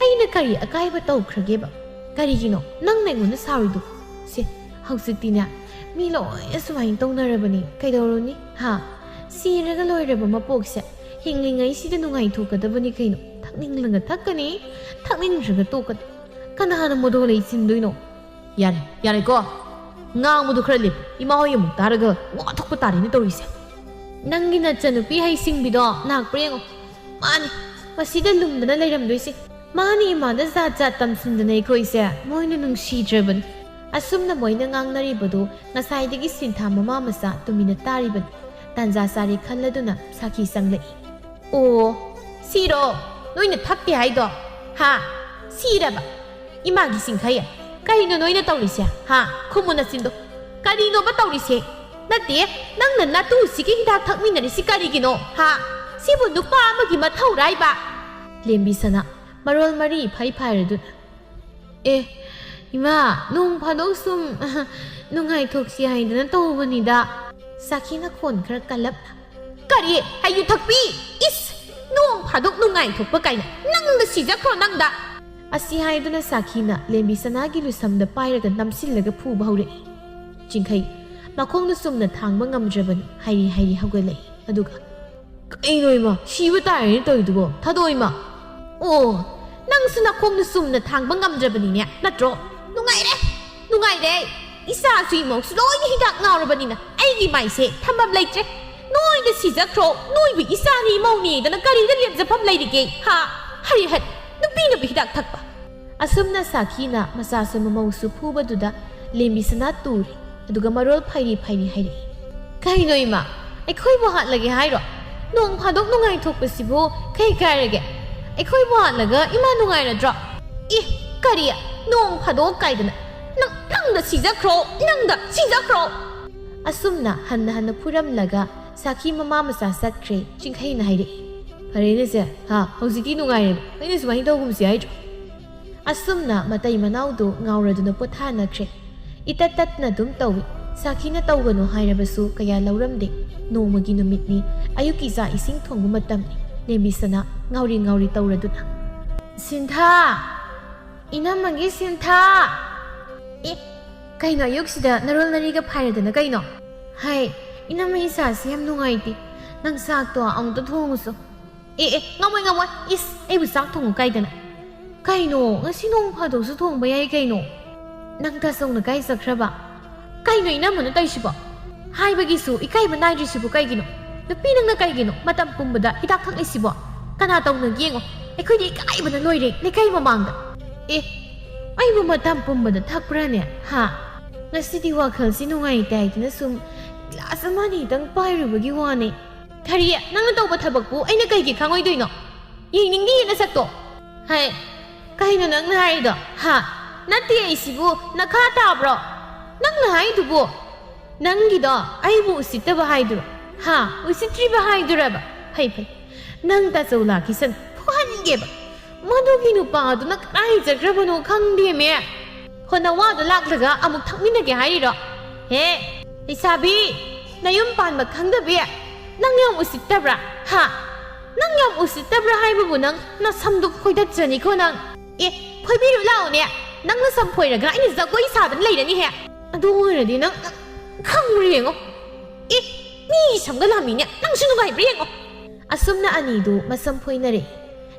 ꯑꯩꯅ ꯀꯔꯤ ꯑꯀꯥꯏꯕ ꯇꯧꯈ꯭ꯔꯒꯦꯕ? ꯀꯔꯤꯒꯤꯅꯣ ꯅꯪꯅ ꯑꯩꯉꯣꯟꯗ ꯁꯥꯎꯔꯤꯗꯨ? ꯁꯦ, ꯍꯧꯖꯤꯛꯇꯤꯅꯦ, ꯃꯤ ꯂꯣꯏꯅ ꯁꯨꯃꯥꯏꯅ ꯇꯧꯅꯔꯕꯅꯤ, ꯀꯩꯗꯧꯔꯨꯅꯤ? ꯍꯥ? ꯁꯤꯔꯒ ꯂꯣꯏꯔꯕ ꯃꯄꯣꯛꯁꯦ, ꯍꯤꯡꯂꯤꯉꯩꯁꯤꯗ ꯅꯨꯡꯉꯥꯏꯊꯣꯛꯀꯗꯕꯅꯤ ꯀꯩꯅꯣ꯫ ꯊꯛꯅꯤꯡꯂꯒ ꯊꯛꯀꯅꯤ, ꯊꯛꯅꯤꯡꯗ꯭ꯔꯒ ꯇꯣꯛꯀꯅꯤ꯫ ꯀꯅꯥꯅ ꯃꯣꯗꯣ ꯂꯩꯁꯤꯟꯗꯣꯏꯅꯣ? ꯌꯥꯔꯦ, ꯌꯥꯔꯦꯀꯣ꯫ ꯉꯥꯡꯕꯗꯨ ꯈꯔ ꯂꯦꯞꯄꯨ꯫ ꯏꯃꯥ ꯍꯣꯏ ꯑꯃꯨꯛ ꯇꯥꯔꯒ ꯋꯥ ꯊꯣꯛꯄ ꯇꯥꯔꯦꯅꯦ ꯇꯧꯔꯤꯁꯦ꯫ ꯅꯪꯒꯤ ꯅꯆꯟꯅꯨꯄꯤ ꯍꯩꯁꯤꯡꯕꯤꯗꯣ ꯂꯥꯛꯄ꯭ꯔꯥ ꯌꯦꯡꯉꯣ꯫ ꯃꯥꯅꯤ, ꯃꯁꯤꯗ ꯂꯨꯝꯗꯅ ꯂꯩꯔꯝꯗꯣꯏꯁꯦ꯫ ꯃꯥꯅꯤ, ꯏꯃꯥꯗ ꯖꯥꯠ ꯖꯥꯠ ꯇꯝꯁꯤꯟꯗꯅ ꯑꯩꯈꯣꯏꯁꯦ ꯃꯣꯏꯅ ꯅꯨꯡꯁꯤꯗ꯭ꯔꯕꯅꯤ꯫ ꯑꯁꯨꯝꯅ ꯃꯣꯏꯅ ꯉꯥꯡꯅꯔꯤꯕꯗꯨ ꯉꯁꯥꯏꯗꯒꯤ ꯁꯤꯟꯊꯥ ꯃꯃꯥ ꯃꯆꯥ ꯇꯨꯃꯤꯟꯅ ꯇꯥꯔꯤꯕꯅꯤ꯫ ꯇꯥꯟꯖꯥ ꯆꯥꯔꯦ ꯈꯜꯂꯗꯨꯅ ꯁꯥꯈꯤ ꯆꯪꯂꯛꯏ꯫ ꯑꯣ, ꯁꯤꯔꯣ ꯅꯣꯏꯅ ꯊꯛꯇꯦ ꯍꯥꯏꯗꯣ? ꯍꯥ? ꯁꯤꯔꯕ? ꯏꯃꯥꯒꯤ ꯆꯤꯡꯈꯩ, ꯀꯔꯤꯅꯣ ꯅꯣꯏꯅ ꯇꯧꯔꯤꯁꯦ? ꯍꯥ? ꯈꯨꯝꯃꯨ ꯅꯆꯤꯟꯗꯣ꯫ ꯀꯔꯤꯅꯣꯕ ꯇꯧꯔꯤꯁꯦ? ꯅꯠꯇꯦ, ꯅꯪꯅ ꯅꯇꯨꯁꯤꯒꯤ ꯍꯤꯗꯥꯛ ꯊꯛꯃꯤꯟꯅꯔꯤꯁꯤ ꯀꯔꯤꯒꯤꯅꯣ? ꯍꯥ? ꯁꯤꯕꯨ ꯅꯨꯄꯥ ꯑꯃꯒꯤ ꯃꯊꯧꯔꯥꯏꯕ? ꯂꯦꯝꯕꯤ ꯁꯅꯥ, ꯃꯔꯣꯜ ꯃꯔꯤ ꯏꯐꯥꯏ ꯐꯥꯏꯔꯗꯨꯅ꯫ ꯑꯦ, ꯏꯃꯥ, ꯅꯣꯡ ꯐꯥꯗꯣꯛ ꯁꯨꯝ ꯅꯨꯡꯉꯥꯏꯊꯣꯛꯁꯤ ꯍꯥꯏꯗꯅ ꯇꯧꯕꯅꯤꯗ꯫ ꯁꯥꯈꯤꯅ ꯈꯣꯟ ꯈꯔ ꯀꯜꯂꯞꯅ꯫ ꯀꯔꯤ? ꯍꯩꯌꯨ ꯊꯛꯄꯤ? ꯏꯁ! ꯅꯣꯡ ꯐꯥꯗꯣꯛ ꯅꯨꯡꯉꯥꯏꯊꯣꯛꯄ ꯀꯥꯏꯅ ꯅꯪꯅ ꯁꯤꯖꯈ꯭ꯔꯣ ꯅꯪꯗ! ꯑꯁꯤ ꯍꯥꯏꯗꯨꯅ ꯁꯥꯈꯤꯅ ꯂꯦꯝꯕꯤ ꯁꯅꯥꯒꯤ ꯂꯨꯁꯝꯗ ꯄꯥꯏꯔꯒ ꯅꯝꯁꯤꯜꯂꯒ ꯐꯨꯕ ꯍꯧꯔꯛꯏ꯫ ꯆꯤꯡꯈꯩ, ꯃꯈꯣꯡꯗꯨ ꯆꯨꯝꯅ ꯊꯥꯡꯕ ꯉꯝꯗ꯭ꯔꯕꯅꯤ, ꯍꯥꯏꯔꯤ ꯍꯥꯏꯔꯤ ꯍꯧꯒꯠꯂꯛꯏ꯫ ꯑꯗꯨꯒ, "ꯀꯩꯅꯣ ꯏꯃꯥ, ꯁꯤꯕ ꯇꯥꯔꯦꯅꯦ ꯇꯧꯔꯤꯗꯨꯕꯣ? ꯊꯥꯗꯣꯛꯑꯣ ꯏꯃꯥ!" "ꯑꯣ, ꯅꯪꯁꯨ ꯅꯈꯣꯡꯗꯨ ꯆꯨꯝꯅ ꯊꯥꯡꯕ ꯉꯝꯗ꯭ꯔꯕꯅꯤꯅꯦ, ꯅꯠꯇ꯭ꯔꯣ? ꯅꯨꯡꯉꯥꯏꯔꯦ, ꯅꯨꯡꯉꯥꯏꯔꯦ! ꯏꯆꯥꯁꯨ ꯏꯃꯧꯁꯨ ꯂꯣꯏꯅ ꯍꯤꯗꯥꯛ ꯉꯥꯎꯔꯕꯅꯤꯅ ꯑꯩꯒꯤ ꯃꯥꯏꯁꯦ ꯊꯝꯐꯝ ꯂꯩꯇ꯭ꯔꯦ꯫ ꯅꯣꯏꯅ ꯁꯤꯖꯈ꯭ꯔꯣ, ꯅꯣꯏꯕꯨ ꯏꯆꯥꯅꯤ ꯏꯃꯧꯅꯤꯗꯅ ꯀꯔꯤꯗ ꯂꯦꯝꯖꯐꯝ ꯂꯩꯔꯤꯒꯦ? ꯍꯥ? ꯍꯔꯤ ꯍꯠ, ꯅꯨꯄꯤꯅꯕꯨ ꯍꯤꯗꯥꯛ ꯊꯛꯄ!" ꯑꯁꯨꯝꯅ ꯁꯥꯈꯤꯅ ꯃꯆꯥꯁꯨ ꯃꯃꯧꯁꯨ ꯐꯨꯕꯗꯨꯗ ꯂꯦꯝꯕꯤ ꯁꯅꯥ ꯇꯨꯔꯦ꯫ ꯑꯗꯨꯒ ꯃꯔꯣꯜ ꯐꯩꯔꯤ ꯐꯩꯔꯤ ꯍꯥꯏꯔꯛꯏ꯫ "ꯀꯩꯅꯣ ꯏꯃꯥ, ꯑꯩꯈꯣꯏꯕꯨ ꯍꯥꯠꯂꯒꯦ ꯍꯥꯏꯔꯣ? ꯅꯣꯡ ꯐꯥꯗꯣꯛ ꯅꯨꯡꯉꯥꯏꯊꯣꯛꯄꯁꯤꯕꯨ ꯀꯩ ꯀꯥꯏꯔꯒꯦ? ꯑꯩꯈꯣꯏꯕꯨ ꯍꯥꯠꯂꯒ ꯏꯃꯥ ꯅꯨꯡꯉꯥꯏꯔꯗ꯭ꯔꯣ?" "ꯏ, ꯀꯔꯤ? ꯅꯣꯡ ꯐꯥꯗꯣꯛ ꯀꯥꯏꯗꯅ? ꯅꯪ, ꯅꯪꯗ ꯁꯤꯖꯈ꯭ꯔꯣ, ꯅꯪꯗ ꯁꯤꯖꯈ꯭ꯔꯣ!" ꯑꯁꯨꯝꯅ ꯍꯟꯅ ꯍꯟꯅ ꯐꯨꯔꯝꯂꯒ ꯁꯥꯈꯤ ꯃꯃꯥ ꯃꯆꯥ ꯆꯠꯈ꯭ꯔꯦ꯫ ꯆꯤꯡꯈꯩꯅ ꯍꯥꯏꯔꯛꯏ꯫ "ꯐꯔꯦꯅꯦ ꯁꯦ, ꯍꯥ, ꯍꯧꯖꯤꯛꯇꯤ ꯅꯨꯡꯉꯥꯏꯔꯦꯕ꯫ ꯑꯩꯅ ꯁꯨꯃꯥꯏꯅ ꯇꯧꯒꯨꯝꯁꯤ ꯍꯥꯏꯗ꯭ꯔꯣ?" ꯑꯁꯨꯝꯅ ꯃꯇꯩ ꯃꯅꯥꯎꯗꯨ ꯉꯥꯎꯔꯗꯨꯅ ꯄꯣꯊꯥꯅꯈ꯭ꯔꯦ꯫ ꯏꯇꯠ ꯇꯠꯅ ꯑꯗꯨꯝ ꯇꯧꯏ꯫ ꯁꯥꯈꯤꯅ ꯇꯧꯒꯅꯨ ꯍꯥꯏꯔꯕꯁꯨ ꯀꯌꯥ ꯂꯧꯔꯝꯗꯦ꯫ ꯅꯣꯡꯃꯒꯤ ꯅꯨꯃꯤꯠꯅꯤ꯫ ꯑꯌꯨꯛꯀꯤ ꯆꯥꯛ ꯏꯁꯤꯡ ꯊꯣꯡꯕ ꯃꯇꯝꯅꯤ꯫ ꯂꯦꯝꯕꯤ ꯁꯅꯥ ꯉꯥꯎꯔꯤ ꯉꯥꯎꯔꯤ ꯇꯧꯔꯗꯨꯅ꯫ ꯁꯤꯟꯊꯥ! ꯏꯅꯝꯃꯒꯤ ꯁꯤꯟꯊꯥ! ꯑꯦ, ꯀꯩꯅꯣ ꯑꯌꯨꯛꯁꯤꯗ ꯅꯔꯣꯜ ꯅꯔꯤꯒ ꯐꯥꯏꯔꯗꯅ ꯀꯩꯅꯣ? ꯍꯥꯏ, ꯏꯅꯝꯃ ꯏꯁꯥꯁꯤ ꯌꯥꯝ ꯅꯨꯡꯉꯥꯏꯇꯦ꯫ ꯅꯪ ꯆꯥꯛꯇꯣ ꯑꯃꯨꯛꯇ ꯊꯣꯡꯉꯨꯁꯣ꯫ ꯑꯦ, ꯑꯦ, ꯉꯝꯃꯣꯏ, ꯉꯝꯃꯣꯏ꯫ ꯏꯁ, ꯑꯩꯕꯨ ꯆꯥꯛ ꯊꯣꯡꯉꯨ ꯀꯥꯏꯗꯅ? ꯀꯩꯅꯣ, ꯉꯁꯤ ꯅꯣꯡ ꯐꯥꯗꯣꯛꯁꯨ ꯊꯣꯡꯕ ꯌꯥꯏ ꯀꯩꯅꯣ꯫ ꯅꯪ ꯇꯥꯆꯧꯅ ꯀꯥꯏ ꯆꯠꯈ꯭ꯔꯕ? ꯀꯩꯅꯣ ꯏꯅꯝꯃꯅ ꯇꯧꯔꯤꯁꯤꯕꯣ? ꯍꯥꯏꯕꯒꯤꯁꯨ ꯏꯀꯥꯏꯕ ꯅꯥꯏꯗ꯭ꯔꯤꯁꯤꯕꯨ ꯀꯩꯒꯤꯅꯣ? ꯅꯨꯄꯤ ꯅꯪꯅ ꯀꯩꯒꯤꯅꯣ ꯃꯇꯝ ꯄꯨꯝꯕꯗ ꯍꯤꯗꯥꯛ ꯊꯛꯂꯤꯁꯤꯕꯣ? ꯀꯅꯥ ꯇꯧꯅꯒꯦ ꯌꯦꯡꯉꯣ꯫ ꯑꯩꯈꯣꯏꯗꯤ ꯏꯀꯥꯏꯕꯅ ꯂꯣꯏꯔꯦ ꯂꯩꯀꯥꯏ ꯃꯃꯥꯡꯗ꯫ ꯑꯦ, ꯑꯩꯕꯨ ꯃꯇꯝ ꯄꯨꯝꯕꯗ ꯊꯛꯄ꯭ꯔꯥꯅꯦ? ꯍꯥ? ꯉꯁꯤꯗꯤ ꯋꯥꯈꯜꯁꯤ ꯅꯨꯡꯉꯥꯏꯇꯦ ꯍꯥꯏꯗꯨꯅ ꯁꯨꯝ ꯒ꯭ꯂꯥꯁ ꯑꯃ ꯑꯅꯤꯗꯪ ꯄꯥꯏꯔꯨꯕꯒꯤ ꯋꯥꯅꯤ꯫ ꯀꯔꯤ? ꯅꯪꯅ ꯇꯧꯕ ꯊꯕꯛꯄꯨ ꯑꯩꯅ ꯀꯩꯒꯤ ꯈꯪꯉꯣꯏꯗꯣꯏꯅꯣ? ꯌꯦꯡꯅꯤꯡꯗꯤꯌꯦ ꯅꯁꯛꯇꯣ꯫ ꯍꯥꯏ, ꯀꯩꯅꯣ ꯅꯪꯅ ꯍꯥꯏꯔꯤꯗꯣ? ꯍꯥ? ꯅꯠꯇꯦ, ꯑꯩꯁꯤꯕꯨ ꯅꯈꯥ ꯇꯥꯕ꯭ꯔꯣ? ꯅꯪꯅ ꯍꯥꯏꯗꯨꯕꯨ? ꯅꯪꯒꯤꯗꯣ ꯑꯩꯕꯨ ꯎꯁꯤꯠꯇꯕ ꯍꯥꯏꯗꯨꯔꯣ? ꯍꯥ? ꯎꯁꯤꯠꯇ꯭ꯔꯤꯕ ꯍꯥꯏꯗꯨꯔꯕ? ꯐꯩ, ꯐꯩ꯫ ꯅꯪ ꯇꯥꯆꯧ ꯂꯥꯛꯈꯤꯁꯅꯨ꯫ ꯐꯨꯍꯟꯒꯦꯕ꯫ ꯃꯗꯨꯒꯤ ꯅꯨꯄꯥꯗꯨꯅ ꯀꯗꯥꯏ ꯆꯠꯈ꯭ꯔꯕꯅꯣ ꯈꯪꯗꯦꯃꯦ꯫ ꯍꯣ, ꯅꯋꯥꯗꯣ ꯂꯥꯛꯂꯒ ꯑꯃꯨꯛ ꯊꯛꯃꯤꯟꯅꯒꯦ ꯍꯥꯏꯔꯤꯔꯣ? ꯍꯦ, ꯂꯩꯁꯥꯕꯤ, ꯅꯌꯨꯝ ꯄꯥꯟꯕ ꯈꯪꯗꯕꯤ, ꯅꯪ ꯌꯥꯝ ꯎꯁꯤꯠꯇꯕ꯭ꯔꯥ? ꯍꯥ? ꯅꯪ ꯌꯥꯝ ꯎꯁꯤꯠꯇꯕ꯭ꯔꯥ ꯍꯥꯏꯕꯕꯨ ꯅꯪ ꯅꯁꯝꯗꯨ ꯈꯣꯏꯗꯠꯆꯅꯤꯀꯣ ꯅꯪ꯫ ꯑꯦ, ꯐꯣꯏꯕꯤꯔꯨ ꯂꯥꯛꯑꯣꯅꯦ, ꯅꯪ ꯅꯁꯝ ꯐꯣꯏꯔꯒ ꯑꯩꯅ ꯖꯒꯣꯏ ꯁꯥꯗꯅ ꯂꯩꯔꯅꯤꯍꯦ꯫ ꯑꯗꯨ ꯑꯣꯏꯔꯗꯤ ꯅꯪ, ꯅꯪ ꯈꯪꯕ꯭ꯔꯥ ꯌꯦꯡꯉꯣ꯫ ꯑꯦ, ꯃꯤ ꯁꯝꯒ ꯂꯥꯝꯃꯤꯅꯦ, ꯅꯪꯁꯨ ꯅꯨꯡꯉꯥꯏꯕ꯭ꯔꯥ ꯌꯦꯡꯉꯣ꯫ ꯑꯁꯨꯝꯅ ꯑꯅꯤꯗꯨ ꯃꯁꯝ ꯐꯣꯏꯅꯔꯦ꯫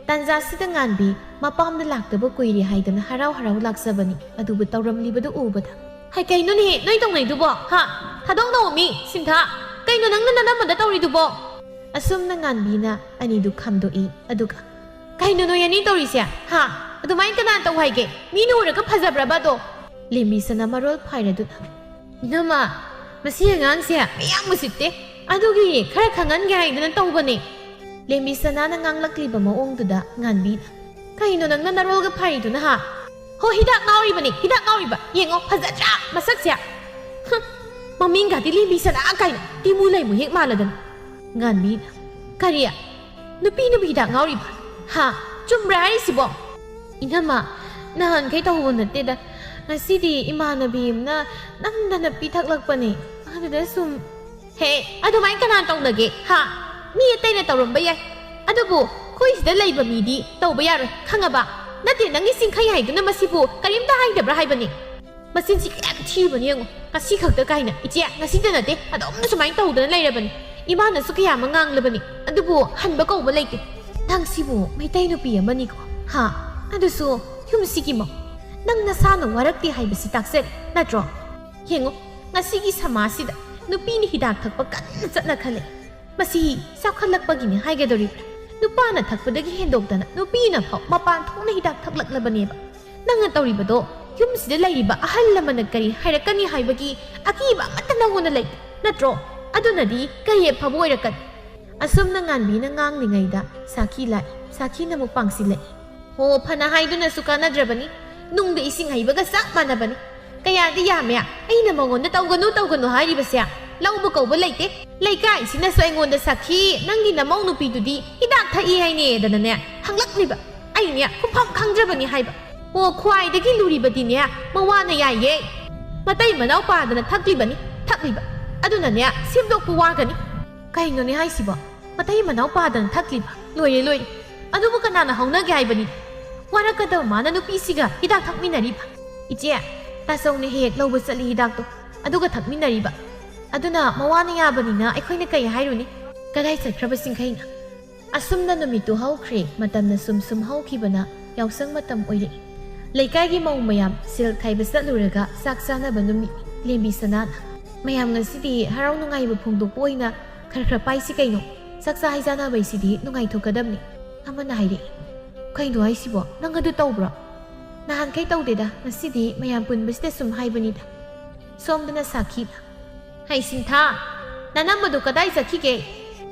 ꯇꯥꯟꯖꯥꯁꯤꯗ ꯉꯥꯟꯕꯤ ꯃꯄꯥꯝꯗ ꯂꯥꯛꯇꯕ ꯀꯨꯏꯔꯦ ꯍꯥꯏꯗꯅ ꯍꯔꯥꯎ ꯍꯔꯥꯎ ꯂꯥꯛꯆꯕꯅꯤ꯫ ꯑꯗꯨꯕꯨ ꯇꯧꯔꯝꯂꯤꯕꯗꯨ ꯎꯕꯗ, "ꯍꯩ, ꯀꯩꯅꯣꯅꯦꯍꯦ ꯅꯣꯏ ꯇꯧꯅꯩꯗꯨꯕꯣ? ꯍꯥ? ꯊꯥꯗꯣꯛꯅꯧꯃꯤ, ꯁꯤꯟꯊꯥ꯫ ꯀꯩꯅꯣ ꯅꯪꯅ ꯅꯅꯝꯃꯗ ꯇꯧꯔꯤꯗꯨꯕꯣ?" ꯑꯁꯨꯝꯅ ꯉꯥꯟꯕꯤꯅ ꯑꯅꯤꯗꯨ ꯈꯥꯝꯗꯣꯛꯏ꯫ ꯑꯗꯨꯒ, "ꯀꯩꯅꯣ ꯅꯣꯏ ꯑꯅꯤ ꯇꯧꯔꯤꯁꯦ? ꯍꯥ? ꯑꯗꯨꯃꯥꯏꯅ ꯀꯅꯥꯅ ꯇꯧ ꯍꯥꯏꯒꯦ? ꯃꯤꯅ ꯎꯔꯒ ꯐꯖꯕ꯭ꯔꯕ ꯑꯗꯣ?" ꯂꯦꯝꯕꯤꯁꯅꯥ ꯃꯔꯣꯜ ꯐꯥꯏꯔꯗꯨꯅ, "ꯏꯅꯝꯃ, ꯃꯁꯤ ꯑꯉꯥꯡꯁꯦ ꯃꯌꯥꯝ ꯎꯁꯤꯠꯇꯦ꯫ ꯑꯗꯨꯒꯤ ꯈꯔ ꯈꯪꯍꯟꯒꯦ ꯍꯥꯏꯗꯅ ꯇꯧꯕꯅꯦ꯫" ꯂꯦꯝꯕꯤꯁꯅꯥꯅ ꯉꯥꯡꯂꯛꯂꯤꯕ ꯃꯑꯣꯡꯗꯨꯗ ꯉꯥꯟꯕꯤꯅ, "ꯀꯩꯅꯣ ꯅꯪꯅ ꯅꯔꯣꯜꯒ ꯐꯥꯏꯔꯤꯗꯨꯅ, ꯍꯥ?" "ꯍꯣ, ꯍꯤꯗꯥꯛ ꯉꯥꯎꯔꯤꯕꯅꯤ, ꯍꯤꯗꯥꯛ ꯉꯥꯎꯔꯤꯕ꯫ ꯌꯦꯡꯉꯣ, ꯐꯖꯗ꯭ꯔꯥ ꯃꯁꯛꯁꯦ? ꯍꯨꯝ, ꯃꯃꯤꯡꯒꯗꯤ ꯂꯦꯝꯕꯤꯁꯅꯥ ꯀꯥꯏꯅ ꯇꯤꯃꯨ ꯂꯩꯃꯨ ꯍꯦꯛ ꯃꯥꯜꯂꯗꯅ꯫" ꯉꯥꯟꯕꯤꯅ, "ꯀꯔꯤ? ꯅꯨꯄꯤꯅꯕꯨ ꯍꯤꯗꯥꯛ ꯉꯥꯎꯔꯤꯕ? ꯍꯥ? ꯆꯨꯝꯕ꯭ꯔꯥ ꯍꯥꯏꯔꯤꯁꯤꯕꯣ?" "ꯏꯅꯝꯃ, ꯅꯍꯥꯟꯈꯩ ꯇꯧꯕ ꯅꯠꯇꯦꯗ꯫ ꯉꯁꯤꯗꯤ ꯏꯃꯥꯟꯅꯕꯤ ꯑꯃꯅ ꯅꯝꯗꯅ ꯄꯤꯊꯛꯂꯛꯄꯅꯦ꯫ ꯑꯗꯨꯗ ꯁꯨꯝ..." "ꯍꯦ, ꯑꯗꯨꯃꯥꯏꯅ ꯀꯅꯥ ꯇꯧꯅꯒꯦ? ꯍꯥ? ꯃꯤ ꯑꯇꯩꯅ ꯇꯧꯔꯝꯕ ꯌꯥꯏ꯫ ꯑꯗꯨꯕꯨ ꯑꯩꯈꯣꯏ ꯁꯤꯗ ꯂꯩꯕ ꯃꯤꯗꯤ ꯇꯧꯕ ꯌꯥꯔꯣꯏ, ꯈꯪꯉꯕ? ꯅꯠꯇꯦ, ꯅꯪꯒꯤ ꯁꯤꯡꯈꯩ ꯍꯥꯏꯗꯨꯅ ꯃꯁꯤꯕꯨ ꯀꯔꯤꯝꯇ ꯍꯥꯏꯗꯕ꯭ꯔꯥ ꯍꯥꯏꯕꯅꯤ꯫ ꯃꯆꯤꯟꯁꯤ ꯀꯌꯥꯝ ꯊꯤꯕꯅꯤ ꯌꯦꯡꯉꯨ, ꯉꯁꯤ ꯈꯛꯇ ꯀꯥꯏꯅ꯫ ꯏꯆꯦ, ꯉꯁꯤꯗ ꯅꯠꯇꯦ, ꯑꯗꯨꯝ ꯁꯨꯃꯥꯏꯅ ꯇꯧꯗꯅ ꯂꯩꯔꯕꯅꯤ꯫ ꯏꯃꯥꯅꯁꯨ ꯀꯌꯥ ꯑꯃ ꯉꯥꯡꯂꯕꯅꯤ, ꯑꯗꯨꯕꯨ ꯍꯟꯕ ꯀꯧꯕ ꯂꯩꯇꯦ꯫ ꯅꯪꯁꯤꯕꯨ ꯃꯩꯇꯩ ꯅꯨꯄꯤ ꯑꯃꯅꯤꯀꯣ, ꯍꯥ? ꯑꯗꯨꯁꯨ ꯌꯨꯝꯁꯤꯒꯤ ꯃꯧ꯫ ꯅꯪ ꯅꯁꯥꯅ ꯋꯥꯔꯛꯇꯦ ꯍꯥꯏꯕꯁꯤ ꯇꯥꯛꯆꯔꯦ, ꯅꯠꯇ꯭ꯔꯣ? ꯌꯦꯡꯉꯨ, ꯉꯁꯤꯒꯤ ꯁꯃꯥꯖꯁꯤꯗ ꯅꯨꯄꯤꯅ ꯍꯤꯗꯥꯛ ꯊꯛꯄ ꯀꯟꯅ ꯆꯠꯅꯈꯠꯂꯦ꯫ ꯃꯁꯤ ꯆꯥꯎꯈꯠꯂꯛꯄꯒꯤꯅꯤ ꯍꯥꯏꯒꯗꯧꯔꯤꯕ꯭ꯔꯥ? ꯅꯨꯄꯥꯅ ꯊꯛꯄꯗꯒꯤ ꯍꯦꯟꯗꯣꯛꯇꯅ ꯅꯨꯄꯤꯅ ꯐꯥꯎ ꯃꯄꯥꯟ ꯊꯣꯛꯅ ꯍꯤꯗꯥꯛ ꯊꯛꯂꯛꯂꯕꯅꯦꯕ꯫ ꯅꯪꯅ ꯇꯧꯔꯤꯕꯗꯣ ꯌꯨꯝꯁꯤꯗ ꯂꯩꯔꯤꯕ ꯑꯍꯜ ꯂꯃꯟꯅ ꯀꯔꯤ ꯍꯥꯏꯔꯛꯀꯅꯤ ꯍꯥꯏꯕꯒꯤ ꯑꯀꯤꯕ ꯑꯃꯠꯇ ꯅꯪꯉꯣꯟꯗ ꯂꯩꯇꯦ, ꯅꯠꯇ꯭ꯔꯣ? ꯑꯗꯨꯅꯗꯤ ꯀꯔꯤ ꯑꯐꯕ ꯑꯣꯏꯔꯛꯀꯅꯤ? ꯑꯁꯨꯝꯅ ꯉꯥꯟꯕꯤꯅ ꯉꯥꯡꯂꯤꯉꯩꯗ ꯁꯥꯈꯤ ꯂꯥꯛꯏ꯫ ꯁꯥꯈꯤꯅ ꯑꯃꯨꯛ ꯄꯥꯡꯁꯤꯜꯂꯛꯏ꯫ ꯍꯣ, ꯐꯅ ꯍꯥꯏꯗꯨꯅꯁꯨ ꯀꯥꯟꯅꯗ꯭ꯔꯕꯅꯤ꯫ ꯅꯨꯡꯗ ꯏꯁꯤꯡ ꯍꯩꯕꯒ ꯆꯞ ꯃꯥꯟꯅꯕꯅꯤ꯫ ꯀꯌꯥꯗꯤ ꯌꯥꯝꯃꯦ ꯑꯩꯅ ꯃꯉꯣꯟꯗ "ꯇꯧꯒꯅꯨ, ꯇꯧꯒꯅꯨ" ꯍꯥꯏꯔꯤꯕꯁꯦ꯫ ꯂꯧꯕ ꯀꯧꯕ ꯂꯩꯇꯦ꯫ ꯂꯩꯀꯥꯏꯁꯤꯅꯁꯨ ꯑꯩꯉꯣꯟꯗ "ꯁꯥꯈꯤ, ꯅꯪꯒꯤ ꯅꯃꯧ ꯅꯨꯄꯤꯗꯨꯗꯤ ꯍꯤꯗꯥꯛ ꯊꯛꯏ ꯍꯥꯏꯅꯦꯗꯅꯅꯦ ꯍꯪꯂꯛꯂꯤꯕ꯫ ꯑꯩꯅꯦ ꯈꯨꯐꯝ ꯈꯪꯗ꯭ꯔꯕꯅꯤ ꯍꯥꯏꯕ꯫ ꯑꯣ, ꯈ꯭ꯋꯥꯏꯗꯒꯤ ꯂꯨꯔꯤꯕꯗꯤꯅꯦ ꯃꯋꯥꯅ ꯌꯥꯏꯌꯦ꯫ ꯃꯇꯩ ꯃꯅꯥꯎ ꯄꯥꯗꯅ ꯊꯛꯂꯤꯕꯅꯤ, ꯊꯛꯂꯤꯕ꯫ ꯑꯗꯨꯅꯅꯦ ꯁꯦꯝꯗꯣꯛꯄ ꯋꯥꯒꯅꯤ꯫ ꯀꯩꯅꯣꯅꯦ ꯍꯥꯏꯁꯤꯕꯣ? ꯃꯇꯩ ꯃꯅꯥꯎ ꯄꯥꯗꯅ ꯊꯛꯂꯤꯕ? ꯂꯣꯏꯔꯦ, ꯂꯣꯏꯔꯦ꯫ ꯑꯗꯨꯕꯨ ꯀꯅꯥꯅ ꯍꯧꯅꯒꯦ ꯍꯥꯏꯕꯅꯤ? ꯋꯥꯔꯛꯀꯗꯕ ꯃꯥꯅ ꯅꯨꯄꯤꯁꯤꯒ ꯍꯤꯗꯥꯛ ꯊꯛꯃꯤꯟꯅꯔꯤꯕ? ꯏꯆꯦ, ꯇꯥꯆꯧꯅ ꯍꯦꯛ ꯍꯦꯛ ꯂꯧꯕ ꯆꯠꯂꯤ ꯍꯤꯗꯥꯛꯇꯣ, ꯑꯗꯨꯒ ꯊꯛꯃꯤꯟꯅꯔꯤꯕ꯫ ꯑꯗꯨꯅ ꯃꯋꯥꯅ ꯌꯥꯕꯅꯤꯅ ꯑꯩꯈꯣꯏꯅ ꯀꯩ ꯍꯥꯏꯔꯨꯅꯤ? ꯀꯗꯥꯏ ꯆꯠꯈ꯭ꯔꯕ ꯁꯤꯡꯈꯩꯅ? ꯑꯁꯨꯝꯅ ꯅꯨꯃꯤꯠꯇꯨ ꯍꯧꯈ꯭ꯔꯦ꯫ ꯃꯇꯝꯅ ꯁꯨꯝ ꯁꯨꯝ ꯍꯧꯈꯤꯕꯅ ꯌꯥꯎꯁꯪ ꯃꯇꯝ ꯑꯣꯏꯔꯛꯏ꯫ ꯂꯩꯀꯥꯏꯒꯤ ꯃꯧ ꯃꯌꯥꯝ ꯁꯤꯜ ꯈꯥꯏꯕ ꯆꯠꯂꯨꯔꯒ ꯆꯥꯛ ꯆꯥꯅꯕ ꯅꯨꯃꯤꯠ꯫ ꯂꯦꯝꯕꯤ ꯁꯅꯥꯅ, "ꯃꯌꯥꯝ ꯉꯁꯤꯗꯤ ꯍꯔꯥꯎ ꯅꯨꯡꯉꯥꯏꯕ ꯐꯣꯡꯗꯣꯛꯄ ꯑꯣꯏꯅ ꯈꯔ ꯈꯔ ꯄꯥꯏꯁꯤ ꯀꯩꯅꯣ? ꯆꯥꯛ ꯆꯥ ꯍꯩꯖꯥꯟꯅꯕꯩꯁꯤꯗꯤ ꯅꯨꯡꯉꯥꯏꯊꯣꯛꯀꯗꯕꯅꯤ"꯫ ꯑꯃꯅ ꯍꯥꯏꯔꯛꯏ꯫ "ꯀꯩꯅꯣ ꯍꯥꯏꯁꯤꯕꯣ? ꯅꯪ ꯑꯗꯨ ꯇꯧꯕ꯭ꯔꯣ?" "ꯅꯍꯥꯟꯈꯩ ꯇꯧꯗꯦꯗ, ꯉꯁꯤꯗꯤ ꯃꯌꯥꯝ ꯄꯨꯟꯕꯁꯤꯗ ꯁꯨꯝ ꯍꯥꯏꯕꯅꯤꯗ"꯫ ꯁꯣꯝꯗꯅ ꯁꯥꯈꯤ꯫ "ꯍꯩ ꯁꯤꯟꯊꯥ, ꯅꯅꯝꯃꯗꯨ ꯀꯗꯥꯏ ꯆꯠꯈꯤꯒꯦ?"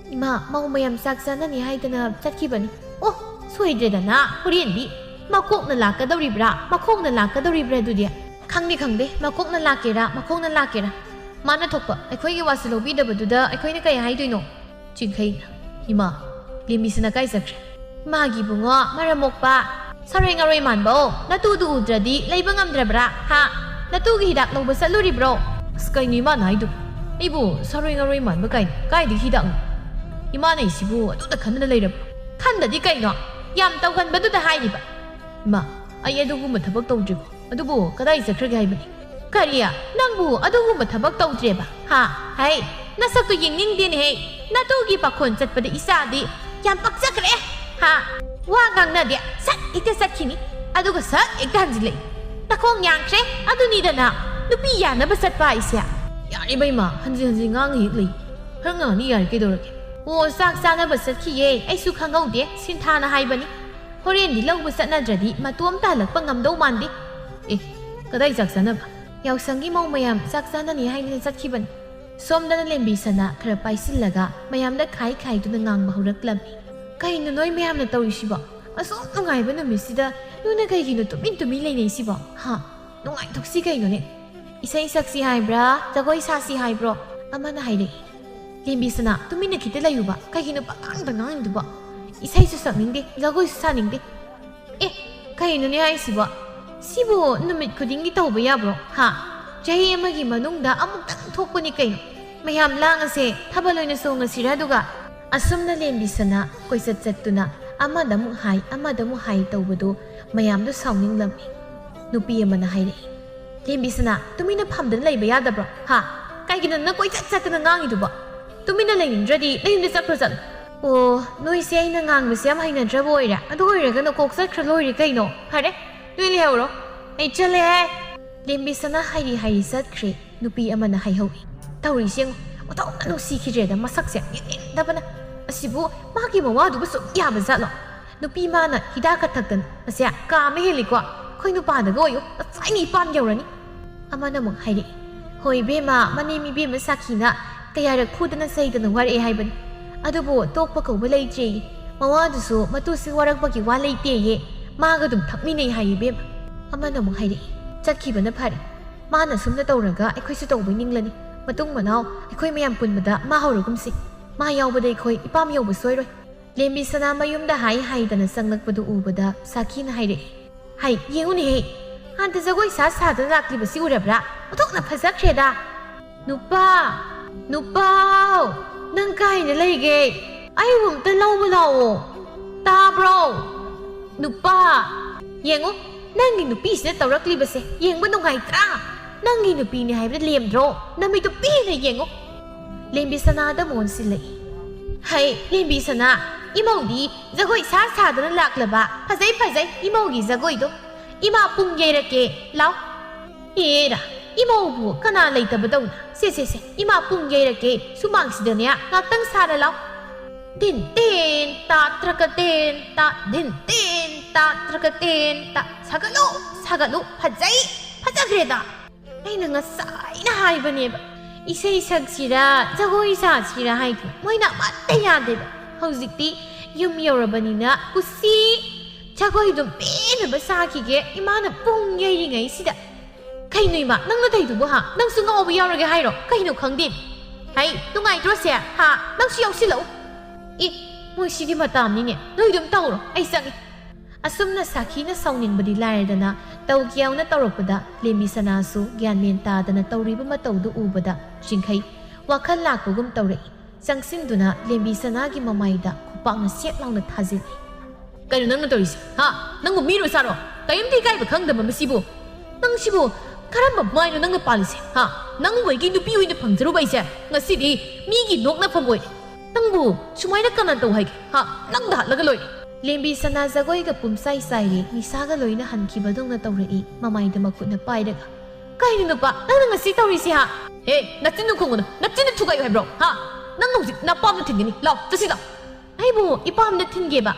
"ꯏꯃꯥ, ꯃꯧ ꯃꯌꯥꯝ ꯆꯥꯛ ꯆꯥꯅꯅꯤ ꯍꯥꯏꯗꯅ ꯆꯠꯈꯤꯕꯅꯤ"꯫ "ꯑꯣ, ꯁꯣꯏꯗ꯭ꯔꯦꯗꯅ, ꯍꯣꯔꯦꯟꯗꯤ ꯃꯀꯣꯛꯅ ꯂꯥꯛꯀꯗꯧꯔꯤꯕ꯭ꯔꯥ, ꯃꯈꯣꯡꯅ ꯂꯥꯛꯀꯗꯧꯔꯤꯕ꯭ꯔꯥ ꯑꯗꯨꯗꯤ?" "ꯈꯪꯗꯦ, ꯈꯪꯗꯦ, ꯃꯀꯣꯛꯅ ꯂꯥꯛꯀꯦꯔꯥ, ꯃꯈꯣꯡꯅ ꯂꯥꯛꯀꯦꯔꯥ, ꯃꯥꯅ ꯊꯣꯛꯄ ꯑꯩꯈꯣꯏꯒꯤ ꯋꯥꯁꯤ ꯂꯧꯕꯤꯗꯕꯗꯨꯗ ꯑꯩꯈꯣꯏꯅ ꯀꯩ ꯍꯥꯏꯗꯣꯏꯅꯣ?" ꯆꯤꯡꯈꯩꯅ, "ꯏꯃꯥ, ꯂꯦꯝꯕꯤꯁꯤꯅ ꯀꯥꯏ ꯆꯠꯈ꯭ꯔꯦ?" "ꯃꯥꯒꯤ ꯏꯕꯨꯡꯉꯣ, ꯃꯔꯝ ꯃꯣꯛꯄ, ꯁꯥꯔꯣꯏ ꯉꯥꯔꯣꯏ ꯃꯥꯟꯕ ꯑꯣ, ꯅꯇꯨꯗꯨ ꯎꯗ꯭ꯔꯗꯤ ꯂꯩꯕ ꯉꯝꯗ꯭ꯔꯕ꯭ꯔꯥ? ꯍꯥ? ꯅꯇꯨꯒꯤ ꯍꯤꯗꯥꯛ ꯂꯧꯕ ꯆꯠꯂꯨꯔꯤꯕ꯭ꯔꯣ?" "ꯑꯁ, ꯀꯩꯅꯣ ꯏꯃꯥꯅ ꯍꯥꯏꯗꯨ? ꯑꯩꯕꯨ ꯁꯥꯔꯣꯏ ꯉꯥꯔꯣꯏ ꯃꯥꯟꯕ ꯀꯥꯏꯅ? ꯀꯥꯏꯗꯒꯤ ꯍꯤꯗꯥꯛꯅꯣ? ꯏꯃꯥꯅ ꯑꯩꯁꯤꯕꯨ ꯑꯗꯨꯗ ꯈꯟꯗꯅ ꯂꯩꯔꯕ꯭ꯔꯣ?" ꯈꯟꯗꯗꯤ ꯀꯩꯅꯣ? ꯌꯥꯝ ꯇꯧꯒꯟꯕꯗꯨꯗ ꯍꯥꯏꯔꯤꯕ꯫ ꯏꯃꯥ, ꯑꯩ ꯑꯗꯨꯒꯨꯝꯕ ꯊꯕꯛ ꯇꯧꯗ꯭ꯔꯤꯕꯣ꯫ ꯑꯗꯨꯕꯨ ꯀꯗꯥꯏ ꯆꯠꯈ꯭ꯔꯒꯦ ꯍꯥꯏꯕꯅꯤ? ꯀꯔꯤ? ꯅꯪꯕꯨ ꯑꯗꯨꯒꯨꯝꯕ ꯊꯕꯛ ꯇꯧꯗ꯭ꯔꯦꯕ? ꯍꯥ? ꯍꯩ, ꯅꯁꯛꯇꯨ ꯌꯦꯡꯅꯤꯡꯗꯦꯅꯦꯍꯦ꯫ ꯅꯇꯨꯒꯤ ꯄꯥꯈꯣꯟ ꯆꯠꯄꯗ ꯏꯆꯥꯗꯤ ꯌꯥꯝ ꯄꯛꯆꯈ꯭ꯔꯦ꯫ ꯍꯥ? ꯋꯥ ꯉꯥꯡꯅꯗꯦ, ꯁꯠ ꯍꯦꯛꯇ ꯆꯠꯈꯤꯅꯤ꯫ ꯑꯗꯨꯒ ꯁꯠ ꯍꯦꯛꯇ ꯍꯟꯖꯤꯜꯂꯛꯏ꯫ ꯅꯈꯣꯡ ꯌꯥꯡꯈ꯭ꯔꯦ꯫ ꯑꯗꯨꯅꯤꯗꯅ ꯅꯨꯄꯤ ꯌꯥꯅꯕ ꯆꯠꯄ ꯍꯥꯏꯁꯦ꯫ ꯌꯥꯔꯦ ꯏꯕꯦꯝꯃ, ꯍꯟꯖꯤꯟ ꯍꯟꯖꯤꯟ ꯉꯥꯡꯉ ꯍꯦꯛ ꯂꯩ꯫ ꯈꯔ ꯉꯥꯡꯅꯤ ꯌꯥꯔꯦ, ꯀꯩꯗꯧꯔꯒꯦ? ꯑꯣ, ꯆꯥꯛ ꯆꯥꯅꯕ ꯆꯠꯈꯤꯌꯦ, ꯑꯩꯁꯨ ꯈꯪꯍꯧꯗꯦ꯫ ꯁꯤꯟꯊꯥꯅ ꯍꯥꯏꯕꯅꯤ꯫ ꯍꯣꯔꯦꯟꯗꯤ ꯂꯧꯕ ꯆꯠꯅꯗ꯭ꯔꯗꯤ ꯃꯇꯣꯝꯇ ꯍꯜꯂꯛꯄ ꯉꯝꯗꯧ ꯃꯥꯟꯗꯦ꯫ ꯑꯦ, ꯀꯗꯥꯏ ꯆꯥꯛ ꯆꯥꯅꯕ? ꯌꯥꯎꯁꯪꯒꯤ ꯃꯧ ꯃꯌꯥꯝ ꯆꯥꯛ ꯆꯥꯅꯅꯤ ꯍꯥꯏꯗꯅ ꯆꯠꯈꯤꯕꯅꯤ꯫ ꯁꯣꯝꯗꯅ ꯂꯦꯝꯕꯤ ꯁꯅꯥ ꯈꯔ ꯄꯥꯏꯁꯤꯜꯂꯒ ꯃꯌꯥꯝꯗ ꯈꯥꯏ ꯈꯥꯏꯗꯨꯅ ꯉꯥꯡꯕ ꯍꯧꯔꯛꯂꯝꯃꯤ꯫ ꯀꯩꯅꯣ ꯅꯣꯏ ꯃꯌꯥꯝꯅ ꯇꯧꯔꯤꯁꯤꯕꯣ? ꯑꯁꯨꯛ ꯅꯨꯡꯉꯥꯏꯕ ꯅꯨꯃꯤꯠꯁꯤꯗ ꯅꯣꯏꯅ ꯀꯩꯒꯤꯅꯣ ꯇꯨꯃꯤꯟ ꯇꯨꯃꯤꯟ ꯂꯩꯅꯩꯁꯤꯕꯣ? ꯍꯥ? ꯅꯨꯡꯉꯥꯏꯊꯣꯛꯁꯤ ꯀꯩꯅꯣꯅꯦ꯫ ꯏꯁꯩ ꯁꯛꯁꯤ ꯍꯥꯏꯕ꯭ꯔꯥ, ꯖꯒꯣꯏ ꯁꯥꯁꯤ ꯍꯥꯏꯕ꯭ꯔꯣ? ꯑꯃꯅ ꯍꯥꯏꯔꯛꯏ꯫ ꯂꯦꯝꯕꯤ ꯁꯅꯥ, ꯇꯨꯃꯤꯟꯅ ꯈꯤꯇ ꯂꯩꯌꯨꯕ꯫ ꯀꯩꯒꯤꯅꯣ ꯄꯉꯥꯡꯗ ꯉꯥꯡꯉꯤꯗꯨꯕꯣ? ꯏꯁꯩꯁꯨ ꯁꯛꯅꯤꯡꯗꯦ, ꯖꯒꯣꯏꯁꯨ ꯁꯥꯅꯤꯡꯗꯦ꯫ ꯑꯦ, ꯀꯩꯅꯣꯅꯦ ꯍꯥꯏꯁꯤꯕꯣ? ꯁꯤꯕꯨ ꯅꯨꯃꯤꯠ ꯈꯨꯗꯤꯡꯒꯤ ꯇꯧꯕ ꯌꯥꯕ꯭ꯔꯣ? ꯍꯥ? ꯆꯍꯤ ꯑꯃꯒꯤ ꯃꯅꯨꯡꯗ ꯑꯃꯨꯛꯇꯪ ꯊꯣꯛꯄꯅꯤ ꯀꯩꯅꯣ꯫ ꯃꯌꯥꯝ ꯂꯥꯡꯉꯁꯦ, ꯊꯥꯕꯜ ꯑꯣꯏꯅ ꯆꯣꯡꯉꯁꯤꯔꯥ ꯑꯗꯨꯒ? ꯑꯁꯨꯝꯅ ꯂꯦꯝꯕꯤ ꯁꯅꯥ ꯀꯣꯏꯆꯠ ꯆꯠꯇꯨꯅ ꯑꯃꯗ ꯑꯃꯨꯛ ꯍꯥꯏ, ꯑꯃꯗ ꯑꯃꯨꯛ ꯍꯥꯏ ꯇꯧꯕꯗꯨ ꯃꯌꯥꯝꯗꯨ ꯁꯥꯎꯅꯤꯡꯂꯝꯃꯤ꯫ ꯅꯨꯄꯤ ꯑꯃꯅ ꯍꯥꯏꯔꯛꯏ, "ꯂꯦꯝꯕꯤ ꯁꯅꯥ, ꯇꯨꯃꯤꯟꯅ ꯐꯝꯗꯅ ꯂꯩꯕ ꯌꯥꯗꯕ꯭ꯔꯣ? ꯍꯥ? ꯀꯩꯒꯤꯅꯣ ꯅꯪ ꯀꯣꯏꯆꯠ ꯆꯠꯇꯅ ꯉꯥꯡꯉꯤꯗꯨꯕꯣ? ꯇꯨꯃꯤꯟꯅ ꯂꯩꯅꯤꯡꯗ꯭ꯔꯗꯤ ꯅꯌꯨꯝꯗ ꯆꯠꯈ꯭ꯔꯣ ꯆꯠꯂꯣ꯫" ꯑꯣ, ꯅꯣꯏꯁꯦ ꯑꯩꯅ ꯉꯥꯡꯕꯁꯦ ꯌꯥꯝ ꯍꯩꯅꯗ꯭ꯔꯕ ꯑꯣꯏꯔꯦ꯫ ꯑꯗꯨ ꯑꯣꯏꯔꯒꯅ ꯀꯣꯛ ꯆꯠꯈ꯭ꯔ ꯂꯣꯏꯔꯦ ꯀꯩꯅꯣ꯫ ꯐꯔꯦ, ꯅꯣꯏ ꯂꯩꯍꯧꯔꯣ꯫ ꯑꯩ ꯆꯠꯂꯦꯍꯦ꯫ ꯂꯦꯝꯕꯤ ꯁꯅꯥ ꯍꯥꯏꯔꯤ ꯍꯥꯏꯔꯤ ꯆꯠꯈ꯭ꯔꯦ꯫ ꯅꯨꯄꯤ ꯑꯃꯅ ꯍꯥꯏꯍꯧꯏ, "ꯇꯧꯔꯤꯁꯦ ꯌꯦꯡꯉꯨ, ꯑꯣꯟꯊꯣꯛꯅ ꯅꯨꯡꯁꯤꯈꯤꯗ꯭ꯔꯦꯗ ꯃꯁꯛꯁꯦ, ꯌꯦꯡꯅꯤꯡꯗꯕꯅ꯫ ꯑꯁꯤꯕꯨ ꯃꯥꯒꯤ ꯃꯋꯥꯗꯨꯕꯨ ꯁꯨꯝ ꯌꯥꯕ ꯖꯥꯠꯂꯣ? ꯅꯨꯄꯤ ꯃꯥꯅ ꯍꯤꯗꯥꯛꯀ ꯊꯛꯇꯅ, ꯃꯁꯦ ꯀꯥ ꯑꯃ ꯍꯦꯜꯂꯤꯀꯣ꯫ ꯑꯩꯈꯣꯏ ꯅꯨꯄꯥꯗꯒ ꯑꯣꯏꯌꯨ, ꯉꯁꯥꯏꯅ ꯏꯄꯥꯟ ꯌꯧꯔꯅꯤ꯫" ꯑꯃꯅ ꯑꯃꯨꯛ ꯍꯥꯏꯔꯛꯏ, "ꯍꯣꯏ ꯏꯕꯦꯝꯃ, ꯃꯅꯦꯝ ꯏꯕꯦꯝꯃ ꯁꯥꯈꯤꯅ ꯀꯌꯥꯔꯛ ꯐꯨꯗꯅ ꯆꯩꯗꯅ ꯋꯥꯔꯛꯑꯦ ꯍꯥꯏꯕꯅꯤ꯫ ꯑꯗꯨꯕꯨ ꯇꯣꯛꯄ ꯀꯧꯕ ꯂꯩꯇ꯭ꯔꯦꯌꯦ꯫ ꯃꯋꯥꯗꯨꯁꯨ ꯃꯇꯨꯁꯤ ꯋꯥꯔꯛꯄꯒꯤ ꯋꯥ ꯂꯩꯇꯦꯌꯦ꯫ ꯃꯥꯒ ꯑꯗꯨꯝ ꯊꯛꯃꯤꯟꯅꯩ ꯍꯥꯏꯌꯦ ꯏꯕꯦꯝꯃ꯫" ꯑꯃꯅ ꯑꯃꯨꯛ ꯍꯥꯏꯔꯛꯏ, "ꯆꯠꯈꯤꯕꯅ ꯐꯔꯦ꯫ ꯃꯥꯅ ꯁꯨꯝꯅ ꯇꯧꯔꯒ ꯑꯩꯈꯣꯏꯁꯨ ꯇꯧꯕꯩ ꯅꯤꯡꯂꯅꯤ꯫ ꯃꯇꯨꯡ ꯃꯅꯥꯎ ꯑꯩꯈꯣꯏ ꯃꯌꯥꯝ ꯄꯨꯟꯕꯗ ꯃꯥ ꯍꯧꯔꯒꯨꯝꯁꯤ꯫ ꯃꯥ ꯌꯥꯎꯕꯗ ꯑꯩꯈꯣꯏ ꯏꯄꯥꯝ ꯌꯧꯕ ꯁꯣꯏꯔꯣꯏ꯫" ꯂꯦꯝꯕꯤ ꯁꯅꯥ ꯃꯌꯨꯝꯗ ꯍꯥꯏ ꯍꯥꯏꯗꯅ ꯆꯪꯂꯛꯄꯗꯨ ꯎꯕꯗ ꯁꯥꯈꯤꯅ ꯍꯥꯏꯔꯛꯏ, "ꯍꯥꯏ, ꯌꯦꯡꯉꯨꯅꯦꯍꯦ, ꯍꯥꯟꯅ ꯖꯒꯣꯏ ꯁꯥ ꯁꯥꯗꯅ ꯂꯥꯛꯂꯤꯕꯁꯤ ꯎꯔꯕ꯭ꯔꯥ? ꯑꯣꯟꯊꯣꯛꯅ ꯐꯖꯈ꯭ꯔꯦꯗ꯫ ꯅꯨꯄꯥ, ꯅꯨꯄꯥꯎ, ꯅꯪ ꯀꯥꯏꯅ ꯂꯩꯒꯦ? ꯑꯩꯕꯨ ꯑꯝꯇ ꯂꯧꯕ ꯂꯥꯛꯑꯣ꯫" ꯇꯥꯕ꯭ꯔꯣ? ꯅꯨꯄꯥ, ꯌꯦꯡꯉꯨ, ꯅꯪꯒꯤ ꯅꯨꯄꯤꯁꯤꯅ ꯇꯧꯔꯛꯂꯤꯕꯁꯦ ꯌꯦꯡꯕ ꯅꯨꯡꯉꯥꯏꯇ꯭ꯔꯥ? ꯅꯪꯒꯤ ꯅꯨꯄꯤꯅꯦ ꯍꯥꯏꯕꯗ ꯂꯦꯝꯗ꯭ꯔꯣ? ꯅꯃꯤꯠꯇꯨ ꯄꯦꯟꯅ ꯌꯦꯡꯉꯨ꯫ ꯂꯦꯝꯕꯤ ꯁꯅꯥꯗ ꯑꯃꯨꯛ ꯑꯣꯟꯁꯤꯜꯂꯛꯏ꯫ ꯍꯩ, ꯂꯦꯝꯕꯤ ꯁꯅꯥ, ꯏꯃꯧꯗꯤ ꯖꯒꯣꯏ ꯁꯥ ꯁꯥꯗꯨꯅ ꯂꯥꯛꯂꯕ꯫ ꯐꯖꯩ, ꯐꯖꯩ, ꯏꯃꯧꯒꯤ ꯖꯒꯣꯏꯗꯣ꯫ ꯏꯃꯥ ꯄꯨꯡ ꯌꯩꯔꯛꯀꯦ, ꯂꯥꯎ꯫ ꯑꯦꯔꯥ, ꯏꯃꯧꯕꯨ ꯀꯅꯥ ꯂꯩꯇꯕꯗꯧꯅ? ꯁꯦ, ꯁꯦ, ꯁꯦ, ꯏꯃꯥ ꯄꯨꯡ ꯌꯩꯔꯛꯀꯦ, ꯁꯨꯃꯥꯡꯁꯤꯗꯅꯦ ꯉꯥꯛꯇꯪ ꯁꯥꯔ ꯂꯥꯎ꯫ ꯇꯤꯟ ꯇꯦꯟ ꯇꯥ ꯇ꯭ꯔꯀ ꯇꯦꯟ ꯇꯥ, ꯇꯤꯟ ꯇꯦꯟ ꯇꯥ ꯇ꯭ꯔꯀ ꯇꯦꯟ ꯇꯥ꯫ ꯁꯥꯒꯠꯂꯨ, ꯁꯥꯒꯠꯂꯨ, ꯐꯖꯩ, ꯐꯖꯈ꯭ꯔꯦꯗ꯫ ꯑꯩꯅ ꯉꯁꯥꯏꯅ ꯍꯥꯏꯕꯅꯦꯕ, ꯏꯁꯩ ꯁꯛꯁꯤꯔꯥ, ꯖꯒꯣꯏ ꯁꯥꯁꯤꯔꯥ ꯍꯥꯏꯗꯣ꯫ ꯃꯣꯏꯅ ꯑꯃꯠꯇ ꯌꯥꯗꯦꯕ꯫ ꯍꯧꯖꯤꯛꯇꯤ ꯌꯨꯝ ꯌꯧꯔꯕꯅꯤꯅ ꯀꯨꯁꯤ, ꯖꯒꯣꯏꯗꯨꯝ ꯄꯦꯟꯅꯕ ꯁꯥꯈꯤꯒꯦ꯫ ꯏꯃꯥꯅ ꯄꯨꯡ ꯌꯩꯔꯤꯉꯩꯁꯤꯗ꯫ ꯀꯩꯅꯣ ꯏꯃꯥ, ꯅꯪꯅ ꯇꯧꯏꯗꯨꯕꯨ ꯍꯥ? ꯅꯪꯁꯨ ꯉꯥꯎꯕ ꯌꯥꯎꯔꯒꯦ ꯍꯥꯏꯔꯣ? ꯀꯩꯅꯣ ꯈꯪꯗꯦ꯫ ꯍꯩ, ꯅꯨꯡꯉꯥꯏꯇ꯭ꯔꯣ ꯁꯦ? ꯍꯥ? ꯅꯪꯁꯨ ꯌꯥꯎꯁꯤꯜꯂꯛꯎ꯫ ꯑꯦ, ꯃꯣꯏꯁꯤꯗꯤ ꯃꯇꯥꯝꯅꯤꯅꯦ, ꯅꯣꯏꯗꯨꯝ ꯇꯧꯔꯣ, ꯑꯩ ꯆꯪꯉꯦ꯫ ꯑꯁꯨꯝꯅ ꯁꯥꯈꯤꯅ ꯁꯥꯎꯅꯤꯡꯕꯗꯤ ꯂꯥꯏꯔꯗꯅ, ꯇꯧꯒꯦ ꯌꯥꯎꯅ ꯇꯧꯔꯛꯄꯗ ꯂꯦꯝꯕꯤ ꯁꯅꯥꯁꯨ ꯒ꯭ꯌꯥꯟ ꯃꯦꯟ ꯇꯥꯗꯅ ꯇꯧꯔꯤꯕ ꯃꯇꯧꯗꯨ ꯎꯕꯗ ꯆꯤꯡꯈꯩ ꯋꯥꯈꯜ ꯂꯥꯛꯄꯒꯨꯝ ꯇꯧꯔꯛꯏ꯫ ꯆꯪꯁꯤꯟꯗꯨꯅ ꯂꯦꯝꯕꯤ ꯁꯅꯥꯒꯤ ꯃꯃꯥꯏꯗ ꯈꯨꯄꯥꯛꯅ ꯁꯦꯠ ꯂꯥꯎꯅ ꯊꯥꯖꯤꯜꯂꯤ꯫ ꯀꯩꯅꯣ ꯅꯪꯅ ꯇꯧꯔꯤꯁꯦ? ꯍꯥ? ꯅꯪꯕꯨ ꯃꯤꯔꯣ ꯁꯥꯔꯣ? ꯀꯔꯤꯝꯇ ꯏꯀꯥꯏꯕ ꯈꯪꯗꯕ ꯃꯁꯤꯕꯨ? ꯅꯪꯁꯤꯕꯨ ꯀꯔꯝꯕ ꯃꯥꯏꯅꯣ ꯅꯪꯅ ꯄꯥꯜꯂꯤꯁꯦ? ꯍꯥ? ꯅꯪꯕꯨ ꯑꯩꯒꯤ ꯅꯨꯄꯤ ꯑꯣꯏꯅ ꯐꯪꯖꯔꯨꯕ ꯑꯩꯁꯦ ꯉꯁꯤꯗꯤ ꯃꯤꯒꯤ ꯅꯣꯛꯅꯐꯝ ꯑꯣꯏꯔꯦ꯫ ꯅꯪꯕꯨ ꯁꯨꯃꯥꯏꯅ ꯀꯅꯥ ꯇꯧ ꯍꯥꯏꯒꯦ? ꯍꯥ? ꯅꯪꯗ ꯍꯥꯠꯂꯒ ꯂꯣꯏꯔꯦ꯫ ꯂꯦꯝꯕꯤ ꯁꯅꯥ ꯖꯒꯣꯏꯒ ꯄꯨꯝꯆꯥꯏ ꯆꯥꯏꯔꯦ, ꯅꯤꯁꯥꯒ ꯂꯣꯏꯅ ꯍꯟꯈꯤꯕꯗꯧꯅ ꯇꯧꯔꯛꯏ, ꯃꯃꯥꯏꯗ ꯃꯈꯨꯠꯅ ꯄꯥꯏꯔꯒ꯫ ꯀꯩꯅꯣ ꯅꯨꯄꯥ, ꯅꯪꯅ ꯉꯁꯤ ꯇꯧꯔꯤꯁꯤ ꯍꯥ? ꯍꯦ, ꯅꯆꯤꯟꯗꯨ ꯈꯨꯝꯒꯅꯨ, ꯅꯆꯤꯟꯗꯨ ꯊꯨꯒꯥꯏꯌꯨ ꯍꯥꯏꯕ꯭ꯔꯣ? ꯍꯥ? ꯅꯪ ꯍꯧꯖꯤꯛ ꯅꯄꯥꯝꯗ ꯊꯤꯟꯒꯅꯤ, ꯂꯥꯎ, ꯆꯠꯁꯤ ꯂꯥꯎ꯫ ꯑꯩꯕꯨ ꯏꯄꯥꯝꯗ ꯊꯤꯟꯒꯦꯕ?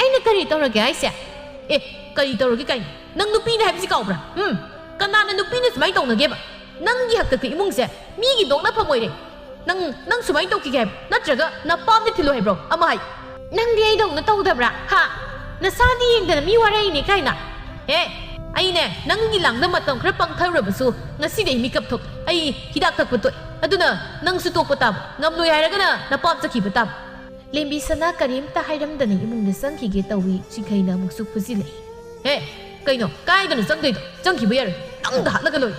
ꯑꯩꯅ ꯀꯔꯤ ꯇꯧꯔꯒꯦ ꯍꯥꯏꯁꯦ? ꯑꯦ, ꯀꯔꯤ ꯇꯧꯔꯒꯦ ꯀꯥꯏꯅ? ꯅꯪ ꯅꯨꯄꯤꯅꯦ ꯍꯥꯏꯕꯁꯤ ꯀꯥꯎꯕ꯭ꯔꯥ? ꯎꯝ? ꯀꯅꯥꯅ ꯅꯨꯄꯤꯅ ꯁꯨꯃꯥꯏꯅ ꯇꯧꯅꯒꯦꯕ? ꯅꯪꯒꯤ ꯍꯥꯛꯇꯛꯇ ꯏꯃꯨꯡꯁꯦ ꯃꯤꯒꯤ ꯅꯣꯛꯅꯐꯝ ꯑꯣꯏꯔꯦ꯫ ꯅꯪ, ꯅꯪ ꯁꯨꯃꯥꯏꯅ ꯇꯧꯈꯤꯒꯦ ꯍꯥꯏꯕ? ꯅꯠꯇ꯭ꯔꯒ ꯅꯄꯥꯝꯗ ꯊꯤꯜꯂꯨ ꯍꯥꯏꯕ꯭ꯔꯣ? ꯑꯃ ꯍꯥꯏ꯫ ꯅꯪꯗꯤ ꯑꯩꯗꯧꯅ ꯇꯧꯗꯕ꯭ꯔꯥ? ꯍꯥ? ꯅꯁꯥꯗꯤ ꯌꯦꯡꯗꯅ ꯃꯤ ꯋꯥꯔꯛꯏꯅꯦ ꯀꯥꯏꯅ? ꯍꯦ, ꯑꯩꯅꯦ, ꯅꯪꯒꯤ ꯂꯥꯡꯗ ꯃꯇꯝ ꯈꯔ ꯄꯪꯊꯔꯨꯔꯕꯁꯨ ꯉꯁꯤꯗꯤ ꯑꯩ ꯃꯤꯀꯞ ꯊꯣꯛ-, ꯑꯩ ꯍꯤꯗꯥꯛ ꯊꯛꯄ ꯇꯣꯛꯑꯦ꯫ ꯑꯗꯨꯅ ꯅꯪꯁꯨ ꯇꯣꯛꯄ ꯇꯥꯕ꯫ ꯉꯝꯂꯣꯏ ꯍꯥꯏꯔꯒꯅ ꯅꯄꯥꯝ ꯆꯠꯈꯤꯕ ꯇꯥꯕ꯫ ꯂꯦꯝꯕꯤ ꯁꯅꯥ ꯀꯔꯤꯝꯇ ꯍꯥꯏꯔꯝꯗꯅ ꯏꯃꯨꯡꯗ ꯆꯪꯈꯤꯒꯦ ꯇꯧꯏ, ꯆꯤꯡꯈꯩꯅ ꯑꯃꯨꯛꯁꯨ ꯐꯨꯖꯤꯜꯂꯛꯏ꯫ ꯍꯦ, ꯀꯩꯅꯣ? ꯀꯥꯏꯗꯅꯣ ꯆꯪꯗꯣꯏꯗꯣ? ꯆꯪꯈꯤꯕ ꯌꯥꯔꯣꯏ꯫ ꯅꯪꯗ ꯍꯥꯠꯂꯒ ꯂꯣꯏꯔꯦ꯫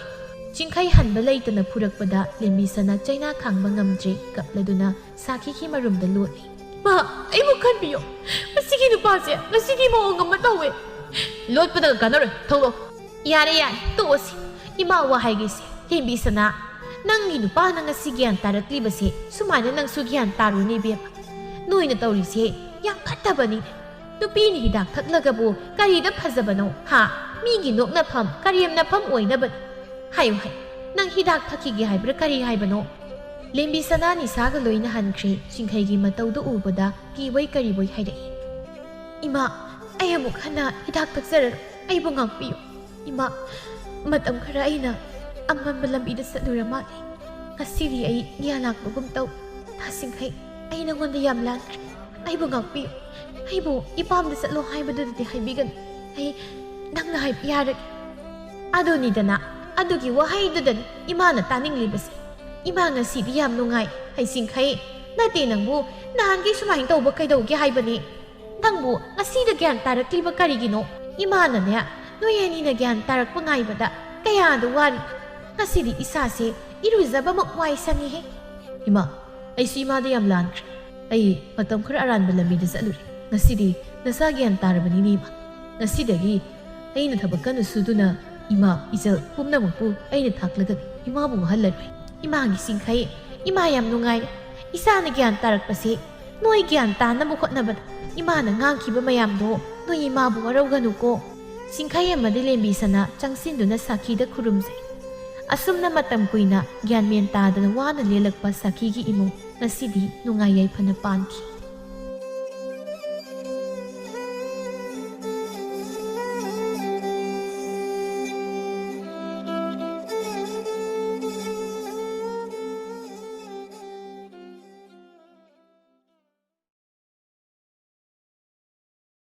ꯆꯤꯡꯈꯩ ꯍꯟꯕ ꯂꯩꯇꯅ ꯐꯨꯔꯛꯄꯗ ꯂꯦꯝꯕꯤ ꯁꯅꯥ ꯆꯩꯅꯥ ꯈꯥꯡꯕ ꯉꯝꯗ꯭ꯔꯦ, ꯀꯞꯂꯗꯨꯅ ꯁꯥꯈꯤꯒꯤ ꯃꯔꯨꯝꯗ ꯂꯣꯠꯂꯤ꯫ ꯃꯥ, ꯑꯩꯕꯨ ꯈꯟꯕꯤꯌꯨ꯫ ꯃꯁꯤꯒꯤ ꯅꯨꯄꯥꯁꯦ ꯉꯁꯤꯗꯤ ꯃꯑꯣꯡ ꯑꯃ ꯇꯧꯋꯦ꯫ ꯂꯣꯠꯄꯗꯒ ꯀꯥꯟꯅꯔꯣꯏ, ꯊꯣꯛꯂꯛꯑꯣ꯫ ꯌꯥꯔꯦ, ꯌꯥꯔꯦ, ꯇꯣꯛꯑꯁꯤ꯫ ꯏꯃꯥ ꯋꯥ ꯍꯥꯏꯒꯦꯁꯦ, ꯂꯦꯝꯕꯤ ꯁꯅꯥ꯫ ꯅꯪꯒꯤ ꯅꯨꯄꯥꯅ ꯉꯁꯤ ꯒ꯭ꯌꯥꯟ ꯇꯥꯔꯛꯂꯤꯕꯁꯦ, ꯁꯨꯃꯥꯏꯅ ꯅꯪꯁꯨ ꯒ꯭ꯌꯥꯟ ꯇꯥꯔꯨꯅꯦ ꯏꯕꯦꯝꯃ꯫ ꯅꯣꯏꯅ ꯇꯧꯔꯤꯁꯦ ꯌꯥꯝ ꯐꯠꯇꯕꯅꯤ꯫ ꯅꯨꯄꯤꯅ ꯍꯤꯗꯥꯛ ꯊꯛꯂꯒꯕꯨ ꯀꯔꯤꯗ ꯐꯖꯕꯅꯣ, ꯍꯥ? ꯃꯤꯒꯤ ꯅꯣꯛꯅꯐꯝ, ꯀꯔꯦꯝꯅꯐꯝ ꯑꯣꯏꯅꯕꯅꯤ꯫ ꯍꯥꯏꯌꯨ, ꯍꯥꯏꯌꯨ, ꯅꯪ ꯍꯤꯗꯥꯛ ꯊꯛꯈꯤꯒꯦ ꯍꯥꯏꯕ꯭ꯔꯥ, ꯀꯔꯤ ꯍꯥꯏꯕꯅꯣ? ꯂꯦꯝꯕꯤ ꯁꯅꯥ ꯅꯤꯁꯥꯒ ꯂꯣꯏꯅ ꯍꯟꯈ꯭ꯔꯦ꯫ ꯆꯤꯡꯈꯩꯒꯤ ꯃꯇꯧꯗꯨ ꯎꯕꯗ ꯀꯤꯕꯣꯏ ꯀꯔꯤꯕꯣꯏ ꯍꯥꯏꯔꯛꯏ꯫ ꯏꯃꯥ, ꯑꯩ ꯑꯃꯨꯛ ꯍꯟꯅ ꯍꯤꯗꯥꯛ ꯊꯛꯆꯔꯔꯣꯏ꯫ ꯑꯩꯕꯨ ꯉꯥꯛꯄꯤꯌꯨ꯫ ꯏꯃꯥ, ꯃꯇꯝ ꯈꯔ ꯑꯩꯅ ꯑꯃꯝꯕ ꯂꯝꯕꯤꯗ ꯆꯠꯂꯨꯔ ꯃꯥꯜꯂꯦ꯫ ꯉꯁꯤꯗꯤ ꯑꯩ ꯒ꯭ꯌꯥꯟ ꯂꯥꯛꯄꯒꯨꯝ ꯇꯧ꯫ ꯅꯥ ꯆꯤꯡꯈꯩ, ꯑꯩ ꯅꯉꯣꯟꯗ ꯌꯥꯝ ꯂꯥꯟꯈ꯭ꯔꯦ꯫ ꯑꯩꯕꯨ ꯉꯥꯛꯄꯤꯌꯨ꯫ ꯑꯩꯕꯨ ꯏꯄꯥꯝꯗ ꯆꯠꯂꯣ ꯍꯥꯏꯕꯗꯨꯗꯗꯤ ꯍꯥꯏꯕꯤꯒꯅꯨ꯫ ꯑꯩ ꯅꯪꯅ ꯍꯥꯏꯕ ꯌꯥꯔꯒꯦ꯫ ꯑꯗꯨꯅꯤꯗꯅ, ꯑꯗꯨꯒꯤ ꯋꯥꯍꯩꯗꯨꯗꯅꯤ ꯏꯃꯥꯅ ꯇꯥꯅꯤꯡꯂꯤꯕꯁꯦ꯫ ꯏꯃꯥ ꯉꯁꯤꯗꯤ ꯌꯥꯝ ꯅꯨꯡꯉꯥꯏ꯫ ꯍꯩ ꯆꯤꯡꯈꯩ, ꯅꯠꯇꯦ ꯅꯪꯕꯨ ꯅꯍꯥꯟꯈꯩ ꯁꯨꯃꯥꯏꯅ ꯇꯧꯕ ꯀꯩꯗꯧꯒꯦ ꯍꯥꯏꯕꯅꯤ? ꯅꯪꯕꯨ ꯉꯁꯤꯗ ꯒ꯭ꯌꯥꯟ ꯇꯥꯔꯛꯂꯤꯕ ꯀꯔꯤꯒꯤꯅꯣ? ꯏꯃꯥꯅꯅꯦ, ꯅꯣꯏ ꯑꯅꯤꯅ ꯒ꯭ꯌꯥꯟ ꯇꯥꯔꯛꯄ ꯉꯥꯏꯕꯗ ꯀꯌꯥꯗ ꯋꯥꯔꯤ꯫ ꯉꯁꯤꯗꯤ ꯏꯁꯥꯁꯦ ꯏꯔꯨꯖꯕꯃꯛ ꯋꯥꯏ ꯁꯪꯉꯤꯍꯦ꯫ ꯏꯃꯥ, ꯑꯩꯁꯨ ꯏꯃꯥꯗ ꯌꯥꯝ ꯂꯥꯟꯈ꯭ꯔꯦ꯫ ꯑꯩ ꯃꯇꯝ ꯈꯔ ꯑꯔꯥꯟꯕ ꯂꯝꯕꯤꯗ ꯆꯠꯂꯨꯔꯦ꯫ ꯉꯁꯤꯗꯤ ꯅꯁꯥ ꯒ꯭ꯌꯥꯟ ꯇꯥꯔꯕꯅꯤꯅꯦ ꯏꯃꯥ꯫ ꯉꯁꯤꯗꯒꯤ ꯑꯩꯅ ꯊꯕꯛ ꯀꯟꯅ ꯁꯨꯗꯨꯅ ꯏꯃꯥ, ꯏꯆꯜ ꯄꯨꯝꯅꯃꯛꯄꯨ ꯑꯩꯅ ꯊꯥꯛꯂꯒꯅꯤ꯫ ꯏꯃꯥꯕꯨ ꯋꯥꯍꯜꯂꯔꯣꯏ꯫ ꯏꯃꯥꯒꯤ ꯆꯤꯡꯈꯩ, ꯏꯃꯥ ꯌꯥꯝ ꯅꯨꯡꯉꯥꯏꯔꯦ꯫ ꯏꯆꯥꯅ ꯒ꯭ꯌꯥꯟ ꯇꯥꯔꯛꯄꯁꯦ ꯅꯣꯏ ꯒ꯭ꯌꯥꯟ ꯇꯥꯅꯕ ꯍꯣꯠꯅꯕꯗ ꯏꯃꯥꯅ ꯉꯥꯡꯈꯤꯕ ꯃꯌꯥꯝꯗꯣ ꯅꯣꯏ ꯏꯃꯥꯕꯨ ꯋꯥꯔꯧꯒꯅꯨꯀꯣ꯫ ꯆꯤꯡꯈꯩ ꯑꯃꯗꯤ ꯂꯦꯝꯕꯤ ꯁꯅꯥ ꯆꯪꯁꯤꯟꯗꯨꯅ ꯁꯥꯈꯤꯗ ꯈꯨꯔꯨꯝꯖꯩ꯫ ꯑꯁꯨꯝꯅ ꯃꯇꯝ ꯀꯨꯏꯅ ꯒ꯭ꯌꯥꯟ ꯃꯦꯟ ꯇꯥꯗꯅ ꯋꯥꯅ ꯂꯦꯜꯂꯛꯄ ꯁꯥꯈꯤꯒꯤ ꯏꯃꯨꯡ ꯉꯁꯤꯗꯤ ꯅꯨꯡꯉꯥꯏ ꯌꯥꯏꯐꯅ ꯄꯥꯟꯈꯤ꯫